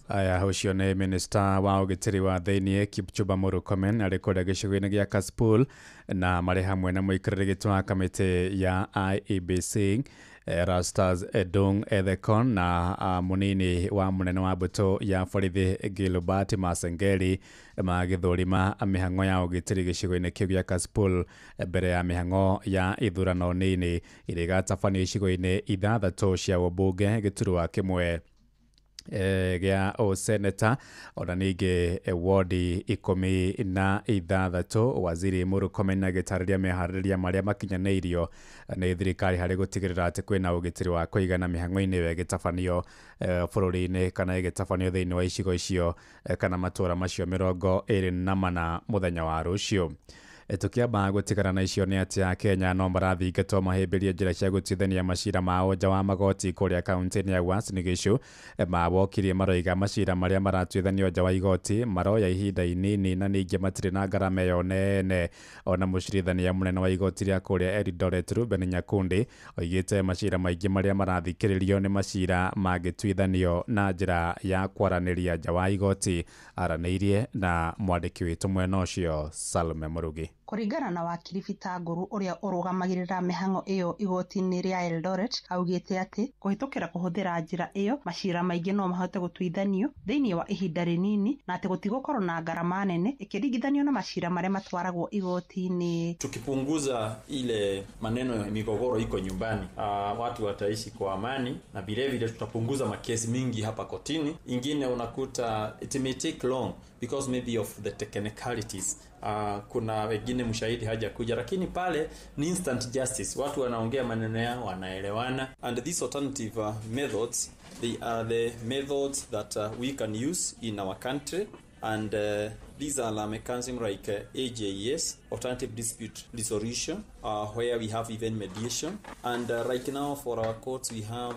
Aya, ũcio nĩ minista wa ũgitĩri wa thĩinĩ Kipchumba Murkomen arĩ kũrĩa gĩcigo-inĩ gĩa Kasipul na marĩ hamwe na mũikarĩri gĩtĩ wa kamĩtĩ ya IEBC Erastus Edung Ethekon na mũnini wa mũnene wa mbũtũ ya borithi Gilbert Masengeli magĩthũrima mĩhang'o ya ũgitĩri gĩcigo-inĩ kĩu gĩa Kasipul mbere ya mĩhang'o ya ithurano nini iria igatabanio icigo-inĩ 6 cia ũmbunge gĩturwa kĩmwe gĩa ũseneta ona ningĩ wodi 16. Waziri Murkomen agĩtarĩria meharĩrĩria marĩa makinyanĩirio nĩ thirikari harĩ gũtigĩrĩra atĩ kwĩna ũgitĩri wa kũigana mĩhang'o-inĩ ĩyo ĩgĩtabanio bũrũri-inĩ kana ĩgĩtabanio thĩinĩ wa icigo icio kana matũũra macio 24 mũthenya wa rũciũ. Tukiamba gũtigana na icio nĩ atĩ Akenya no marathingatwo mahĩmbĩrie njĩra cia gũtuithania macira mao nja wa magoti kũrĩa kaunti-inĩ ya Uasin Gishu. Mawokirie maroiga macira marĩa maratuithanio nja wa igoti maroya ihinda inini na ningĩ matirĩ na ngarama ĩyo nene. Ona mũcirithania mũnene wa igoti rĩa kũrĩa Eldoret Reuben Nyakundi oigĩte macira maingĩ marĩa marathikĩrĩrio nĩ macira mangĩtuithanio na njĩra ya kwaranĩria nja wa igoti. Aranĩirie na mwandĩki witũ mwena ũcio Salome Murugi. Kũringana na wakiri Peter Nguru ũrĩa ũrũgamagĩrĩra mĩhang'o ĩyo igoti-inĩ rĩa Eldoret, augĩte atĩ kũhĩtũkĩra kũhũthĩra njĩra ĩyo macira maingĩ no mahote gũtuithanio thĩinĩ wa ihinda rĩnini na atĩ gũtigũkorwo na ngarama nene ĩkĩringithanio na macira marĩa matwaragwo igoti-inĩ. Tukipunguza ile maneno ya migogoro iko nyumbani, watu wataishi kwa amani na vile vile tutapunguza makesi mingi hapa kotini. Ingine unakuta it may take long because maybe of the technicalities. Kuna wengine mshahidi hajakuja, lakini pale ni instant justice, watu wanaongea maneno yao, wanaelewana. And these alternative methods, they are the methods that we can use in our country, and These are mechanisms like AJES, Alternative Dispute Resolution, where we have even mediation. And right now for our courts, we have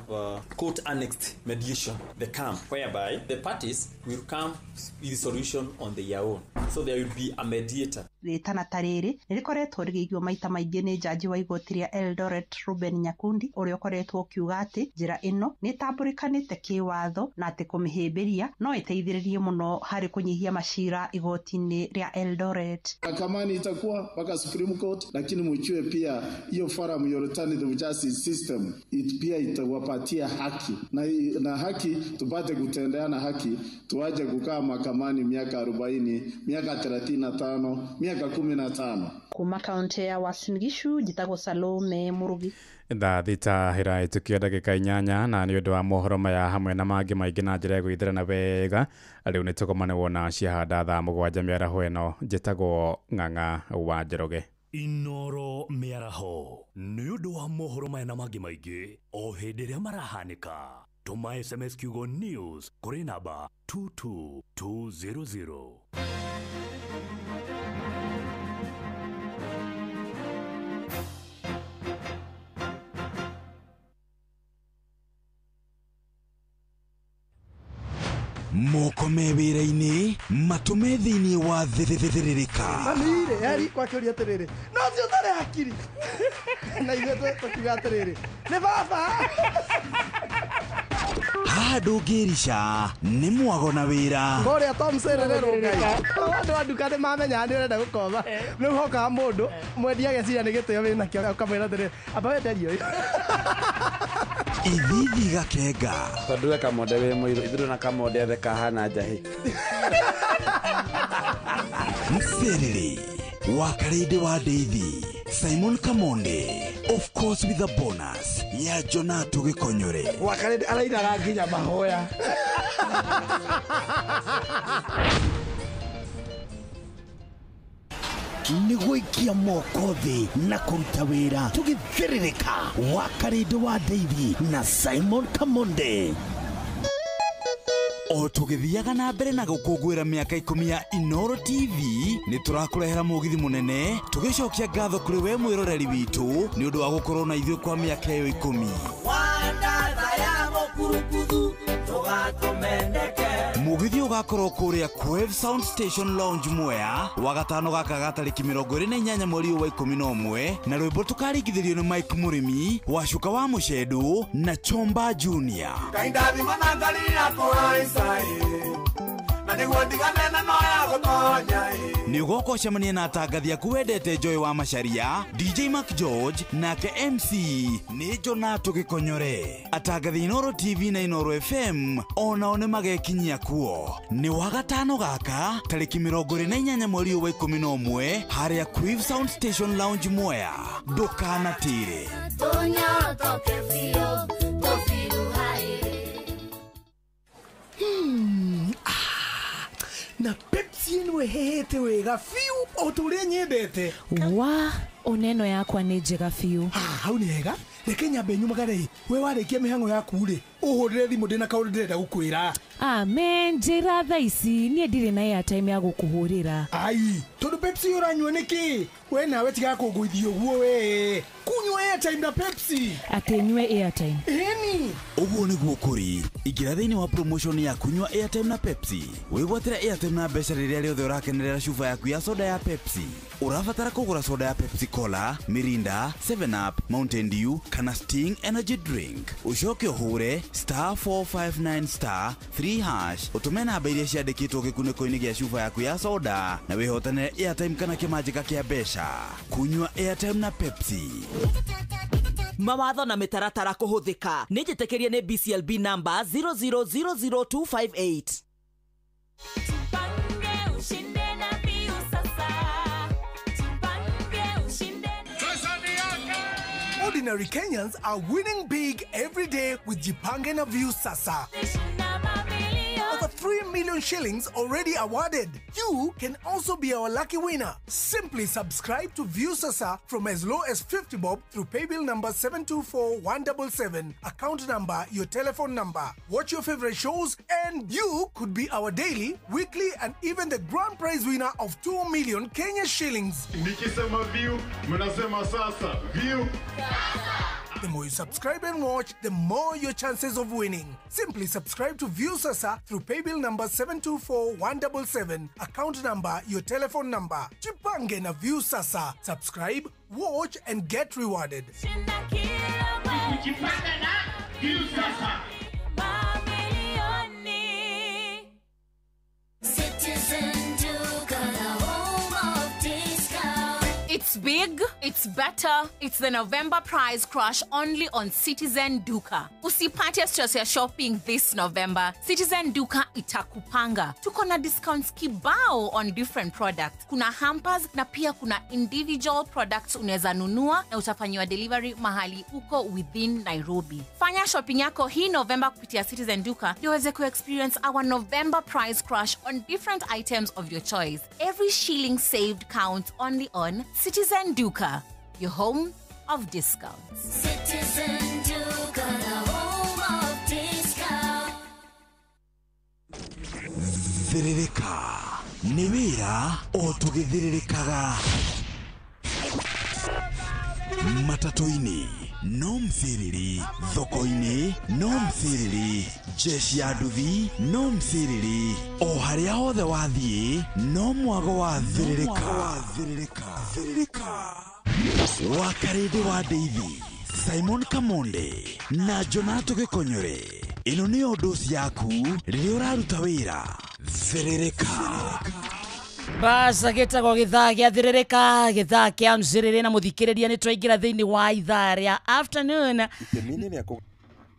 court-annexed mediation, the CAM, whereby the parties will come with a solution on their own. So there will be a mediator. Rĩtana ta rĩrĩ nĩrĩkoretwo rĩgĩigwo maita maingĩ nĩ njanji wa igoti rĩa Eldoret Ruben Nyakundi ũrĩa ũkoretwo ũkiuga atĩ njĩra ĩno nĩ ĩtambũrĩkanĩte kĩwatho na atĩ kũmĩhĩmbĩria no ĩteithĩrĩrie mũno harĩ kũnyihia macira igoti-inĩ rĩa Eldoret. Mahakamani itakuwa mpaka Supreme Court, lakini mjue pia hiyo forum ya alternative justice system pia itawapatia haki na haki tupate kutendeana haki, tuache kukaa mahakamani miaka 40, miaka 35, miaka 15. Kuma kaunti ya Uasin Gishu njitagwo Salome Murugi. Thaa thita hĩraĩtũkio ndagĩka 8 na nĩ ũndũ wa mohoro maya hamwe na mangĩ maingĩ na njĩra ya gwĩthĩrana wega rĩu nĩ tũgomanewo na ciahanda thaa 7 mĩaraho ĩno. Njĩtagwo Ng'ang'a wa Njoroge. Inoro mĩaraho nĩ ũndũ wa mohoro maya na mangĩ maingĩ o hĩndĩ ĩrĩa marahanĩka. Tũma SMS kiugo news kũrĩ namba 22200. Moko me wĩra-inĩ matũme thĩinĩ wa thĩthĩrĩrĩka. Mami-rĩ yari kwakĩũria atĩrĩrĩ no ũcio ũtarĩ hakiri na ithuĩ tũkiuga atĩrĩrĩ nĩ baba. Haha ndũngĩrica nĩ mwago na wĩra. Kũrĩa Tom Serererwo Ngai andũ a nduka nĩ mamenyaga nĩ ũrenda gũkoma rĩu hokaga mũndũ mwendia ageciria nĩ gĩtĩo wĩnakĩo ũkamwĩra atĩrĩrĩ amba wenderie ũyũ. Ithithi gakenga tondũ we Kamonde wĩ mũirũ ithuĩ na Kamonde ethe kahana njahĩ. Mserere wa Karĩndĩ wa Ndeithi Simon Kamonde, of course with a bonus ya Jonato Gĩkonyore. Wa Karĩndĩ arainaga nginya mahoya. Nĩ gũikia moko thĩ na kũruta wĩra tũgĩthĩrĩrĩka wa Karĩndĩ wa Ndeithi na Simon Kamonde. O tũgĩthiaga na mbere na gũkũngũĩra mĩaka 10 ya Inoro TV nĩ tũrakũrehera mũgithi mũnene tũgĩcokia ngatho kũrĩ we mwĩroreri witũ nĩ ũndũ wa gũkorwo na ithuĩ kwa mĩaka ĩyo 10. Mũgithi ũgakorwo kũrĩa Quave Sound Station Lounge Mwea wagatano gaka ga tarĩki 28 mweri wa 11 na rwĩmbo tũkaringithĩrio nĩ Mike Mũrĩmi wa Cuka wa Mũcendũ na Chomba Junior. Nĩ ũgoka ũcemanie na atangathi aku wendete Joy wa Macharia, DJ Mark George nake MC nĩ Jonato Gĩkonyore. Atangathi Inoro TV na Inoro FM onao nĩ magekinyia kuo. Nĩ wagatano gaka tarĩki 28 mweri wa 11 harĩa Quave Sound Station Lounge Mwea. Ndũkanatĩre. Na Pepsi ĩno ĩhehete wega biũ o ta ũrĩa nyendete. Wa oneno yakwa nĩ njega biũ. Hau nĩ hega. Reke nyambe nyumagare. We warĩkia mĩhang'o yaku rĩ, ũhũrĩre thimũ ndĩna kaũndũ ndĩrenda gũkwĩra. Amen, njĩra thaa ici niĩ ndirĩ na airtime ya gũkũhũrĩra. Ai, tondũ Pepsi ũranyua nĩkĩ? We nawe tiga kũngũithia ũguo we. Kunyua airtime na Pepsi. Atĩ nyue airtime. Ĩni. Ũguo nĩguo kũrĩ. Ingĩra thĩinĩ wa promotion ya kunyua airtime na Pepsi. Wĩgwatĩre airtime na mbeca rĩrĩa rĩothe ũrakenerera cuba yaku ya soda ya Pepsi. Ũrabatara kũgũra soda ya Pepsi Cola, Mirinda, 7up, Mountain Dew kana Sting Energy Drink. Ũcoke ũhũre *459 *3# ũtũme namba iria ciandĩkĩtwo gĩkunĩko-inĩ gĩa cuba yaku ya soda na wĩhotanĩre airtime kana kĩmanjĩka kĩa mbeca. Kunyua airtime na Pepsi. Mawatho na mĩtaratara kũhũthĩka nĩ njĩtĩkĩrie nĩ BCLB number 0000258. Ordinary Kenyans are winning big every day with Jipange na Viusasa. Over 3 million shillings already awarded. You can also be our lucky winner. Simply subscribe to Viusasa from as low as 50 bob through paybill number 724177, account number, your telephone number. Watch your favorite shows and you could be our daily, weekly and even the grand prize winner of 2 million Kenya shillings. Nikisema view, mnasema sasa. View. The more you subscribe and watch, the more your chances of winning. Simply subscribe to Viusasa through paybill number 724177, account number, your telephone number. Jipange na Viusasa. Subscribe, watch and get rewarded. Jipange na Viusasa. Citizen Duka, the home of discount. It's big, it's better, it's the November prize crush only on Citizen Duka. Usipate stress ya shopping this November. Citizen Duka itakupanga. Tuko na discounts kibao on different products. Kuna hampers na pia kuna individual products unaweza nunua na utafanyiwa delivery mahali uko within Nairobi. Fanya shopping yako hii November kupitia Citizen Duka ndio uweze ku-experience our November prize crush on different items of your choice. Every shilling saved counts only on Citizen Duka, your home of discounts. Citizen Duka, the home of discount. Thiririka nĩ wĩra o tũgĩthĩrĩrĩkaga matatũ-inĩ no msiriri, thoko-inĩ no msiriri, jeshi ya nduthi no msiriri, o harĩa hothe wathiĩ no mwago wa thĩrĩrĩka. Wa Karĩndĩ wa Ndeithi, Simon Kamonde na Jonato Gĩkonyore. Ĩno nĩyo ndoci yaku rĩrĩa ũraruta wĩra. Thĩrĩrĩka. Basa gĩtagwo gĩthaa gĩa thĩrĩrĩka, gĩthaa kĩa mzĩrĩrĩ na mũthikĩrĩria nĩ twaingĩra thĩinĩ wa ithaa rĩa afternoon.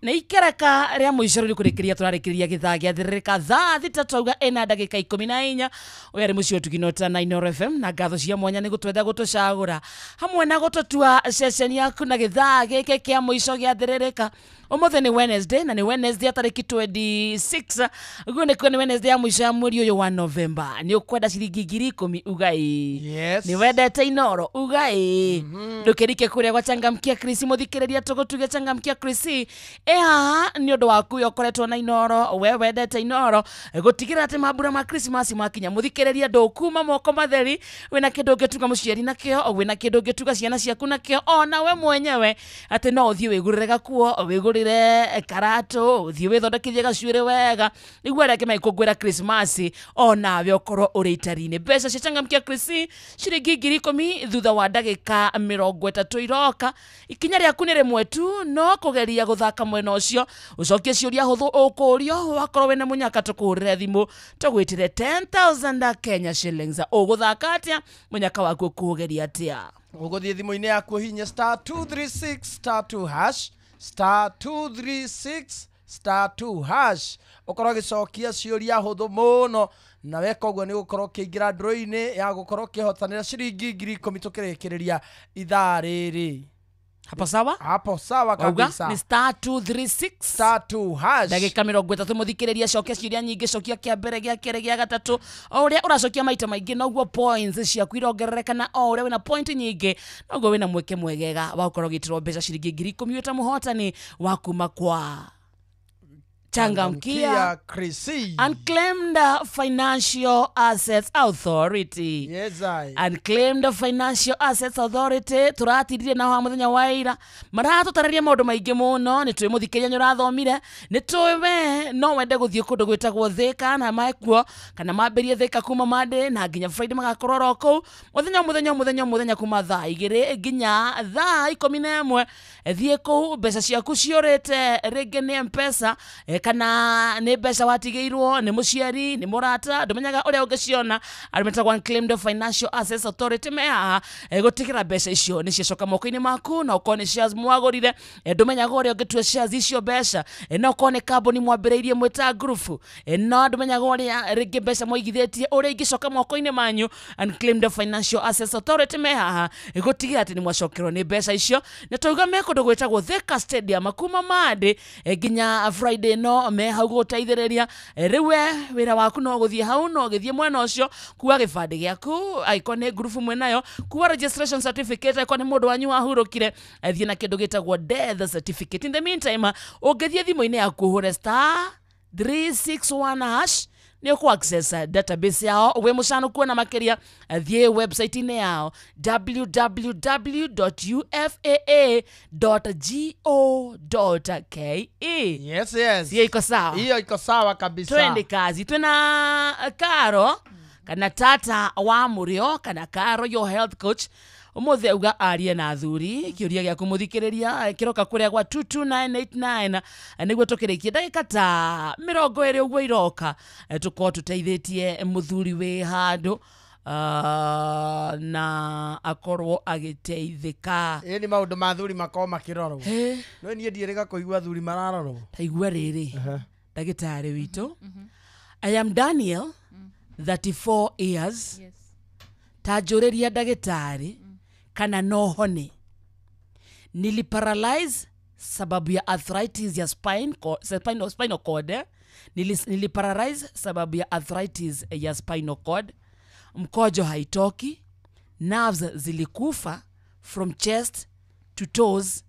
Nĩ ikereka rĩa mũico rĩu kũrĩkĩria tũrarĩkĩria gĩthaa gĩa thĩrĩrĩka thaa 3 twauga ĩna ndagĩka 14. Ũyũ arĩ mũciĩ ũtuginota na Inooro FM na ngatho cia mwanya nĩ gũtwenda gũtũcagũra hamwe na gũtũtua ceceni yaku na gĩthaa gĩkĩ kĩa mũico gĩa thĩrĩrĩka. Ũmũthĩ nĩ Wednesday na nĩ Wednesday ya tarĩki 26 ũguo nĩ kuo nĩ Wednesday ya mũico ya mweri ũyũ wa November. Nĩ ũkwenda ciringi 10,000 uga ĩĩ. Yes. Nĩ wendete Inooro uga ĩĩ. Ndũkĩrike kũrĩa gwa Changamkia Chris mũthikĩrĩria tũgũtuge Changamkia Chris haha nĩ ũndũ waku ũyũ ũkoretwo na Inooro, we wendete Inooro gũtigĩrĩra atĩ mambura ma Christmas makinya mũthikĩrĩria ndũkuma moko matheri, wĩna kĩndũ ũngĩtuga mũciari nakĩo, wĩna kĩndũ ũngĩtuga ciana ciaku nakĩo, ona we mwenyewe atĩ no ũthiĩ wĩgũrĩre gakuo, wĩgũrĩre karatũ, ũthiĩ wĩthondekithie gacuĩrĩ wega nĩguo arĩa angĩ magĩkũngũĩra Christmas onawe ũkorwo ũrĩ itari-inĩ. Mbeca cia Changamkia Chris ciringi 10,000 thutha wa ndagĩka 30 iroka. Ikinya rĩaku nĩ rĩmwe tu, no kũgeria gũthaka mwena ũcio ũcokie ciũria hũthũ ũkũrio, wakorwo wĩna mũnyaka tũkũhũrĩre thimũ tũgwĩtĩre 10,000 Kenya shillings. Ũgũthaka atĩa? Mũnyaka waku ũkũũgeria atĩa? Ũgũthiĩ thimũ-inĩ yaku ũhihinye star 236 star 2 hash star 236 star 2 hash ũkorwo ũgĩcokia ciũria hũthũ mũno, na weka ũguo nĩ ũgũkorwo ũkĩingĩra draw-inĩ ya gũkorwo ũkĩhotanĩra ciringi 10,000 tũkĩrĩkĩrĩria ithaa rĩrĩ. Hapo sawa? Hapo sawa kabisa. Ni star 236 star 2 hash. Ndagĩka 30 mũthikĩrĩria cokia ciũria nyingĩ, cokia kĩa mbere, gĩa kerĩ, gĩa gatatũ. O ũrĩa ũracokia maita maingĩ noguo points ciaku irongerereka, na o ũrĩa wĩna point nyingĩ noguo wĩna mweke mwegega wa gũkorwo ũgĩtĩrwo mbeca ciringi 10,000 wĩ ta mũhotani wa kuma kwa Changamkia Chrissy. Unclaimed Financial Assets Authority. Yes, I. Unclaimed Financial Assets Authority tũratirire nao haha mũthenya wa ira maratũtarĩria maũndũ maingĩ mũno. Nĩ tũĩ mũthikĩria nĩ ũrathomire, nĩ tũĩ we no wende gũthiĩ kũndũ gwĩtagwo Thika na mekuo kana mambĩrie Thika kuma Monday na nginya Friday magakorwo oro kũu mũthenya mũthenya mũthenya mũthenya kuma thaa 2 nginya thaa 11. Thiĩ kũu mbeca ciaku ciũrĩte rĩngĩ nĩ M-Pesa kana nĩ mbeca watigĩirwo nĩ mũciari nĩ mũrata, ndũmenyaga ũrĩa ũngĩciona. Arĩa metagwo Unclaimed Financial Assets Authority me haha gũtigĩra mbeca icio nĩ ciacoka moko-inĩ maku, na ũkorwo nĩ shares mwagũrire ndũmenyaga ũrĩa ũngĩtua shares icio mbeca, na ũkorwo nĩ kambuni mwambĩrĩirie mwĩta group, no ndũmenyaga ũrĩa rĩngĩ mbeca mwaigithĩtie ũrĩa ingĩcoka moko-inĩ manyu. Unclaimed Financial Assets Authority me haha gũtigĩra atĩ nĩ mwacokerwo nĩ mbeca icio. Na twauga me kũndũ gwĩtagwo Thika Stadium kuma Monday nginya Friday no ĩno me hau gũteithĩrĩria. Rĩu we wĩra waku no gũthiĩ hau, no gĩthiĩ mwena ũcio, kuua gĩbandĩ gĩaku angĩkorwo nĩ ngurubu mwĩnayo, kuua registration certificate angĩkorwo nĩ mũndũ wanyu wahurũkire, thiĩ na kĩndũ gĩtagwo death certificate. In the meantime, ũngĩthiĩ thimũ-inĩ yaku ũhũre *361# nĩ ũkũ access database yao. Wĩ mũcano kuona makĩria, thiĩ website-inĩ yao www.ufaa.go.ke. Yes, yes. Hiyo iko sawa, hiyo iko sawa kabisa. Twende kazi. Twina Karo kana tata wa Murio kana Karo your health coach umuthi auga arie na athuri. Kiuria gĩaku mũthikĩrĩria kĩroka kũrĩa gwa 22989 nĩguo tũkĩrĩkie ndagĩka ta 20 ũguo iroka, tũkorwo tũteithĩtie mũthuri wĩ handũ na akorwo agĩteithĩka. Ĩ nĩ maũndũ ma athuri makorwo makĩrorwo. No niĩ ndiĩrĩga kũigua athuri mararorwo. Ta igua rĩrĩ, ndagĩtarĩ witũ, I am Daniel, 34 years. Yes. Ta njũrĩria ndagĩtarĩ kana no hone. Niliparalyze sababu ya arthritis ya spinal cord. Niliparalyze sababu ya arthritis ya spinal cord. Mkojo haitoki, nerves zilikufa from chest to toes,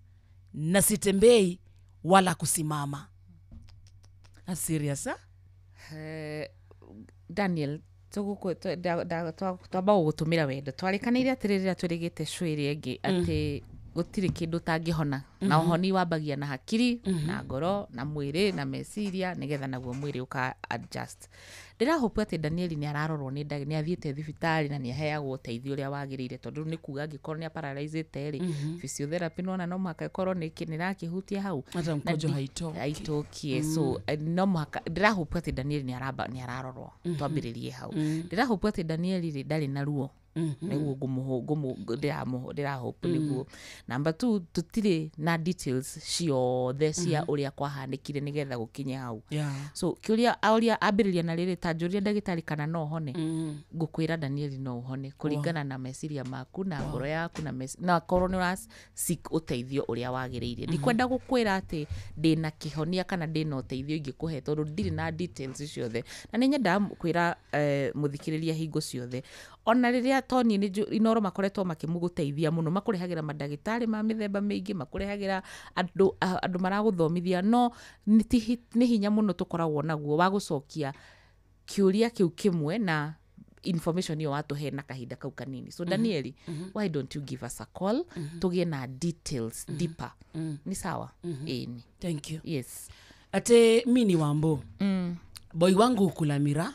na sitembei wala kusimama. That's serious, huh? Daniel, twamba gũgũtũmĩra wendo. Twarĩkanĩire atĩrĩ rĩrĩa twĩrĩgĩte show ĩrĩa ĩngĩ atĩ gũtirĩ kĩndũ ũtangĩhona, na ũhoni wambagia na hakiri na ngoro na mwĩrĩ na meciria nĩgetha naguo mwĩrĩ ũka adjust. Ndĩrahope atĩ Daniel nĩ ararorwo nĩ athiĩte thibitarĩ na nĩ aheagwo ũteithio ũrĩa wagĩrĩire, tondũ nĩ kuga angĩkorwo nĩ aparalyzĩte rĩ, physiotherapy nona no mũhaka ĩkorwo nĩ ĩrakĩhutia hau. Hata mkojo haitoki. So no mũhaka ndĩrahope atĩ Daniel nĩ ararorwo, twambĩrĩrie hau. Ndĩrahope atĩ Daniel rĩ ndarĩ na ruo, nĩguo ndĩrahope nĩguo. Number 2, tũtirĩ na details ciothe cia ũrĩa kwahanĩkire nĩgetha gũkinye hau. So kĩũria ũrĩa ambĩrĩria na rĩrĩ, ta njũria ndagĩtarĩ kana no hone, ngũkwĩra Daniel no ũhone kũringana na meciria maku na ngoro yaku na korwo nĩ ũra seek ũteithio ũrĩa wagĩrĩire. Ndikwenda gũkwĩra atĩ ndĩna kĩhonia kana ndĩna ũteithio ingĩkũhe tondũ ndirĩ na details ciothe, na nĩ nyendaga kwĩra mũthikĩrĩria hingo ciothe ona rĩrĩa Tony nĩ Inoro makoretwo makĩmũgũteithia mũno, makũrehagĩra mandagĩtarĩ ma mĩthemba mĩingĩ, makũrehagĩra andũ maragũthomithia, no nĩ hinya mũno tũkoragwo naguo wa gũcokia kĩũria kĩu kĩmwe na information ĩyo watũhe na kahinda kau kanini. So Danieli, why don't you give us a call tũgĩe na details deeper. Ni sawa? Ĩni. Thank you. Yes. Ate mimi ni Wambo. Boy wangu kula miraa.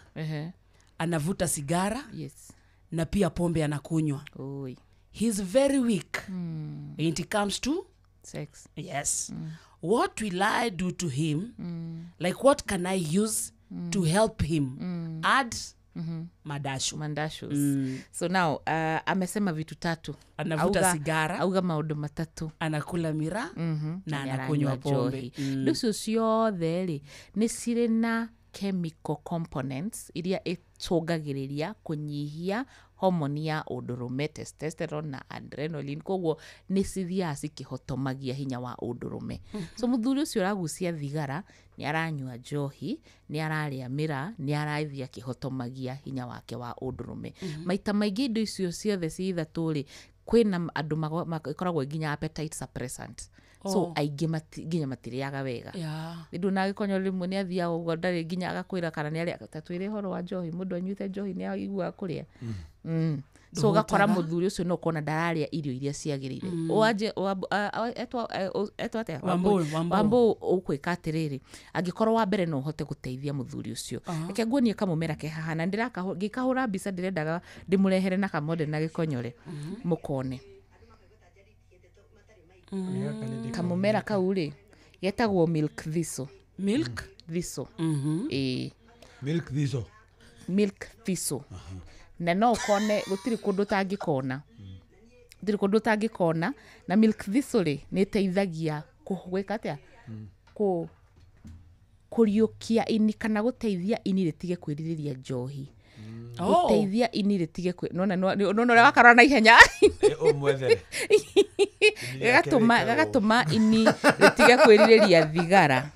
Anavuta sigara. Yes. Na pia pombe anakunywa. Oi. He's very weak. When it comes to sex. Yes. What will I do to him? Like what can I use to help him? Add madashu. Mandashus. So now amesema vitu tatu. Anavuta sigara, auga maũndũ matatu, anakula miraa na anakunywa pombe. Rĩu icio ciothe rĩ nĩ cirĩ na chemical components iria ĩcũngagĩrĩria kũnyihia homoni ya ũndũrũme, testosterone na adrenaline, koguo nĩ cithiaga cikĩhotomagia hinya wa ũndũrũme. So mũthuri ũcio ũragucia thigara nĩ aranyua njohi, nĩ ararĩa mĩraa, nĩ arathiĩ akĩhotomagia hinya wake wa ũndũrũme. Maita maingĩ indo icio ciothe ci ithatũ rĩ, kwĩna andũ makoragwo nginya appetite suppressant. So aingĩ nginya matirĩaga wega. Rĩu na gĩkonyo rĩmwe nĩ athiaga ũguo ndarĩ nginya agakwĩra kana nĩ arĩa ta twĩre ũhoro wa njohi, mũndũ anyuĩte njohi nĩ aiguaga kũrĩa. So ũgakora mũthuri ũcio no ũkona ndararĩa irio iria ciagĩrĩire. Etwo atĩa? Wambũ ũkwĩka atĩrĩrĩ, angĩkorwo wa mbere no ũhote gũteithia mũthuri ũcio, reke nguonie kamũmera ke haha, na ngĩkahũra mbica ndĩrendaga ndĩmũrehere na kamode na gĩkonyore mũkone. Kamũmera kau rĩ getagwo milk thistle. Milk thistle. Ĩĩ. Milk thistle. Milk thistle. Na no ũkone gũtirĩ kũndũ ũtangĩkona. Gũtirĩ kũndũ ũtangĩkona, na milk thistle rĩ nĩ ĩteithagia gwĩka atĩa? Kũriũkia ini kana gũteithia ini rĩtige kwĩrirĩria njohi. Gũteithia ini rĩtige nona ũrĩa wakarora na ihenya. Ũmwethere. Gagatũma ini rĩtige kwĩrirĩria thigara.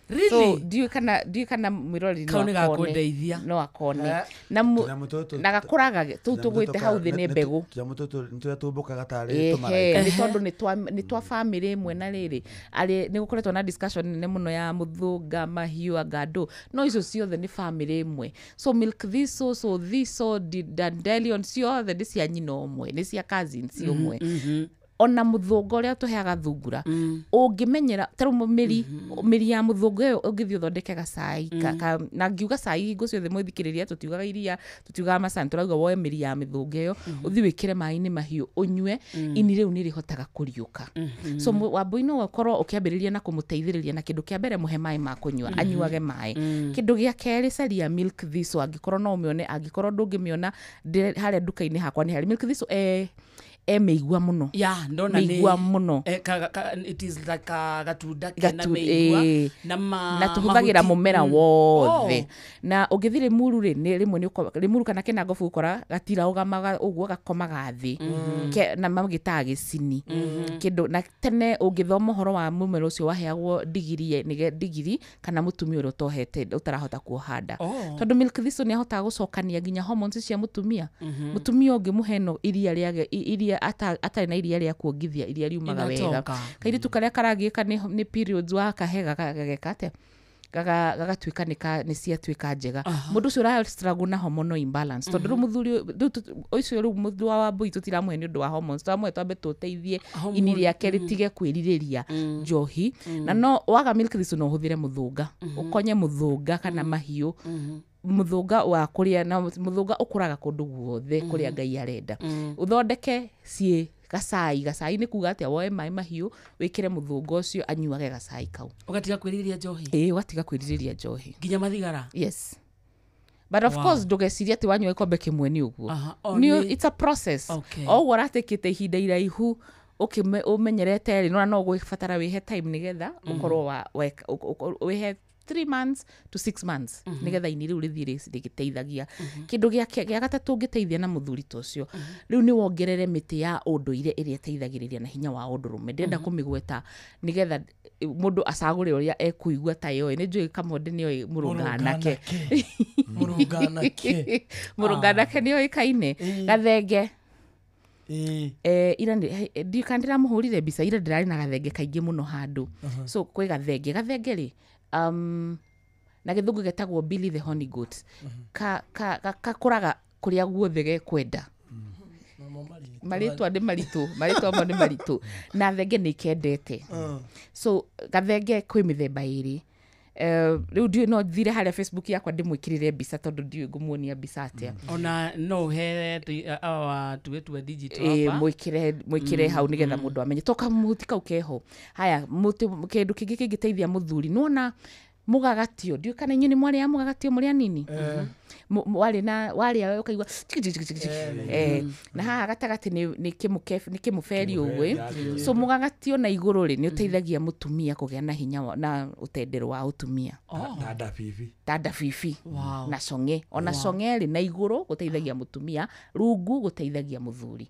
Really? So ndiũĩ kana mwĩroreri Kau no nĩ akone. gakũndeithia. No akone. Eh. Na Tũnyamũ tũtũ- na gakũraga tũu tũgwĩte hau thĩ nĩ mbegũ. Tũnyamũ tũtũ nĩ tũrĩa tũmbũkaga tarĩ Ehe, tũmaraika. nĩ tondũ nĩ twa bamĩrĩ ĩmwe. Na rĩrĩ arĩ nĩ gũkoretwo na discussion nene mũno ya mũthũnga, mahiũ, anga ndũ, no icio ciothe nĩ bamĩrĩ ĩmwe. So milk thistle, so thistle, dandelion, ciothe nĩ cia nyina ũmwe, nĩ cia cousins ũmwe. Ona mũthũnga ũrĩa tũheaga thungura, ũngĩmenyera tarĩu mĩri ya mũthũnga ĩyo, ũngĩthiĩ ũthondeke gacai na ngiuga cai hingo ciothe, mwĩthikĩrĩria, tũtiugaga iria, tũtiugaga macani, tũrauga woe mĩri ya mĩthũnga ĩyo, ũthiĩ wĩkĩre maĩ-inĩ mahiũ ũnyue, ini rĩu nĩ rĩhotaga kũriũka. So Wambũi no ũkorwo ũkĩambĩrĩria na kũmũteithĩrĩria na kĩndũ kĩa mbere, mũhe maĩ ma kũnyua, anyuage maĩ. Kĩndũ gĩa kerĩ, caria milk thistle angĩkorwo no ũmĩone. Angĩkorwo ndũngĩmĩona, harĩa nduka-inĩ hakwa nĩ harĩ milk thistle, e mĩigua mũno. Ya ndona nĩ Mĩigua mũno. It is like a gatunda kena mĩigua na ma Na tũhũthagĩra mahuti. mũmera wothe. Oh. Na ũngĩthiĩ Rĩmuru rĩ, nĩ rĩmwe nĩ Rĩmuru kana Kĩnangobu, ũkora gatirarũgamaga ũguo, gakomaga thĩ. Na magĩtaga gĩcini kĩndũ. Na tene ũngĩthoma ũhoro wa mũmera ũcio, waheagwo ndigiri, ndigiri kana mũtumia ũrĩa ũtohete, ũtarahota kuoha nda. Oh. Tondũ milk thistle nĩ ahotaga gũcokania nginya hormones cia mũtumia. Mũtumia ũngĩmũhe no iria rĩage, iria atarĩ na iria rĩa kuongithia, iria riumaga wega. Inatoka. Kairitu karĩa karagiĩka nĩ periods, wakahe gageka atĩa, gagatuĩka nĩ ciatuĩka njega. Mũndũ ũcio ũra struggle na hormonal imbalance, tondũ rĩu mũthuri rĩu ũcio, rĩu mũthuri wa Wambũi tũtiramũhe nĩ ũndũ wa hormones, tũramũhe twambe tũteithie ini rĩake rĩtige kwĩrirĩria njohi. Na no waga milk thistle, no ũhũthĩre mũthũnga, ũkonye mũthũnga kana mahiũ, mũthũnga wa kũrĩa. Na mũthũnga ũkũraga kũndũ guothe kũrĩa Ngai arenda. Ũthondeke ciĩ gacai. Gacai nĩ kuga atĩa? Woe maĩ mahiũ, wĩkĩre mũthũnga ũcio, anyuage gacai kau. Ũgatiga kwĩrirĩria njohi. Ĩĩ, ũgatiga kwĩrirĩria njohi. Nginya mathigara. Yes, but of course ndũgecirie atĩ wanyua gĩkombe kĩmwe nĩ ũguo. Oh, It's a process. O ũguo ũratekĩte ihinda iraihu ũmenyerete rĩ, nona no ũgũbatara wĩhe time nĩgetha ũkorwo wa wĩhe 3 months to 6 months nĩgetha ini rĩu rĩthiĩ rĩgĩteithagia. Kĩndũ gĩa gatatũ ũngĩteithia na mũthuri ta ũcio rĩu nĩ wongerere mĩtĩ ya ũndũire ĩrĩa ĩteithagĩrĩria na hinya wa ũndũrũme. Ndĩrenda kũmĩgweta nĩgetha mũndũ acagũre ũrĩa ekũigua ta yoĩ. Nĩ njũĩ Kamonde nĩoĩ mũrũnganake. Mũrũnganake. Mũrũnganake nĩ oĩkaine. Gathenge. Ira ndiũĩ kana ndĩramũhũrire mbica ira, ndĩrarĩ na gathenge kaingĩ mũno handũ. So kwĩ gathenge, gathenge rĩ, na gĩthũngũ getagwo Billy the Honey Goat. Kakũraga kũrĩa guothe gekwenda. Marĩtwa nĩ maritũ, marĩtwa mo nĩ maritũ, na thenge nĩ ikendete. So gathenge kwĩ mĩthemba ĩrĩ. Rĩu ndiũĩ, no thire harĩa Facebook yakwa ndĩmwĩkĩrĩre mbica, tondũ ndiũĩ ngũmuonia mbica atĩa. Ona no ũhe awa tuwe digital hapa. Mwĩkĩre hau nĩgetha mũndũ amenye to kamũhuti kau keho. Haya, mũtĩ, kĩndũ kĩngĩ kĩngĩteithia mũthuri, nĩwona mũgagatio, ndiũĩ kana inyuĩ nĩ mwarĩa mũgagatio mũrĩ anini. Warĩ na warĩa ũkaigua tiki tiki tiki tiki. Na haha gatagatĩ nĩ kĩmũberi ũguo ĩ. So mũgagatio na igũrũ rĩ, nĩ ũteithagia mũtumia kũgĩa na hinya na ũtendero wa ũtumia. Ta ndabibi. Ta ndabibi. Na cong'e ona. Cong'e rĩ, na igũrũ gũteithagia mũtumia, rungu gũteithagia mũthuri.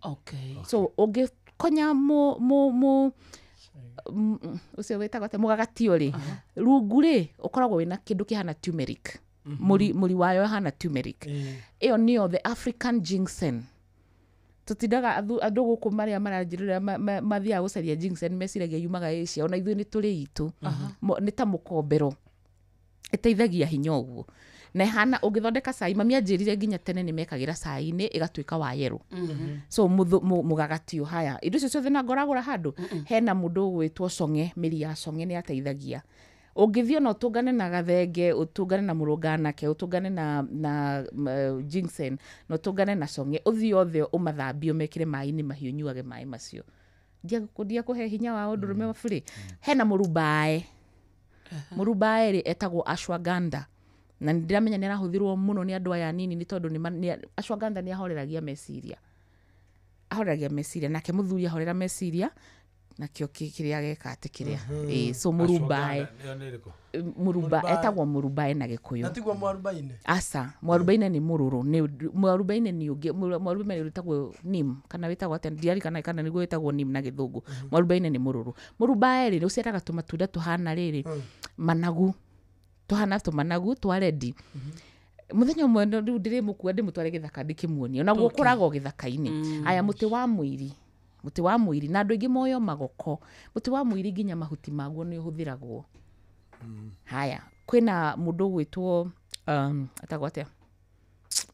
So ũngĩkonya mũ mũ mũ ũcio wĩtagwo atĩa, mũgagatio rĩ, rungu rĩ, ũkoragwo wĩna kĩndũ kĩhana turmeric. Mũri wayo ĩhana turmeric. Ĩyo nĩyo the African ginseng. Tũtindaga andũ gũkũ marĩa maranjĩrĩra mathiaga gũcaria ginseng, meciragia yumaga Asia. Ona ithuĩ nĩ tũrĩ itũ. Nĩ ta mũkombero, ĩteithagia hinya ũguo, na ĩhana ũngĩthondeka cai, mami anjĩrire nginya tene nĩ mekagĩra cai-inĩ ĩgatuĩka wa yerũ. So mũgagatio, haya, indo icio ciothe na ngoragũra handũ hena mũndũ ũgwĩtwo cong'e, mĩri ya cong'e nĩ yateithagia. Ũngĩthiĩ ona ũtũngane na gathenge, ũtũngane na mũrũnganake, ũtũngane na ginseng, na ũtũngane na cong'e, ũthiĩ othe ũmathambie, ũmekĩre maĩ-inĩ mahiũ, ũnyuage maĩ macio. Ndiakũhe hinya wa ũndũrũme wa burĩ. Hena mũrumbae. Mũrumbae rĩ, etagwo ashwagandha, na nĩ ndĩramenya nĩ arahũthĩrwo mũno nĩ andũ aya anini, nĩ tondũ ashwagandha nĩ ahoreragia meciria, ahoreragia meciria. Nake mũthuri ahorera meciria, nakĩo kĩrĩa geka atĩ kĩrĩa. Ĩĩ, so mũrumbae. Ĩyo nĩ ĩrĩkũ? Mũrumba etagwo mũrumbae na Gĩkũyũ. Na tiguo mwarubaine? Aca, mwarubaine nĩ mũrũrũ, nĩ mwarubaine nĩ ũngĩ. Mwarubaine wĩtagwo neem, kana wĩtagwo atĩa, ndiarikana kana nĩguo wĩtagwo neem na Gĩthũngũ. Mwarubaine nĩ mũrũrũ. Mũrumbae rĩ, ũciaraga tũmatunda tũhana rĩrĩ managu. Tũhana tũmanagu twa rendi. Mũthenya ũmwe rĩu ndĩrĩmũkua ndĩmũtware gĩthaka ndĩkĩmuonie. Onaguo ũkũraga o gĩthaka-inĩ. Aya, mũtĩ wa mũiri. Mũtĩ wa mũiri na andũ aingĩ moyo magoko. Mũtĩ wa mũiri nginya mahuti maguo nĩ ũhũthĩragwo. Haya, kwĩna mũndũ ũgwĩtwo etagwo atĩa?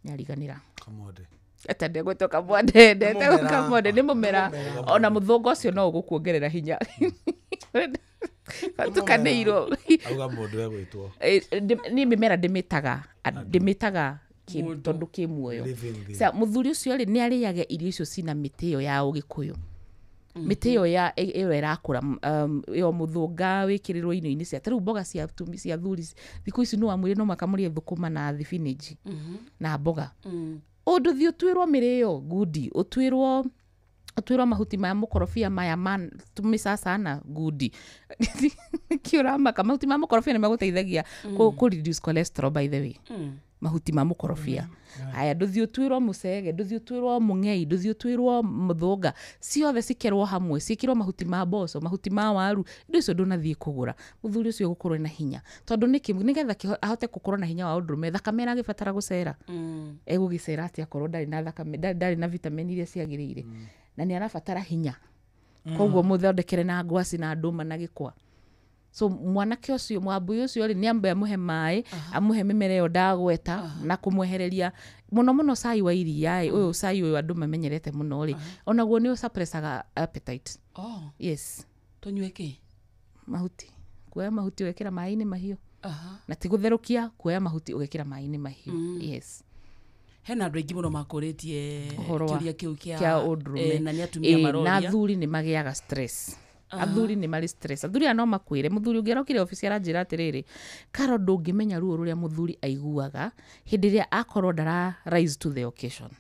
Nĩariganĩra. Kamwende. Ata ndegwĩtwo Kamwende, ndetagwo Kamwende, nĩ mũmera. Ona mũthũngũ ũcio no ũgũkuongerera hinya. Tukanĩirwo. Auga mũndũ egwĩtwo. Niĩ mĩmera ndĩmĩtaga, ndĩmĩtaga tondũ kĩ muoyo. Sa mũthuri ũcio rĩ, nĩ arĩaga irio icio cina mĩtĩ ĩyo ya ũgĩkũyũ. Mĩtĩ ĩyo ya ĩyo ĩrakũra, ĩyo mũthũnga wĩkĩrĩrwo irio-inĩ cia, ta rĩu mboga cia cia thuri thikũ ici no amwĩre no makamũrĩe thũkũma na thibinĩnji na mboga. Ũndũthiĩ ũtuĩrwo mĩrĩo ngundi, ũtuĩrwo mahuti maya mũkorobia maya ma tũmĩcacana ngundi. Nĩkĩ ũramaka? Mahuti ma mũkorobia nĩ magũteithagia kũ reduce cholesterol, by the way. Mahuti ma mũkorobia. Haya, ndũthiĩ ũtuĩrwo mũcege, ndũthiĩ ũtuĩrwo mũng'ei, ndũthiĩ ũtuĩrwo mũthũnga, ciothe cikerwo hamwe, ciĩkĩrwo mahuti ma mboco, mahuti ma waru, indo icio ndũnathiĩ kũgũra. Mũthuri ũcio gũkorwo na hinya. Tondũ nĩkĩ? Nĩgetha ahote gũkorwo na hinya wa ũndũrũme, thakame ĩragĩbatara gũcera. Egũgĩcera atĩa akorwo ndarĩ na thakame, ndarĩ na vitamin iria ciagĩrĩire. Na nĩ arabatara hinya. Koguo mũthondekere na ngwaci na ndũma na gĩkwa. So mwanake ũcio, mwambui ũcio rĩ, nĩ ambe amũhe maĩ, amũhe mĩmera ĩyo ndagweta, na kũmwehereria mũno mũno cai wa iria ĩ, ũyũ cai ũyũ andũ mamenyerete mũno rĩ, onaguo nĩ ũsuppressaga appetite. Yes. Tũnyue kĩ? Mahuti. Kuoya mahuti ũgekĩra maĩ-inĩ mahiũ. Na ti gũtherũkia, kuoya mahuti ũgekĩra maĩ-inĩ mahiũ. Yes. Hena andũ aingĩ mũno makũrĩtie kĩũria kĩu kĩa ũndũrũme. Na nĩ atumia maroria. Na athuri nĩ magĩaga stress. Athuri nĩ marĩ stress. Athuri aya no makwĩre, mũthuri ũngĩ arokire obici aranjĩra atĩrĩrĩ, Karo, ndũngĩmenya ruo rũrĩa mũthuri aiguaga hĩndĩ ĩrĩa akorwo ndara rise to the occasion.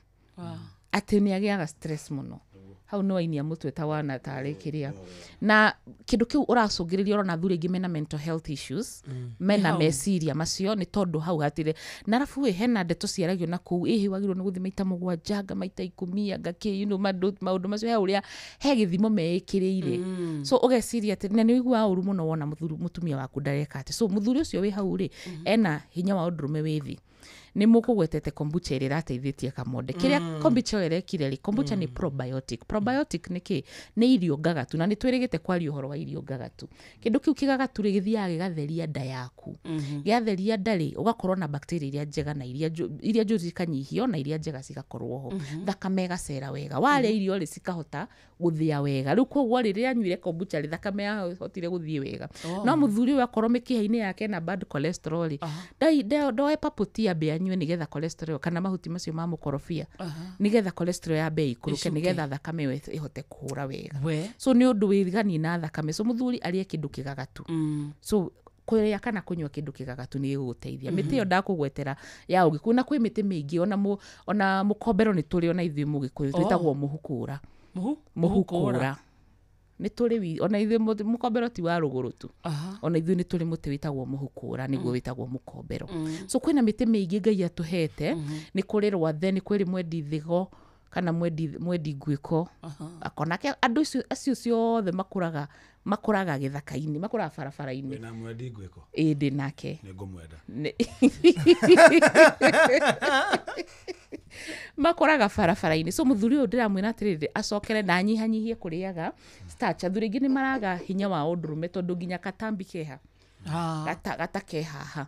Atĩ nĩ agĩaga stress mũno. Hau no ainia mũtwe ta wana tarĩ kĩrĩa. Na kĩndũ kĩu ũracũngĩrĩria ũrona athuri aingĩ mena mental health issues, mena meciria macio nĩ tondũ hau hatirĩ. Na arabu ĩ, hena ndeto ciaragio na kũu, ĩhĩ wagĩrĩirwo nĩ gũthiĩ maita mũgwanja, anga maita 10, anga kĩ, you know, maũndũ macio he ũrĩa he gĩthimo meĩkĩrĩire. So ũgeciria atĩ na nĩ ũiguaga ũru mũno wona mũtumia waku ndareka atĩ. So mũthuri ũcio wĩ hau rĩ, ena hinya wa ũndũrũme wĩ thĩ. Nĩ mũkũgwetete kombucha ĩrĩa ĩrateithĩtie Kamonde. Kĩrĩa kombucha ĩyo ĩrekire rĩ, kombucha nĩ probiotic. Probiotic nĩ kĩ? Nĩ irio ngagatu, na nĩ twĩrĩgĩte kwaria ũhoro wa irio ngagatu. Kĩndũ kĩu kĩgagatu rĩ, gĩthiaga gĩgatheria nda yaku. Gĩatheria nda rĩ, ũgakorwo na bacteria iria njega na iria njũru cikanyihio na iria njega cigakorwo ho. Thakame ĩgacera wega. Warĩa irio rĩ, cikahota gũthĩa wega. Rĩu koguo rĩ, rĩrĩa anyuire kombucha rĩ, thakame yahotire gũthiĩ wega. No mũthuri ũyũ akorwo mĩkiha-inĩ yake na bad cholesterol rĩ, ndoe paputi ambe anyue nĩgetha cholesterol kana mahuti macio ma mũkorobia, nĩgetha cholesterol yambe ĩikũrũke, nĩgetha thakame ĩyo ĩhote kũhũra wega. So nĩ ũndũ wĩganie na thakame. So mũthuri arĩe kĩndũ kĩgagatu. So kũrĩa kana kũnyua kĩndũ kĩgagatu nĩ gĩgũgũteithia. Mĩtĩ ĩyo ndakũgwetera ya ũgĩkũyũ, na kwĩ mĩtĩ mĩingĩ, ona mũkombero nĩ tũrĩ ona ithuĩ mũgĩkũyũ, twĩtagwo mũhukũra. Mũhukũra. Nĩ tũrĩ ona ithuĩ mũkombero ti wa rũgũrũ tu. Ona ithuĩ nĩ tũrĩ mũtĩ wĩtagwo mũhukũra, nĩguo wĩtagwo mũkombero. So kwĩna mĩtĩ mĩingĩ Ngai atũhete, nĩ kũrĩ rwathe, nĩ kwĩrĩ mwendi thigo kana mwendi nguĩko. Akonake andũ acio ciothe makũraga gĩthaka-inĩ, makũraga barabara-inĩ. Wĩna mwendi nguĩko? Ĩĩ, ndĩ nake. Nĩ ngũmwenda. Makoraga barabara-inĩ. So mũthuri ũyũ ndĩramwĩra atĩrĩrĩ, acokere na anyihanyihie kũrĩaga starch. Athuri aingĩ nĩ maraga hinya wa ũndũrũme tondũ nginya katambi keha. Gata ke haha.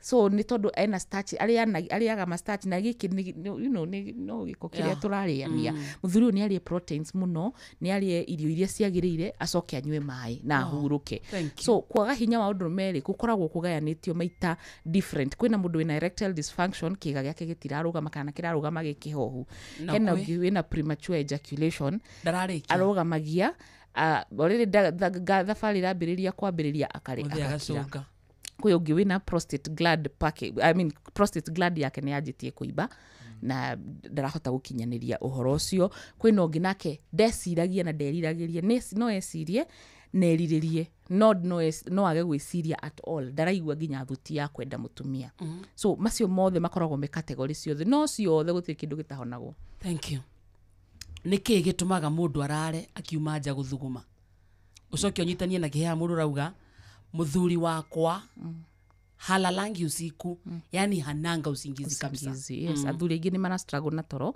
So nĩ tondũ ena starch, arĩaga ma starch na gĩkĩ you know, no gĩko kĩrĩa tũrarĩania. Mũthuri ũyũ nĩ arĩe proteins mũno, nĩ arĩe irio iria ciagĩrĩire, acoke anyue maĩ na ahurũke. So kwaga hinya wa ũndũrũme rĩ, gũkoragwo kũgayanĩtio maita different. Kwĩna mũndũ wĩna erectile dysfunction, kĩĩga gĩake gĩtirarũgama kana kĩrarũgama gĩ kĩhohu. Hena ũngĩ wĩna premature ejaculation, arũgamagia already thabarĩ ĩrambĩrĩria kwambĩrĩria akakira. Kwĩ ũngĩ wĩna prostate gland I mean prostate gland yake nĩ yanjĩtie kũimba na ndarahota gũkinyanĩria ũhoro ũcio. Kwĩna ũngĩ nake ndeciragia na nderiragĩria, no ecirie na erirĩrie, no age gwĩciria at all, ndaraigua nginya thuti ya kwenda mũtumia. So macio mothe makoragwo me category ciothe, no ciothe gũtirĩ kĩndũ gĩtahonagwo. Thank you. Nĩ kĩĩ gĩtũmaga mũndũ arare akiuma nja gũthuguma? Ũcoke ũnyitanie na kĩhea mũndũ ũrauga mũthuri wakwa Halalangi usiku, yani hananga usingizi kabisa. Usingizi, yes. Athuri aingĩ nĩ mara struggle na toro,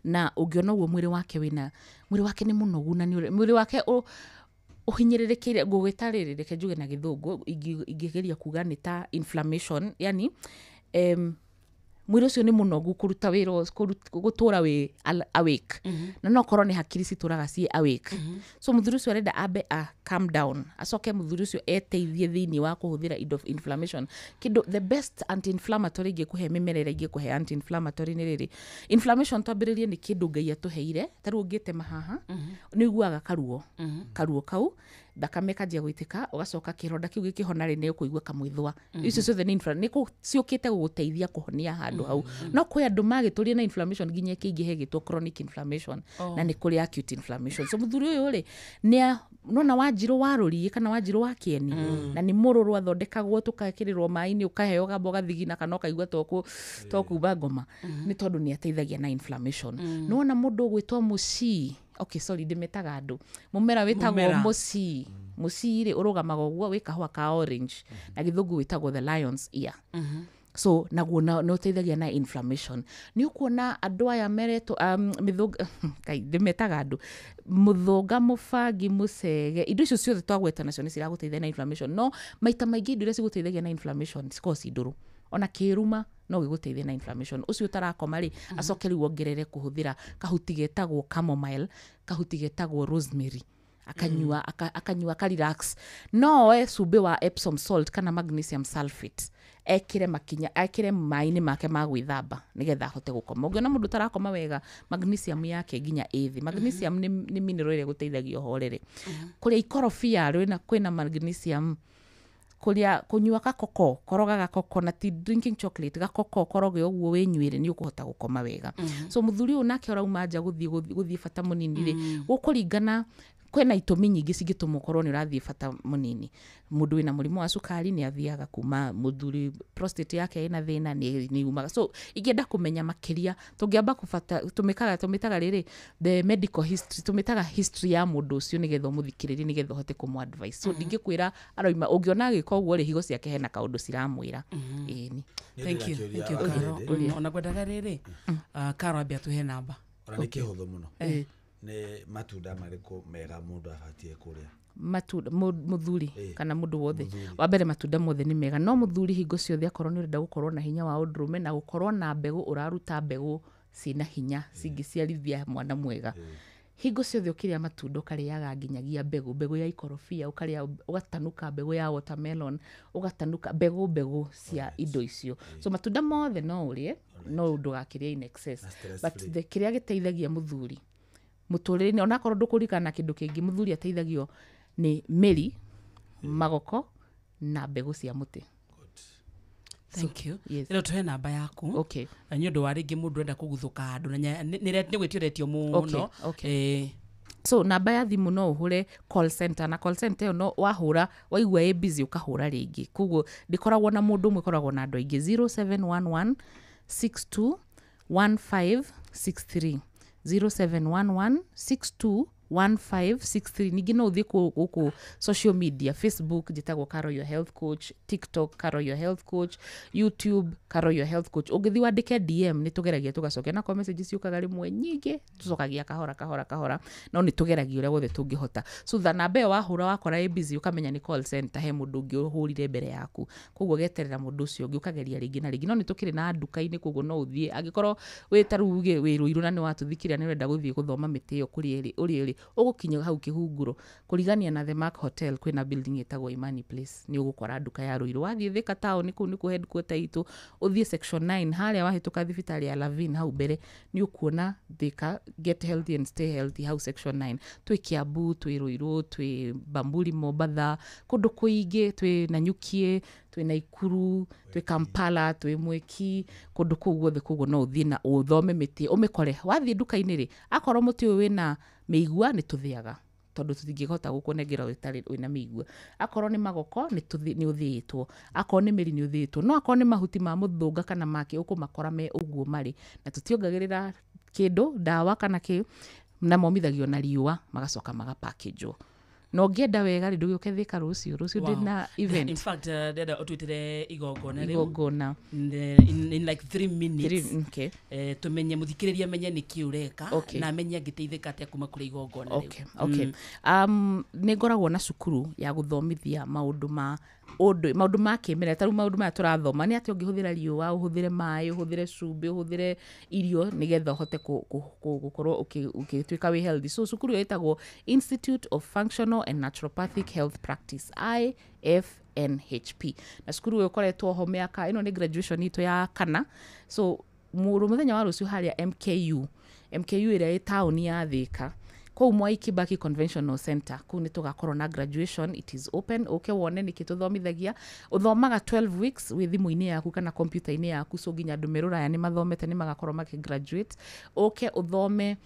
na ũngĩona ũguo mwĩrĩ wake wĩna, mwĩrĩ wake nĩ mũnogu na mwĩrĩ wake ũhinyĩrĩrĩkĩire. Ngũgwĩta rĩrĩ, reke njuge na gĩthũngũ, ingĩgeria kuga nĩ ta inflammation, yani mwĩrĩ ũcio nĩ mũnogu kũruta wĩra, gũtũra wĩ awake. Na no korwo nĩ hakiri citũraga ciĩ awake. So mũthuri ũcio arenda ambe a calm down, acoke mũthuri ũcio eteithie thĩinĩ wa kũhũthĩra indo inflammation. Kĩndũ the best anti-inflammatory ingĩkũhe, mĩmera ĩrĩa ingĩkũhe anti-inflammatory nĩ rĩrĩ. Inflammation twambĩrĩrie nĩ kĩndũ Ngai atũheire. Ta rĩu ũngĩtema haha, nĩ ũiguaga karuo. Karuo kau, thakame kanjia gũitĩka, ũgacoka kĩronda kĩu gĩkĩhona rĩ, nĩ ũkũigua kamwĩthũa. Icio ciothe nĩ nĩ ciũkĩte gũgũteithia kũhonia handũ hau. No kwĩ andũ magĩtũria na inflammation nginya ĩkĩingĩhe ĩgĩtwo chronic inflammation, na nĩ kũrĩ acute inflammation. So mũthuri ũyũ rĩ, nĩ nona wanjirũ wa rũriĩ kana wanjirũ wa kĩeni, na nĩ mũrũrũ athondekagwo, tũkekĩrĩrwo maĩ-inĩ, ũkaheo gamba ũgathigina kana ũkaigua tokuma ngoma, nĩ tondũ nĩ ateithagia na inflammation. Nĩwona mũndũ ũgwĩtwo mũcii, okay, sorry, ndĩmetaga andũ, mũmera wĩtagwo mũcii. Mũcii rĩ, ũrũgamaga ũguo, wĩ kahũa ka orange, na gĩthũngũ wĩtagwo the lion's ear. So naguo nĩ ũteithagia na inflammation. Nĩ ũkuona andũ aya meretwo mĩthũnga, kai ndĩmetaga andũ, mũthũnga, mũbangi, mũcege, indo icio ciothe twagweta nacio nĩ ciragũteithia na inflammation. No maita maingĩ indo iria cigũteithagia na inflammation cikoragwo ci ndũrũ. Ona kĩruma no gĩgũteithie na inflammation. Ũcio ũtarakoma rĩ, acoke rĩu ongerere kũhũthĩra kahuti getagwo chamomile, kahuti getagwo rosemary, akanyua, akanyua ka relax. No oe cumbĩ wa Epsom salt kana magnesium sulfate, ekĩre makinya, ekĩre maĩ-inĩ make ma gwĩthamba nĩgetha ahote gũkoma. Ũngĩona mũndũ ũtarakoma wega, magnesium yake nginya ĩ thĩ. Magnesium nĩ mineral ĩrĩa ĩgũteithagia ũhorere. Kũrĩa ikorobia kwĩna magnesium, kũrĩa kũnyua gakoko, koroga gakoko, na ti drinking chocolate, gakoko koroge ũguo wĩnyuĩre, nĩ ũkũhota gũkoma wega. So mũthuri ũyũ nake ũrauma nja gũthiĩ bata mũnini rĩ, gũkũringana kwĩna itũmi nyingĩ cingĩtũma ũkorwo nĩ ũrathiĩ bata mũnini. Mũndũ wĩna mũrimũ wa cukari nĩ athiaga kuma, mũthuri prostate yake ĩna thĩna nĩ yumaga. So ingĩenda kũmenya makĩria, tũngĩamba kũbata, tũmĩtaga rĩrĩ the medical history, tũmĩtaga history ya mũndũ ũcio nĩgetha ũmũthikĩrĩrie, nĩgetha ũhote kũmũ advice. So ndingĩkwĩra aroima, ũngĩona agĩka ũguo rĩ, higo ciake hena kaũndũ ciramwĩra. Ĩni. Thank you, thank you, Karo. Ona kwendaga rĩrĩ, Karo ambia tũhe namba. Ona nĩ kĩhũthũ mũno. Nĩ matunda marĩkũ mega mũndũ abatiĩ kũrĩa? Matunda mũthuri kana mũndũ wothe. Wa mbere matunda mothe nĩ mega, no mũthuri hingo ciothe akorwo nĩ ũrenda gũkorwo na hinya wa ũndũrũme na gũkorwo na mbegũ, ũraruta mbegũ ciĩna hinya cingĩciarithia mwana mwega. Hingo ciothe ũkĩrĩa matunda ũkarĩaga nginyagia mbegũ, mbegũ ya ikorobia, ũkarĩa, ũgatanuka mbegũ ya watermelon, ũgatanuka mbegũ cia indo icio. So matunda mothe no ũrĩe, no ndũgakĩrĩe in excess. But the kĩrĩa gĩteithagia mũthuri mũtũrĩre-inĩ, onakorwo ndũkũririkana kĩndũ kĩngĩ, mũthuri ateithagio nĩ mĩri, magoko na mbegũ cia mũtĩ. Thank you. Yes. Rĩu tũhe namba yaku. Okay. Na nĩ ũndũ wa rĩngĩ mũndũ enda kũguthũka handũ na nĩ gwĩtio ũretio mũno. Okay. So namba ya thimũ no ũhũre call center, na call center ĩyo no wahũra waigua ĩ busy ũkahũra rĩngĩ. Koguo ndĩkoragwo na mũndũ ũmwe, ĩkoragwo na andũ aingĩ. 0711 62 1563, 0711 62 1563. Ningĩ no ũthiĩ gũkũ social media, Facebook njĩtagwo Caro Your Health Coach, TikTok Caro Your Health Coach, YouTube Caro Your Health Coach. Ũngĩthiĩ wandĩke DM nĩ tũgeragia tũgacokia, na message ciũkaga rĩmwe nyingĩ, tũcokagia kahora kahora kahora, no nĩ tũgeragia ũrĩa wothe tũngĩhota. So tha namba ĩyo wahũra wakora ĩ busy, ũkamenya nĩ call center, he mũndũ ũngĩ ũhũrire mbere yaku, koguo geterera mũndũ ũcio ũngĩ, ũkageria rĩngĩ na rĩngĩ. No nĩ tũkĩrĩ na nduka-inĩ, koguo no ũthiĩ, angĩkorwo wĩ ta rĩu uge wĩ Rũirũ na nĩ watũthikĩrĩria nĩ ũrenda gũthiĩ gũthoma mĩtĩ ĩyo kũrĩa ĩrĩ, ũrĩa ĩrĩ, ũgũkinya hau Kĩhunguro kũrigania na The Mark Hotel, kwĩna building ĩtagwo Imani Place, nĩ ũgũkora nduka ya Rũirũ. Wathiĩ Thika town, kũu nĩkuo headquarter itũ, ũthiĩ section 9 harĩa wahĩtũka thibitarĩ ya Lavin hau mbere, nĩ ũkuona Thika Get Healthy and Stay Healthy hau section 9. Twĩ Kiambu, twĩ Rũirũ, twĩ Bamburi Mombatha, kũndũ kũingĩ, twĩ Nanyukie, twĩ Naikuru, twĩ Kampala, twĩ Mwiki, kũndũ kũu guothe. Koguo no ũthiĩ na ũthome mĩtĩ ũmĩkore. Wathiĩ nduka-inĩ rĩ, akorwo mũtĩ ũyũ wĩna mĩigua nĩ tũthĩaga, tondũ tũtingĩhota gũkũnengera ũtarĩ wĩna mĩigua. Akorwo nĩ magoko nĩ ũthĩĩtwo, akorwo nĩ mĩri nĩ ũthĩĩtwo, no akorwo nĩ mahuti ma mũthũnga kana make ũkũmakora me ũguo marĩ, na tũtiongagĩrĩra kĩndũ, ndawa kana kĩ, na momithagio na riũa magacoka magapackagwo. Na ũngĩenda wega rĩ, ndũgĩũke Thĩka rũciũ. Rũciũ Wow. ndĩna event. In fact, ndĩrenda ũtwĩtĩre igongona rĩu. Igongona. In like 3 minutes. Three, okay. Tũmenye, mũthikĩrĩria amenye nĩkĩ ũreka Okay. na amenye angĩteithĩka atĩa kuma kũrĩ igongona rĩu. Okay. Nĩ ngoragwo na cukuru ya gũthomithia maũndũ ma ũndũ, maũndũ ma kĩmerera, ta rĩu maũndũ maya tũrathoma nĩ atĩ ũngĩhũthĩra riũa, ũhũthĩre maĩ, ũhũthĩre cumbĩ, ũhũthĩre irio nĩgetha ũhote gũkorwo ũgĩtuĩka wĩ healthy. So cukuru ĩyo ĩtagwo Institute of Functional and Naturopathic Health Practice, IFNHP, na cukuru ĩyo ĩkoretwo ho mĩaka ĩno nĩ graduation itũ ya kana. So mũrũ mũthenya wa rũciũ harĩa MKU, MKU ĩrĩa ĩ taũni ya Thĩka, kũu Mwai Kibaki Conventional Center, kũu nĩ tũgakorwo na graduation. It is open, ũke wone nĩkĩ tũthomithagia. Ũthomaga 12 weeks wĩ thimũ-inĩ yaku kana kompiuta-inĩ yaku, so nginya andũ me rũraya nĩ mathomete, nĩ magakorwo makĩ graduate. Ũke ũthome,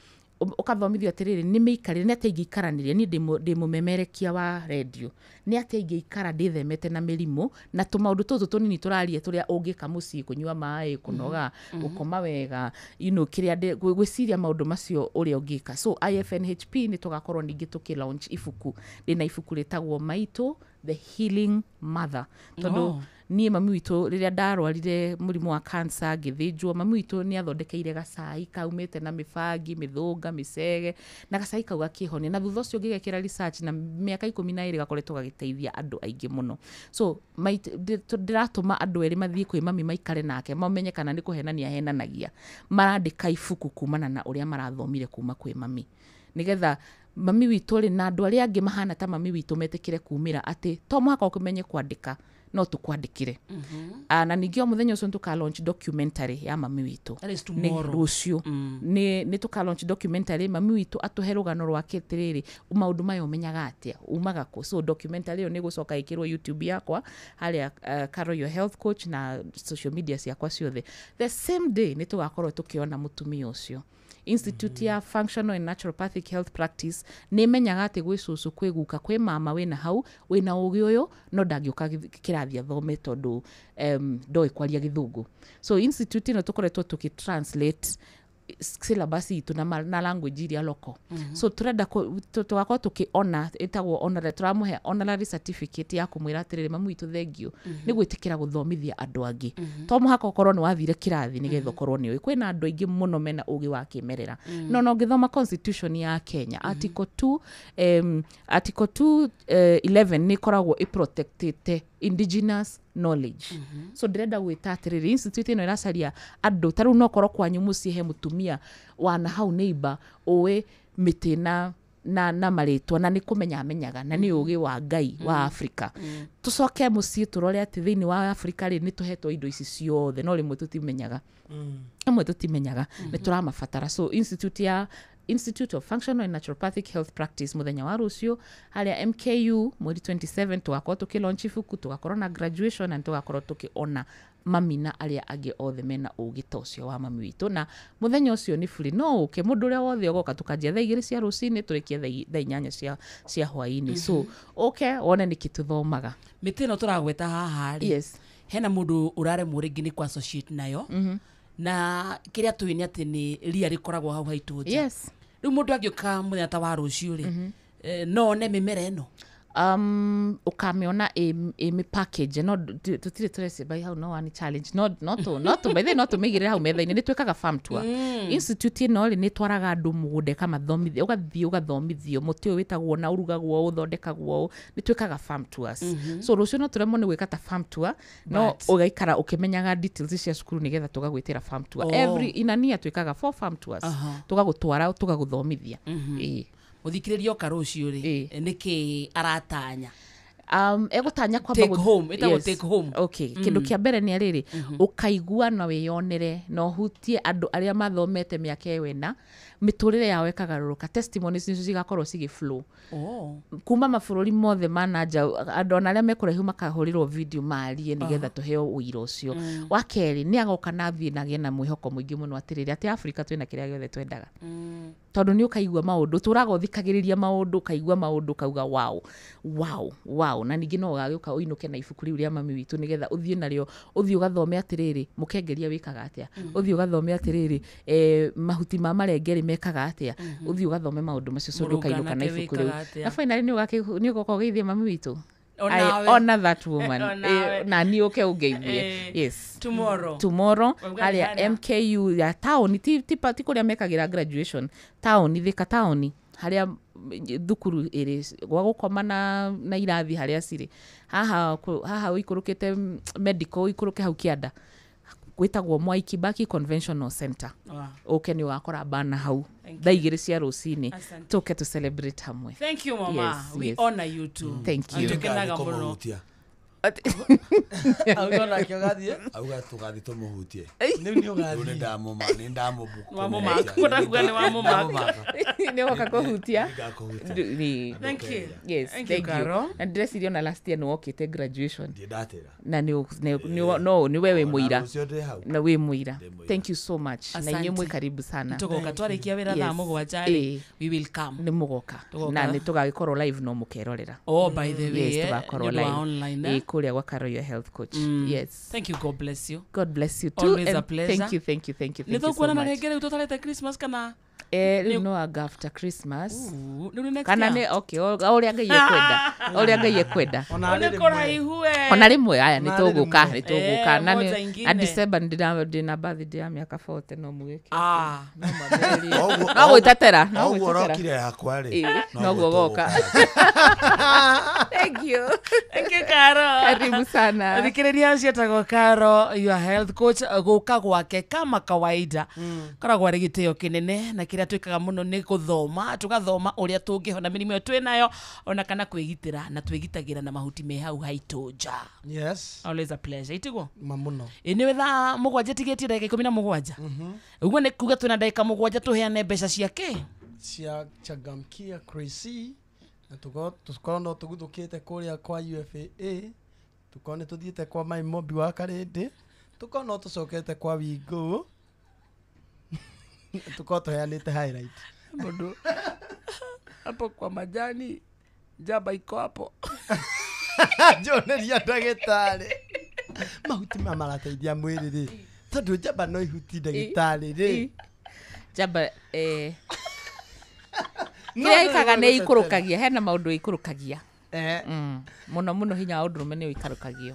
ũkathomithio atĩrĩrĩ, nĩ mĩikarĩre, nĩ atĩa ingĩikaranĩria niĩ ndĩ mũmemerekia wa rendio, nĩ atĩa ingĩikara ndĩthemete na mĩrimũ na tũmaũndũ tũtũ tũnini tũraria tũrĩa ũngĩka mũciĩ, kũnyua maĩ, kũnoga, gũkoma wega, kĩrĩa gwĩciria maũndũ macio ũrĩa ũngĩka. So IFNHP nĩ tũgakorwo ningĩ tũkĩ launch ibuku. Ndĩna ibuku rĩtagwo Maitũ the Healing Mother, tondũ niĩ mami witũ rĩrĩa ndarwarire mũrimũ wa cancer ngĩthĩnjwo, mami witũ nĩ athondekeire gacai kaumĩte na mĩbangi, mĩthũnga, mĩcege, na gacai kau gakĩhonia. Na thutha ũcio ngĩgekĩra research na mĩaka 12 gakoretwo gagĩteithia andũ aingĩ mũno. So ndĩratũma andũ erĩ mathiĩ kwĩ mami maikare nake, mamenye kana nĩ kũhenania ahenanagia. Marandĩka ibuku kumana na ũrĩa marathomire kuma kwĩ mami, nĩgetha mami witũ rĩ na andũ arĩa angĩ mahana ta mami witũ metĩkĩre kumĩra atĩ to mũhaka ũkĩmenye kwandĩka, no tũkwandĩkĩre. Na ningĩ o mũthenya ũcio nĩ tũka launch documentary ya mami witũ. That is Nĩ tomorrow. rũciũ nĩ tũka launch documentary, mami witũ atũhe rũgano rwake, atĩrĩrĩ, maũndũ maya ũmenyaga atĩa, umaga kũ? So documentary ĩyo nĩ ĩgũcoka ĩkĩrwo YouTube yakwa harĩa, Carol Your Health Coach, na social media ciakwa ciothe. The same day nĩ tũgakorwo tũkĩona mũtumia ũcio. Institute ya Functional and Naturopathic Health Practice nĩ menyaga atĩ gwĩ cũcũ, kwĩ guka, kwĩ mama wĩna hau wĩna ũgĩ ũyũ, no ndangĩũka kĩrathi athome tondũ ndoĩ kwaria Gĩthũngũ. So institute ĩno tũkoretwo tũkĩ translate syllabus itũ na language iria local. So turenda tũgakorwo tũkĩ ona ĩtagwo honorary, tũramũhe honorary certificate ya kũmwĩra atĩrĩrĩ, mami witũ, thengio nĩ gwĩtĩkĩra gũthomithia andũ angĩ. To mũhaka ũkorwo nĩ wathire kĩrathi nĩgetha ũkorwo nĩ ũĩ. Kwĩna andũ aingĩ mũno mena ũgĩ wa kĩmerera. No ũngĩthoma constitution ya Kenya, article 2, article 2 11 nĩ ĩkoragwo ĩprotectĩte indigenous knowledge. So ndĩrenda gwĩta atĩrĩrĩ, institute ĩno ĩracaria andũ ta rĩu no korwo kwanyu mũciĩ he mũtumia wana hau neighbor ũĩ mĩtĩ na marĩtwa na nĩ kũmenya amenyaga na nĩ ũgĩ wa Ngai wa Afrika. Tũcoke mũciĩ tũrore atĩ thĩinĩ wa Afrika rĩ, nĩ tũhetwo indo ici ciothe, no rĩmwe tũtimenyaga, rĩmwe tũtimenyaga nĩ tũramabatara. So institute ya Institute of Functional and Naturopathic Health Practice, mũthenya wa rũciũ harĩa MKU, mweri 27, tũgakorwo tũkĩ launch ibuku, tũgakorwo na graduation na tũgakorwo tũkĩona mami na arĩa angĩ othe mena ũgĩ ta ũcio wa mami witũ. Na mũthenya ũcio nĩ free, no ũke, mũndũ ũrĩa wothe ũgoka. Tũkanjia thaa 2 cia rũcinĩ, tũrĩkie thaa 8 cia hwaĩ-inĩ. So ũke wone nĩkĩ tũthomaga. Mĩtĩ ĩno tũragweta haha rĩ, hena mũndũ ũraremwo rĩngĩ nĩ kũ associate nayo, na kĩrĩa tũĩ nĩ atĩ nĩ ria rĩkoragwo hau haitũ nja. Rĩu mũndũ angĩũka mũthenya ta wa rũciũ rĩ, no one mĩmera ĩno? Ũkamĩona ĩ mĩ package, no tũtirĩ tũreci by hau, no one challenge, no tũ by the way, no tũmĩigĩrĩre hau metha-inĩ. Nĩ twĩkaga farm tour. Institute ĩno rĩ, nĩ twaraga andũ mũgũnda ĩkamathomithia, ũgathiĩ ũgathomithio mũtĩ ũyũ wĩtagwo na ũrugagwo ũũ, ũthondekagwo ũũ. Nĩ twĩkaga farm tours. So rũciũ no tũremwo nĩ gwĩka ta farm tour, no ũgaikara ũkĩmenyaga details cia cukuru nĩgetha tũgagwĩtĩra farm tour. Every inania twĩkaga four farm tours. Tũgagũtwara, tũgagũthomithia. Ĩĩ. Mũthikĩrĩria oka rũciũ rĩ, nĩkĩ aratanya? Egũtanya kwamba Take home, ĩtagwo take home. Okay. Kĩndũ kĩa mbere nĩ rĩrĩ, ũkaigua na wĩyonere na ũhutie andũ arĩa mathomete mĩaka ĩyo ĩna, mĩtũrĩre yao ĩkagarũrũka. Testimonies nicio cigakorwo cigĩ flow kuma mabũrũri mothe ma na nja, andũ ona arĩa me kũraihu makahũrĩrwo video marie nĩgetha tũheo ũira ũcio. Wa kerĩ, nĩ agoka na athiĩ na agĩe na mwĩhoko mũingĩ mũno atĩrĩrĩ, atĩ Afrika twĩna kĩrĩa gĩothe twendaga, tondũ nĩ ũkaigua maũndũ tũraga ũthikagĩrĩria maũndũ, ũkaigua maũndũ ũkauga wow. Na ningĩ no ũgagĩũka ũinũke na ibuku rĩu rĩa mami witũ nĩgetha ũthiĩ narĩo, ũthiĩ ũgathome atĩrĩrĩ, mũkengeria wĩkaga atĩa, ũthiĩ ũgathome atĩrĩrĩ, mahuti ma marengeri. mekaga atia uthi ugathome maundu macio so ndukainũka na ibuku Mũrũnga rĩu nake wĩkaga atĩa? na finally nĩ ũgoka ũgeithie mami witũ I Onawe. honor that woman. Onawe. Na niĩ ũke ũngeithie. Yes, Tomorrow. Tomorrow. Wauga nĩ Harĩa harĩa? MKU ya taũni, ti kũrĩa mekagĩra graduation, taũni, Thika taũni, harĩa thukuru ĩrĩ gwa gũkoma na irathi harĩa cirĩ haha haha ũikũrũkĩte medical, ũikũrũke hau kĩanda gwĩtagwo Mwai Kibaki Conventional Center. Ũke nĩ ũgakora bana hau Thank thaa 2 cia rũcinĩ. Asante. Tũke tũ celebrate hamwe. Thank you, mama. Yes, We yes. honor you too. Thank you. Nĩtũkenaga mũno. Auga nake ũgathiĩ? Auga tũgathiĩ tũmũhutie. Rĩu nĩ ũgathiĩ. Rĩu nĩ ndamũbuku. Wamũmaka. Ũrakuga nĩ wamũmaka. Nĩ woka kũhutia. Nĩngakũhutia. Thank you. Yes, Thank you, thank you. Caro. Na ndĩreciria ona last year nĩ wokĩte graduation. Ndatĩra. Na no nĩ we wĩ mũira. Rũciũ ndĩ hau. Na wĩ mũira. Thank you so much. Na inyuĩ Asante. mwĩ karibu sana. Tũgoka twarĩkia wĩra thaa 7 rĩ, we will come. Nĩ mũgoka. Tũgoka. Na nĩ tũgagĩkorwo live no mũkerorera. Oh, by the way, Yes, tũgakorwo nĩ ũndũ wa live. online, eh? Kũrĩa gwa Caro your health coach. Yes. Thank you, God bless you. God bless you too. Always a And pleasure. Thank you, thank you, thank you, Nĩ thank you so tũkuonana much. rĩngĩ rĩu tũtarĩte Christmas kana? Rĩu no anga after Christmas. Rĩu nĩ next Kana year? nĩ okay, o ũrĩa Ngai ekwenda. O ũrĩa Ngai ekwenda. Ona Nĩ kũraihu we. Ona rĩmwe aya nĩ Ona tũgũka, rĩmwe. nĩ tũgũka. Na Moja nĩ ingine. na December ndĩna birthday ya mĩaka 40 no mũgĩke. No No gwĩtetera, no Ũguo gwĩtetera. ũrokire hakwa rĩ. Noguo goka. Thank you. Thank you, Caro. Karibu sana. Thikĩrĩria cietagwo Caro your health coach, gũka gwake kama kawaida koragwo arĩ gĩtĩo kĩnene, na kĩrĩa twĩkaga mũno nĩ gũthoma, tũgathoma ũrĩa tũngĩhona mĩrimũ ĩyo twĩ nayo ona kana kwĩgitĩra, na twĩgitagĩra na mahuti me hau haitũ nja. Yes. Always a pleasure, itiguo? Ma mũno. Ĩ nĩwe thaa 7 tigĩtie ndagĩka 17. Ũguo nĩ kuga twĩna ndagĩka 7 tũheane mbeca ciake Cia changamkia Crazy, na tũkorwo no tũguthũkĩte kũrĩa kwa UFAA, tũkorwo nĩ tũthiĩte kwa Mai Mobi wa Karĩndĩ, tũkorwo no tũcokete kwa Wingo, tũkorwo tũheanĩte highlight. Mũndũ hapo kwa majani njamba iko hapo. Njoneria ndagĩtarĩ mahuti maya marateithia mwĩrĩ rĩ, tondũ njamba no ihuti ndagĩtarĩ rĩ. Njamba No, kĩrĩa no, ĩkaga no, nĩ no, ikũrũkagia, hena maũndũ ikũrũkagia. Mũno mũno hinya wa ũndũrũme nĩ ũikarũkagio.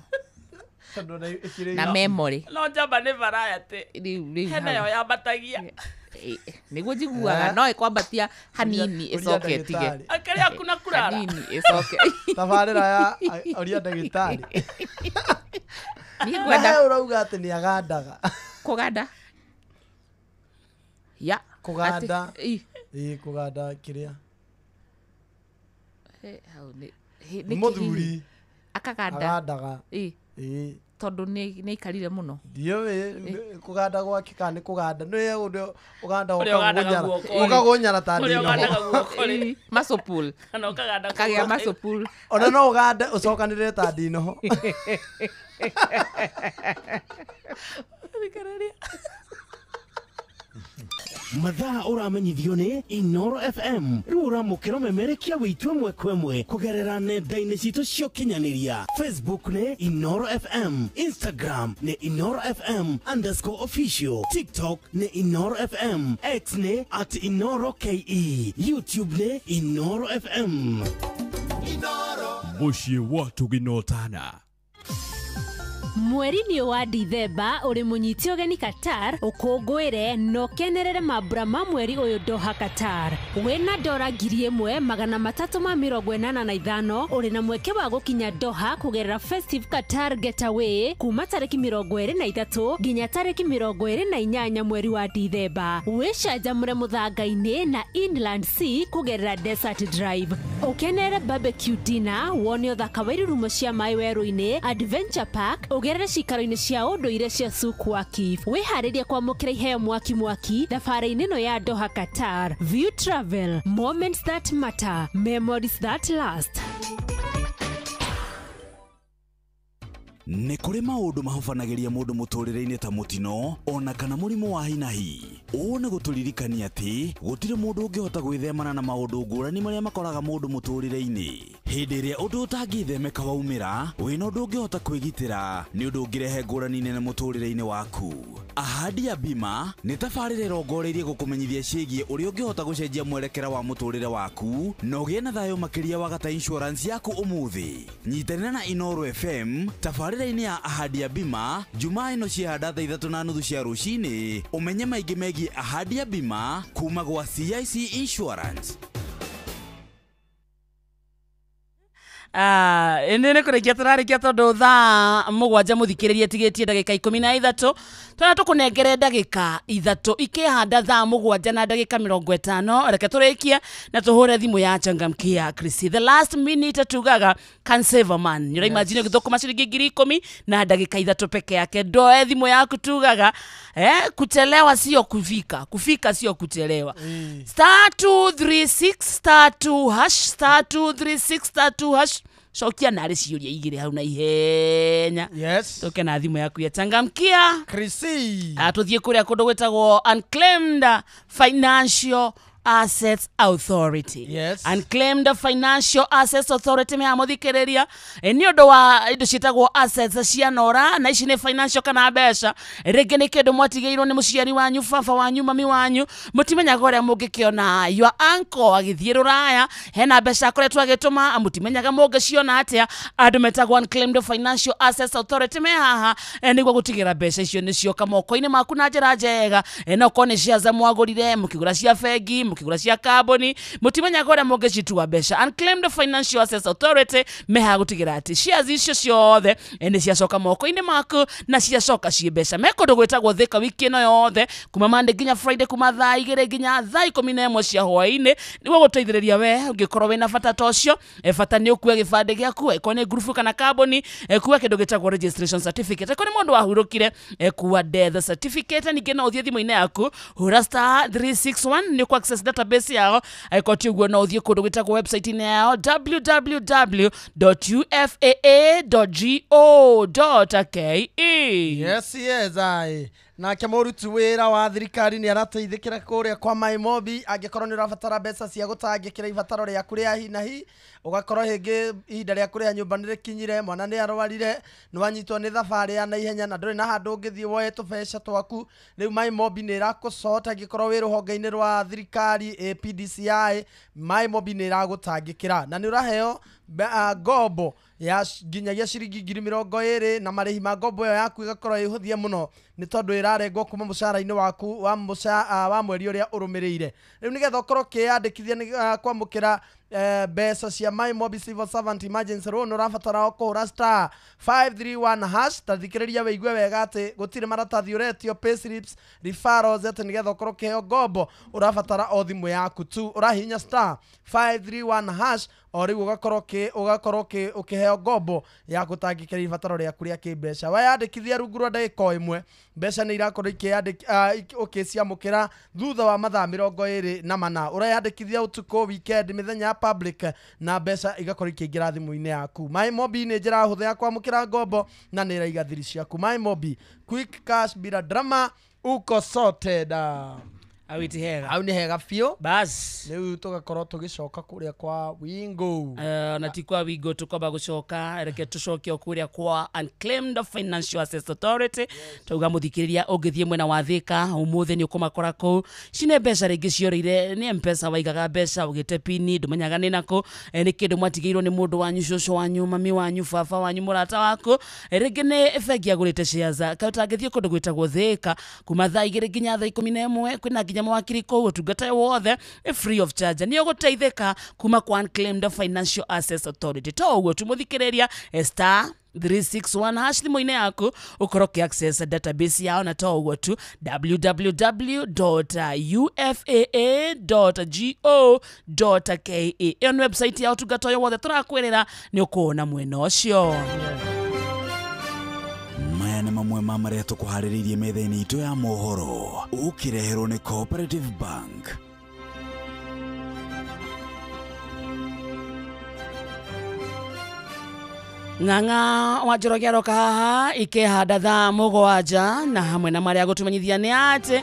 Tondũ ona ĩkĩrĩ Na memory. No njamba nĩ variety. Rĩu Hena hau. yo yambatagia. Nĩguo njiguaga no ĩkwambatia hanini Ũria ĩcoke ĩtige. ndagĩtarĩ. Akĩrĩ hakuna kurara. Hanini ĩcoke. Tabarĩra ya ũria ndagĩtarĩ. Niĩ Na ngwenda he ũrauga atĩ nĩ agandaga. Kũganda. Ya. Kũganda. Ati, Ĩ kũganda kĩrĩa? Hau nĩ nĩ Mũthuri. kĩhihi. Akaganda. Agandaga. Ĩ. Ĩ. Tondũ nĩ aikarire mũno. Ndiũĩ kũganda gwake kana nĩ kũganda. Nĩ ũndũ ũganda Ũrĩa ũgandaga guoko rĩ. ũkagũnyara ta Ũrĩa ndinoho. ũgandaga guoko rĩ. Muscle pull. Kana ũkaganda Akagĩa guoko. muscle pull. Ona no ũgande ũcokanĩrĩre ta ndinoho. Thikĩrĩria. Mathaa ũramenyithio nĩ Inoro FM. Rĩu ũramũkĩra ũmemerekia wĩitũ ĩmwe kwa ĩmwe kũgerera nenda-inĩ citũ cia ũkinyanĩria. Facebook nĩ Inoro FM, Instagram nĩ Inoro FM underscore official, TikTok nĩ Inoro FM, X nĩ at Inoro KE, YouTube nĩ Inoro FM. Mũciĩ wa tũginotana. Mweri-inĩ wa Dithemba ũrĩ mũnyite ũgeni Qatar, ũkũngũĩre na ũkenerere mambura ma mweri ũyũ Doha Qatar. Wĩna dora 1385 ũrĩ na mweke wa gũkinya Doha kũgerera Festive Qatar Getaway kuma tarĩki 23 nginya tarĩki 28 mweri wa Dithemba. Wĩcanjamũre mũthanga-inĩ na Inland Sea kũgerera Desert Drive. Ũkenerere barbecue dinner, wone ũthaka wa irurumo cia maĩ werũ-inĩ, Adventure Park, ũgerere cikaro-inĩ cia ũndũire cia Souk Waqif. Wĩharĩrie kwamũkĩra iheo mwaki mwaki thabarĩ-inĩ ĩno ya Doha Qatar. View Travel, moments that matter, memories that last. Nĩ kũrĩ maũndũ mahobanagĩria mũndũ mũtũrĩre-inĩ ta mũtino ona kana mũrimũ wa hinahi. Ũũ nĩ gũtũririkania atĩ gũtirĩ mũndũ ũngĩhota gwĩthemana na maũndũ ngũrani marĩa makoraga mũndũ mũtũrĩre-inĩ. Hĩndĩ ĩrĩa ũndũ ũtangĩthemeka waumĩra, wĩna ũndũ ũngĩhota kwĩgitĩra nĩ ũndũ ũngĩrehe ngũrani nene mũtũrĩre-inĩ waku. Ahadi ya Bima nĩ tabarĩra ĩrongoreirie gũkũmenyithia ciĩgiĩ ũrĩa ũngĩhota gũcenjia mwerekera wa mũtũrĩre waku na ũgĩe na thayũ makĩria wagata insurance yaku ũmũthĩ. Nyitanĩra na Inooro FM tabarĩra-inĩ ya Ahadi ya Bima Jumaa ĩno ciĩhanda thaa 3:30 cia rũcinĩ ũmenye maingĩ megiĩ Ahadi ya Bima kuma gwa CIC Insurance. Ĩndĩ nĩ kũrĩkia tũrarĩkia tondũ thaa 7 mũthikĩrĩrie tigĩtie ndagĩka 13 twana tũkũnengere ndagĩka 3 ikĩhanda thaa 7 na ndagĩka 50. Reke tũrĩkie na tũhũre thimũ ya Changamkia Chrissy. The last minute tugaga can save a man. Nĩ ũraimagine ũgĩthũkũma ciringi 10,000 na ndagĩka 3 peke yake. Ndoe thimũ yaku tugaga kuchelewa sio kufika, kufika sio kuchelewa. *236 *2# *236 *2# cokia narĩ ciũria igĩrĩ hau na ihenya. Yes. Tũke na thimũ yaku ya Changamkia Chrissy. Tũthiĩ kũrĩa kũndũ gwĩtagwo Unclaimed Financial Assets Authority. Yes. Unclaimed Financial Assets Authority me amuthikiriria ni undu wa indo ciitagwo assets cia nora na ici ni financial kana mbeca ringi ni kindu mwatigeirwo ni muciari wanyu, baba wanyu, mami wanyu, mutimenyaga uria mungikiona your uncle agithie ruraya hena mbeca akoretwo agituma mutimenyaga mungiciona atia. Andu metagwo Unclaimed Financial Assets Authority me haha niguo gutigira mbeca icio ni cioka moko-ini maku na njira njega, na okorwo ni shares mwagurire mukigura cia bengi, mukigura cia kambuni, mutimenyaga uria mungicitua mbeca. Unclaimed Financial Assets Authority meha gutigira ati shares icio ciothe ni ciacoka moko-ini maku na ciacoka ciĩ mbeca. Me kũndũ gwĩtagwo Thika wiki ĩno yothe kuma Monday nginya Friday kuma thaa 2 nginya thaa 11 cia hwaĩ-inĩ nĩguo gũteithĩrĩria we ũngĩkorwo wĩna bata ta ũcio. Bata nĩ ũkue gĩbandĩ gĩaku, ĩkorwo nĩ ngurubu kana kambuni, kua kĩndũ gĩtagwo registration certificate, ĩkorwo nĩ mũndũ wahurũkire, kua death certificate. Ningĩ no ũthiĩ thimũ-inĩ yaku hũra *361 nĩ ũkũ access database yao. Angĩkorwo ti ũguo no ũthiĩ kũndũ gwĩtagwo website-inĩ yao www.ufaa.go.ke. Yes, yes, ai. Nake mũruti wĩra wa thirikari nĩ arateithĩkĩra kũrĩa kwa Maimobi angĩkorwo nĩ ũrabatara mbeca cia gũtangĩkĩra ibataro rĩaku rĩa hi na hi, ũgakorwo hĩngĩ ihinda rĩa kũrĩha nyũmba nĩ rĩkinyire, mwana nĩ arwarire, nĩ wanyitwo nĩ thabarĩ ya naihenya na ndũrĩ na handũ ũngĩthiĩ woe tũbeca twaku. Rĩu Maimobi nĩ ĩrakũcota angĩkorwo wĩ rũhonge-inĩ rwa thirikari APDCI, Maimobi nĩ ĩragũtangĩkĩra na nĩ ũraheo ngombo ya nginyagia ciringi 20,000 na marĩhi ma ngombo ĩyo yaku ĩgakorwo ĩhũthie mũno nĩ tondũ ĩrarengwo kuma mũcara-inĩ waku wa wa mweri ũrĩa ũrũmĩrĩire. Rĩu nĩgetha ũkorwo ũkĩyandĩkithia nĩ kwamũkĩra mbeca cia Maimobi Civil Servant Emergency Loan ũrabatara o kũhũra *531#. Ta thikĩrĩria wĩigue wega atĩ gũtirĩ maratathi ũretio, payslips, referrals, atĩ nĩgetha ũkorwo ũkĩheo ngombo ũrabatara o thimũ yaku tu. Ũrahihinya *531# o rĩu ũgakorwo ũkĩheo ngombo ya gũtangĩkĩra ibataro rĩaku rĩa kĩmbeca. Weyandĩkithia rungu rwa ndagĩka o ĩmwe mbeca nĩ irakorwo ũkĩciamũkĩra thutha wa mathaa 24. Ũreyandĩkithia ũtukũ, weekend, mĩthenya ya public na mbeca igakorwo ikĩingĩra thimũ-inĩ yaku. Maimobi nĩ njĩra hũthũ ya kwamũkĩra ngombo na nĩ ĩraiga thiri ciaku. Maimobi, quick cash bila drama, uko sorted. Au ti hega. Au nĩ hega biũ. Bas. Rĩu tũgakorwo tũgĩcoka kũrĩa kwa Wingo. Na ti kwa Wingo tũkwamba gũcoka, reke tũcoke o kũrĩa kwa Unclaimed Financial Assets Authority. Tauga mũthikĩrĩria ũngĩthiĩ mwena wa Thika ũmũthĩ nĩ ũkũmakora kũu. Cine mbeca rĩngĩ ciorĩire nĩ M-Pesa waigaga mbeca ũgĩte pini ndũmenyaga nĩ nakũ, nĩ kĩndũ mwatigĩirwo nĩ mũndũ wanyu, cũcũ wanyu, mami wanyu, baba wanyu, mũrata waku, rĩngĩ nĩ bengi agũrĩte shares. Kaĩ ũtangĩthiĩ kũndũ gwĩtagwo Thika kuma thaa 2 nginya thaa 11 kwĩna nginya mawakiri kũu, ũtungata wothe free of charge. Nĩ ũgũteithĩka kuma kwa Unclaimed Financial Assets Authority. To ũguo tu mũthikĩrĩria *361# thimũ-inĩ yaku ũkorwo ũkĩ access database yao, na to ũguo tu www.ufaa.go.ke. Ĩyo nĩ website ya ũtungata ũyũ wothe tũrakwĩrĩra nĩ ũkũwona mwena ũcio. Maya nĩ mamwe ma marĩa tũkũharĩrĩirie metha-inĩ itũ ya mohoro ũkĩreherwo nĩ Cooperative Bank. Ng'ang'a wa Njoroge aroka haha ikĩhanda thaa mũgwanja na hamwe na marĩa gũtũmenyithia nĩ atĩ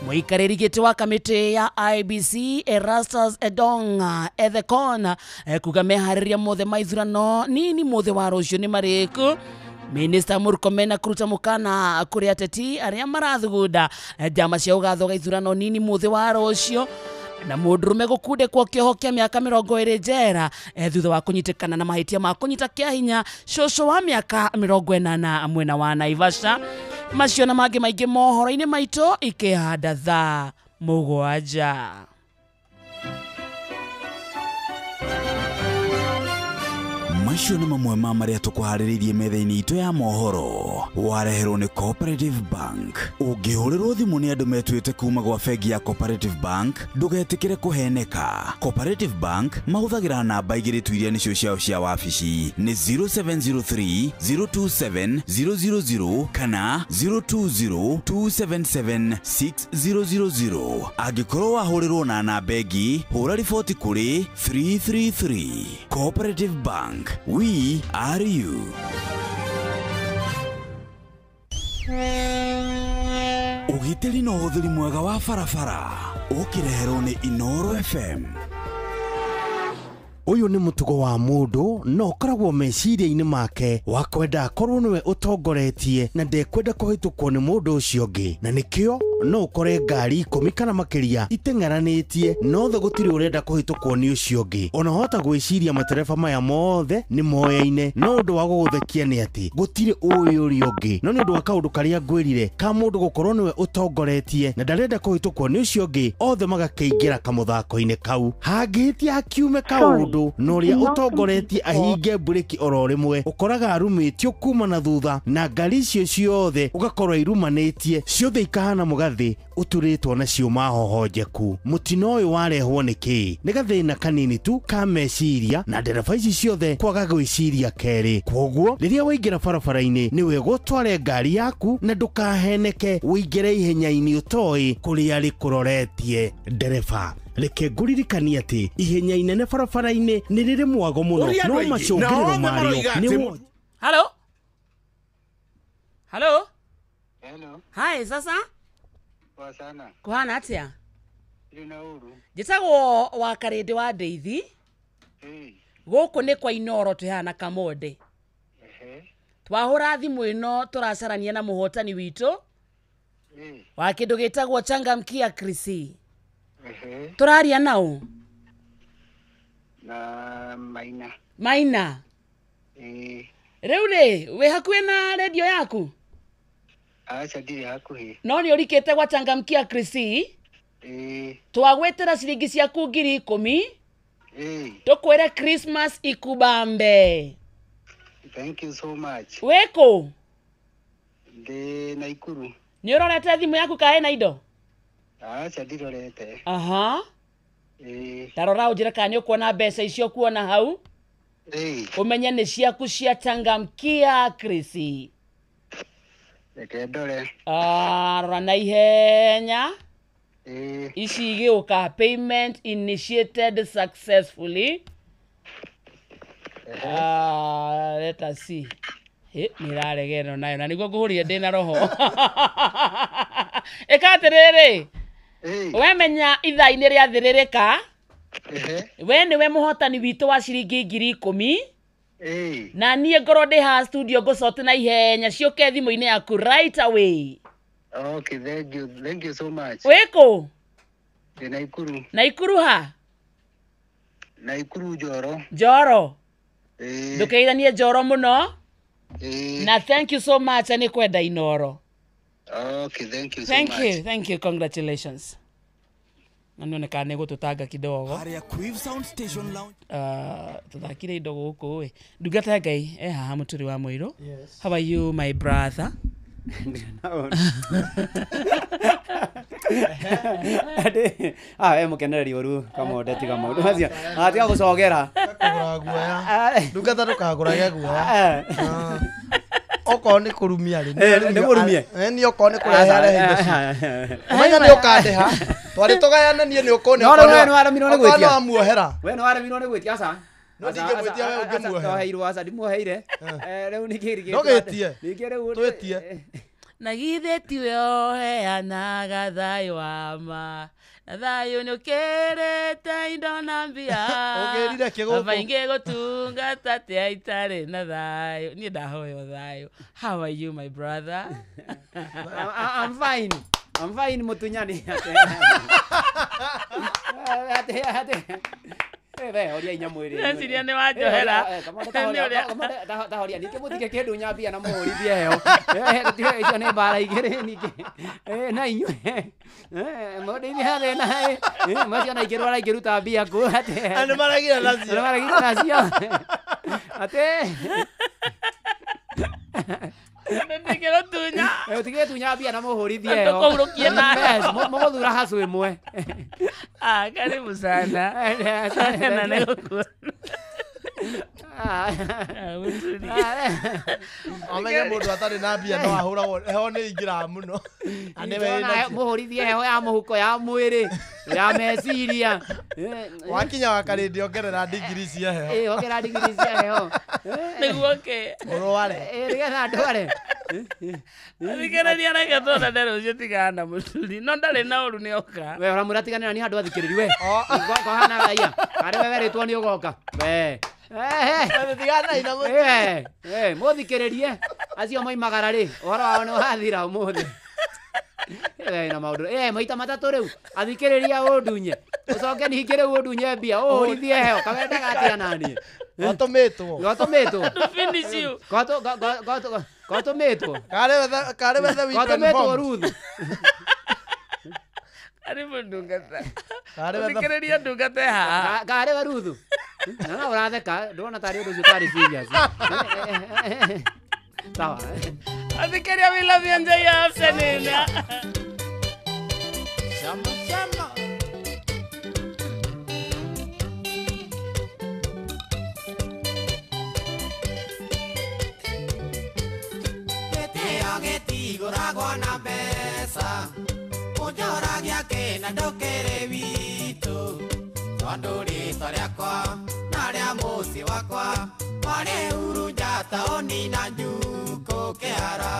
mũikarĩri gĩtĩ wa kamĩtĩ ya IBC Erastus Edonga Ethekon kuga meharĩria mothe ma ithurano nini mũthĩ wa rũciũ nĩ marĩku. Minister Murkomen kũruta mũkana kũrĩ ateti arĩa marathugunda njama cia ũgathoga ithurano nini mũthĩ wa rũciũ. Na mũndũrũme gũkundĩkwo kĩoho kĩa mĩaka 20 njera thutha wa kũnyitĩkana na mahĩtia ma kũnyita kĩa hinya cũcũ wa mĩaka 80 mwena wa Naivasha. Macio na mangĩ maingĩ mohoro-inĩ maitũ ikĩhanda thaa 7. Macio nĩ mamwe ma marĩa tũkũharĩrĩirie metha-inĩ itũ ya mohoro. Wareherwo nĩ Cooperative Bank. Ũngĩhũrĩrwo thimũ nĩ andũ metuĩte kuma gwa bengi ya Cooperative Bank, ndũgetĩkĩre kũheneka. Cooperative Bank mahũthagĩra namba igĩrĩ tu iria nĩcio ciao cia wabici, nĩ 0703 027 000 kana 020 277 6000. Angĩkorwo wahũrĩrwo na namba ĩngĩ, hũra riboti kũrĩ 333. Cooperative Bank. We are you. Ũgitĩri na ũhũthĩri mwega wa barabara ũkĩreherwo nĩ Inoro FM. Ũyũ nĩ mũtugo wa mũndũ no ũkoragwo meciria-inĩ make wa kwenda akorwo nĩwe ũtongoretie na ndekwenda kũhĩtũkwo nĩ mũndũ ũcio ũngĩ, na nĩkĩo no ũkore ngari 10 kana makĩria iteng'eranĩtie nothe gũtirĩ ũrenda kũhĩtũkwo nĩ ũcio ũngĩ. Ona hota gwĩciria matereba maya mothe nĩ moyaine, no ũndũ wa gũgũthekia nĩ atĩ gũtirĩ ũĩ ũrĩa ũngĩ, no nĩ ũndũ wa kaũndũ karĩa ngwĩrire ka mũndũ gũkorwo nĩwe ũtongoretie na ndarenda kũhĩtũkwo nĩ ũcio ũngĩ, othe magakĩingĩra kamũthako-inĩ kau. Hangĩhĩtia hakiume kaũndũ na ũrĩa ũtongoretie ahinge mburĩki oro rĩmwe, ũkoraga arumĩtio kuma na thutha na ngari icio ciothe ũgakorwo irumanĩtie ciothe ikahana mũgathĩ ũturĩtwo na ciũma hohonjeku. Mũtino ũyũ warehwo nĩ kĩĩ? Nĩ gathĩna kanini tu ka meciria na ndereba ici ciothe kwaga gwĩciria kerĩ. Kwoguo rĩrĩa waingĩra barabara-inĩ nĩ wega ũtware ngari yaku na ndũkaheneke ũingĩre ihenya-inĩ ũtoĩ kũrĩa rĩkũroretie. Ndereba, reke ngũririkanie atĩ ihenya inene barabara-inĩ nĩ rĩrĩ mwago mũno, no macũngĩrĩro marĩo nĩ. Hello? Hello? Hello. Hi, sasa? Poa sana. Kuhana atia? Ndĩ na ũru. Njĩtagwo wa Karĩndĩ wa Ndeithi. Gũkũ nĩ kwa Inoro twĩ haha na Kamonde. Twahũra thimũ ĩno tũracarania na mũhotani witũ wa kĩndũ gĩtagwo Changamkia Krisi. Tũraria nao? Na Maina. Maina. Rĩu rĩ, wĩ hakuhĩ na redio yaku? Aca ndirĩ hakuhĩ. No nĩ ũrikĩte gwa Changamkia Krisi? Twagwĩtĩra ciringi ciaku 10,000. Tũkwĩre Christmas ikubambe. Thank you so much. Wĩkũ? Ndĩ Naikuru. Nĩ ũrorete thimũ yaku kana ĩna indo? Aca ndirorete. Aha. Tarora ũnjĩre kana nĩ ũkuona mbeca icio kuona hau. Ũmenye nĩ ciaku cia Changamkia Krisi. Reke ndore. Rora na ihenya. Ici igĩũka payment initiated successfully. Let us see. Nĩ ĩrarega ĩno nayo na nĩguo ngũhũrire ndĩ na roho. Ĩka atĩrĩrĩ, wemenya ithaa-inĩ rĩa thĩrĩrĩka, we nĩwe mũhotani witũ wa ciringi 10,000. Na niĩ ngorwo ndĩ haha studio ngũcote na ihenya ciũke thimũ-inĩ yaku right away. Okay, thank you. Thank you so much. Wĩkũ? Ndĩ Naikuru. Naikuru ha? Naikuru Njoro. Njoro. Ndũkeithanie Njoro mũno. Na thank you so much nĩ kwenda Inoro. Okay, thank you so thank much. You, thank you, congratulations. Na nĩoneka nĩ gũtũtanga kidogo. Tũthakire indo gũkũ ĩ. Ndungata ya Ngai e haha mũtũri wa mũirũ. Yes. How are you my brother? Ah, mukenereri ũru Kamonde tiga maũndũ macio. Tiga gũcogera. Kũgũra guoya. Ndungata ndũkagũrage guoya. Okorwo nĩ kũrumia rĩ, nĩ mũrumie. Niĩ okorwo nĩ kũrehe arehe indo ciitũ. Ũmenya nĩ ũkandĩha. Twarĩ tũgayane niĩ nĩ ũkũne. No, no, we nĩ waremirwo nĩ gwĩtia. Okorwo nĩ wamuohera. We nĩ waremirwo nĩ gwĩtia aca. No ndingĩmwĩtia we ũngĩmuohera. Ndoheirwo aca ndimuoheire. Rĩu nĩkĩ No gĩtie. Ningĩ rĩu Twĩtie. Na githĩ tiwe ũheanaga thayũ wa ma na thayũ nĩũkĩrĩte indo na mbia. Ũngĩrire kĩ gũkũ? Baba ingĩgũtungata atĩa itarĩ na thayũ. Niĩ ndahoya thayũ. How are you my brother? I'm fine. I'm fine mutunyani. Ate ate. We horia inya mwĩrĩ. Ndeciria nĩ wanjohera. Nĩ ũrĩa- Tahoria ningĩ mũtige kĩndũ nyambia na mũhũrithie heo. Icio nĩ mbara igĩrĩ ningĩ. Na inyuĩ. Mũndĩithie thĩna. Macio na ingĩrwara ingĩruta mbia kũ atĩ. Andũ maragira nacio. Andũ maragira nacio. Atĩ. Ndingĩgũtunya. Ũtige tunya mbia na mũhũrithie heo. Tũkũhurũkie nayo. Yes, mũgũthura hacu ĩmwe. Ah, karibu sana. Na nĩgũkuona. Amenye mũndũ atarĩ na mbia no ahũragwo heho nĩ ingĩraga mũno. Na nĩwe wĩ nacio. Mũhũrithie heho ya mũhuko ya mwĩrĩ ya meciria. Wakinya wakarĩndĩ ongerera ndigiri cia heho. Ongera ndigiri cia heho. Nĩguo kĩ? Ũrware. Nĩgetha ndware. Thikĩrĩria reke tuonane rũciũ tigana na mũturi. No ndarĩ na ũru nĩoka. We ũramwĩra tiganĩra nĩ handũ athikĩrĩri we. Kohana raia. Karĩ we werĩtwo nĩ ũgoka. We. Tiganai na mũturi. Mũthikĩrĩrie acio moimagara rĩ ũhoro wao nĩ wathira ũmũthĩ. Na maũndũ maita matatũ rĩu athikĩrĩria ũndunye ũcoke ningĩ rĩu ũndunye mbia ũhũrithie heo kawendaga atĩa naniĩ. Gwatũmĩtwo. Gwatũmĩtwo. To finish you. Gwatũmĩtwo. Karĩ wethe weekend Gwatũmĩtwo bomb. Ruth. Karibu ndungata. Karĩ wethe Thikĩrĩria ndungata haha. Karĩ we Ruthu. Na no ũratheka ndũrona tarĩ ũndũ ũcio ũtarĩ serious. Sawa. Athikĩrĩria we love you, enjoy your afternoon. Chama chama. Gĩtĩo gĩtigũragwo na mbeca ũnjoragia kĩna ndũkĩrĩ witũ tondũ rĩtwa rĩakwa na rĩa mũciĩ wakwa warĩ Urunja taũni na Njukũ Kĩara.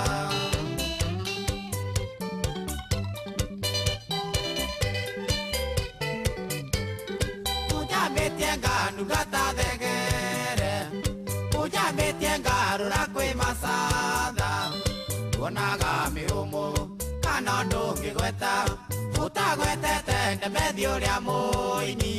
Ũnjambĩtie nganunga ta thegere ũnjambĩtie ngarũra kwĩ macatha tuonaga mĩhũmũ kana ndũngĩgweta ũtagwetete Ndemethi ũrĩa mũini.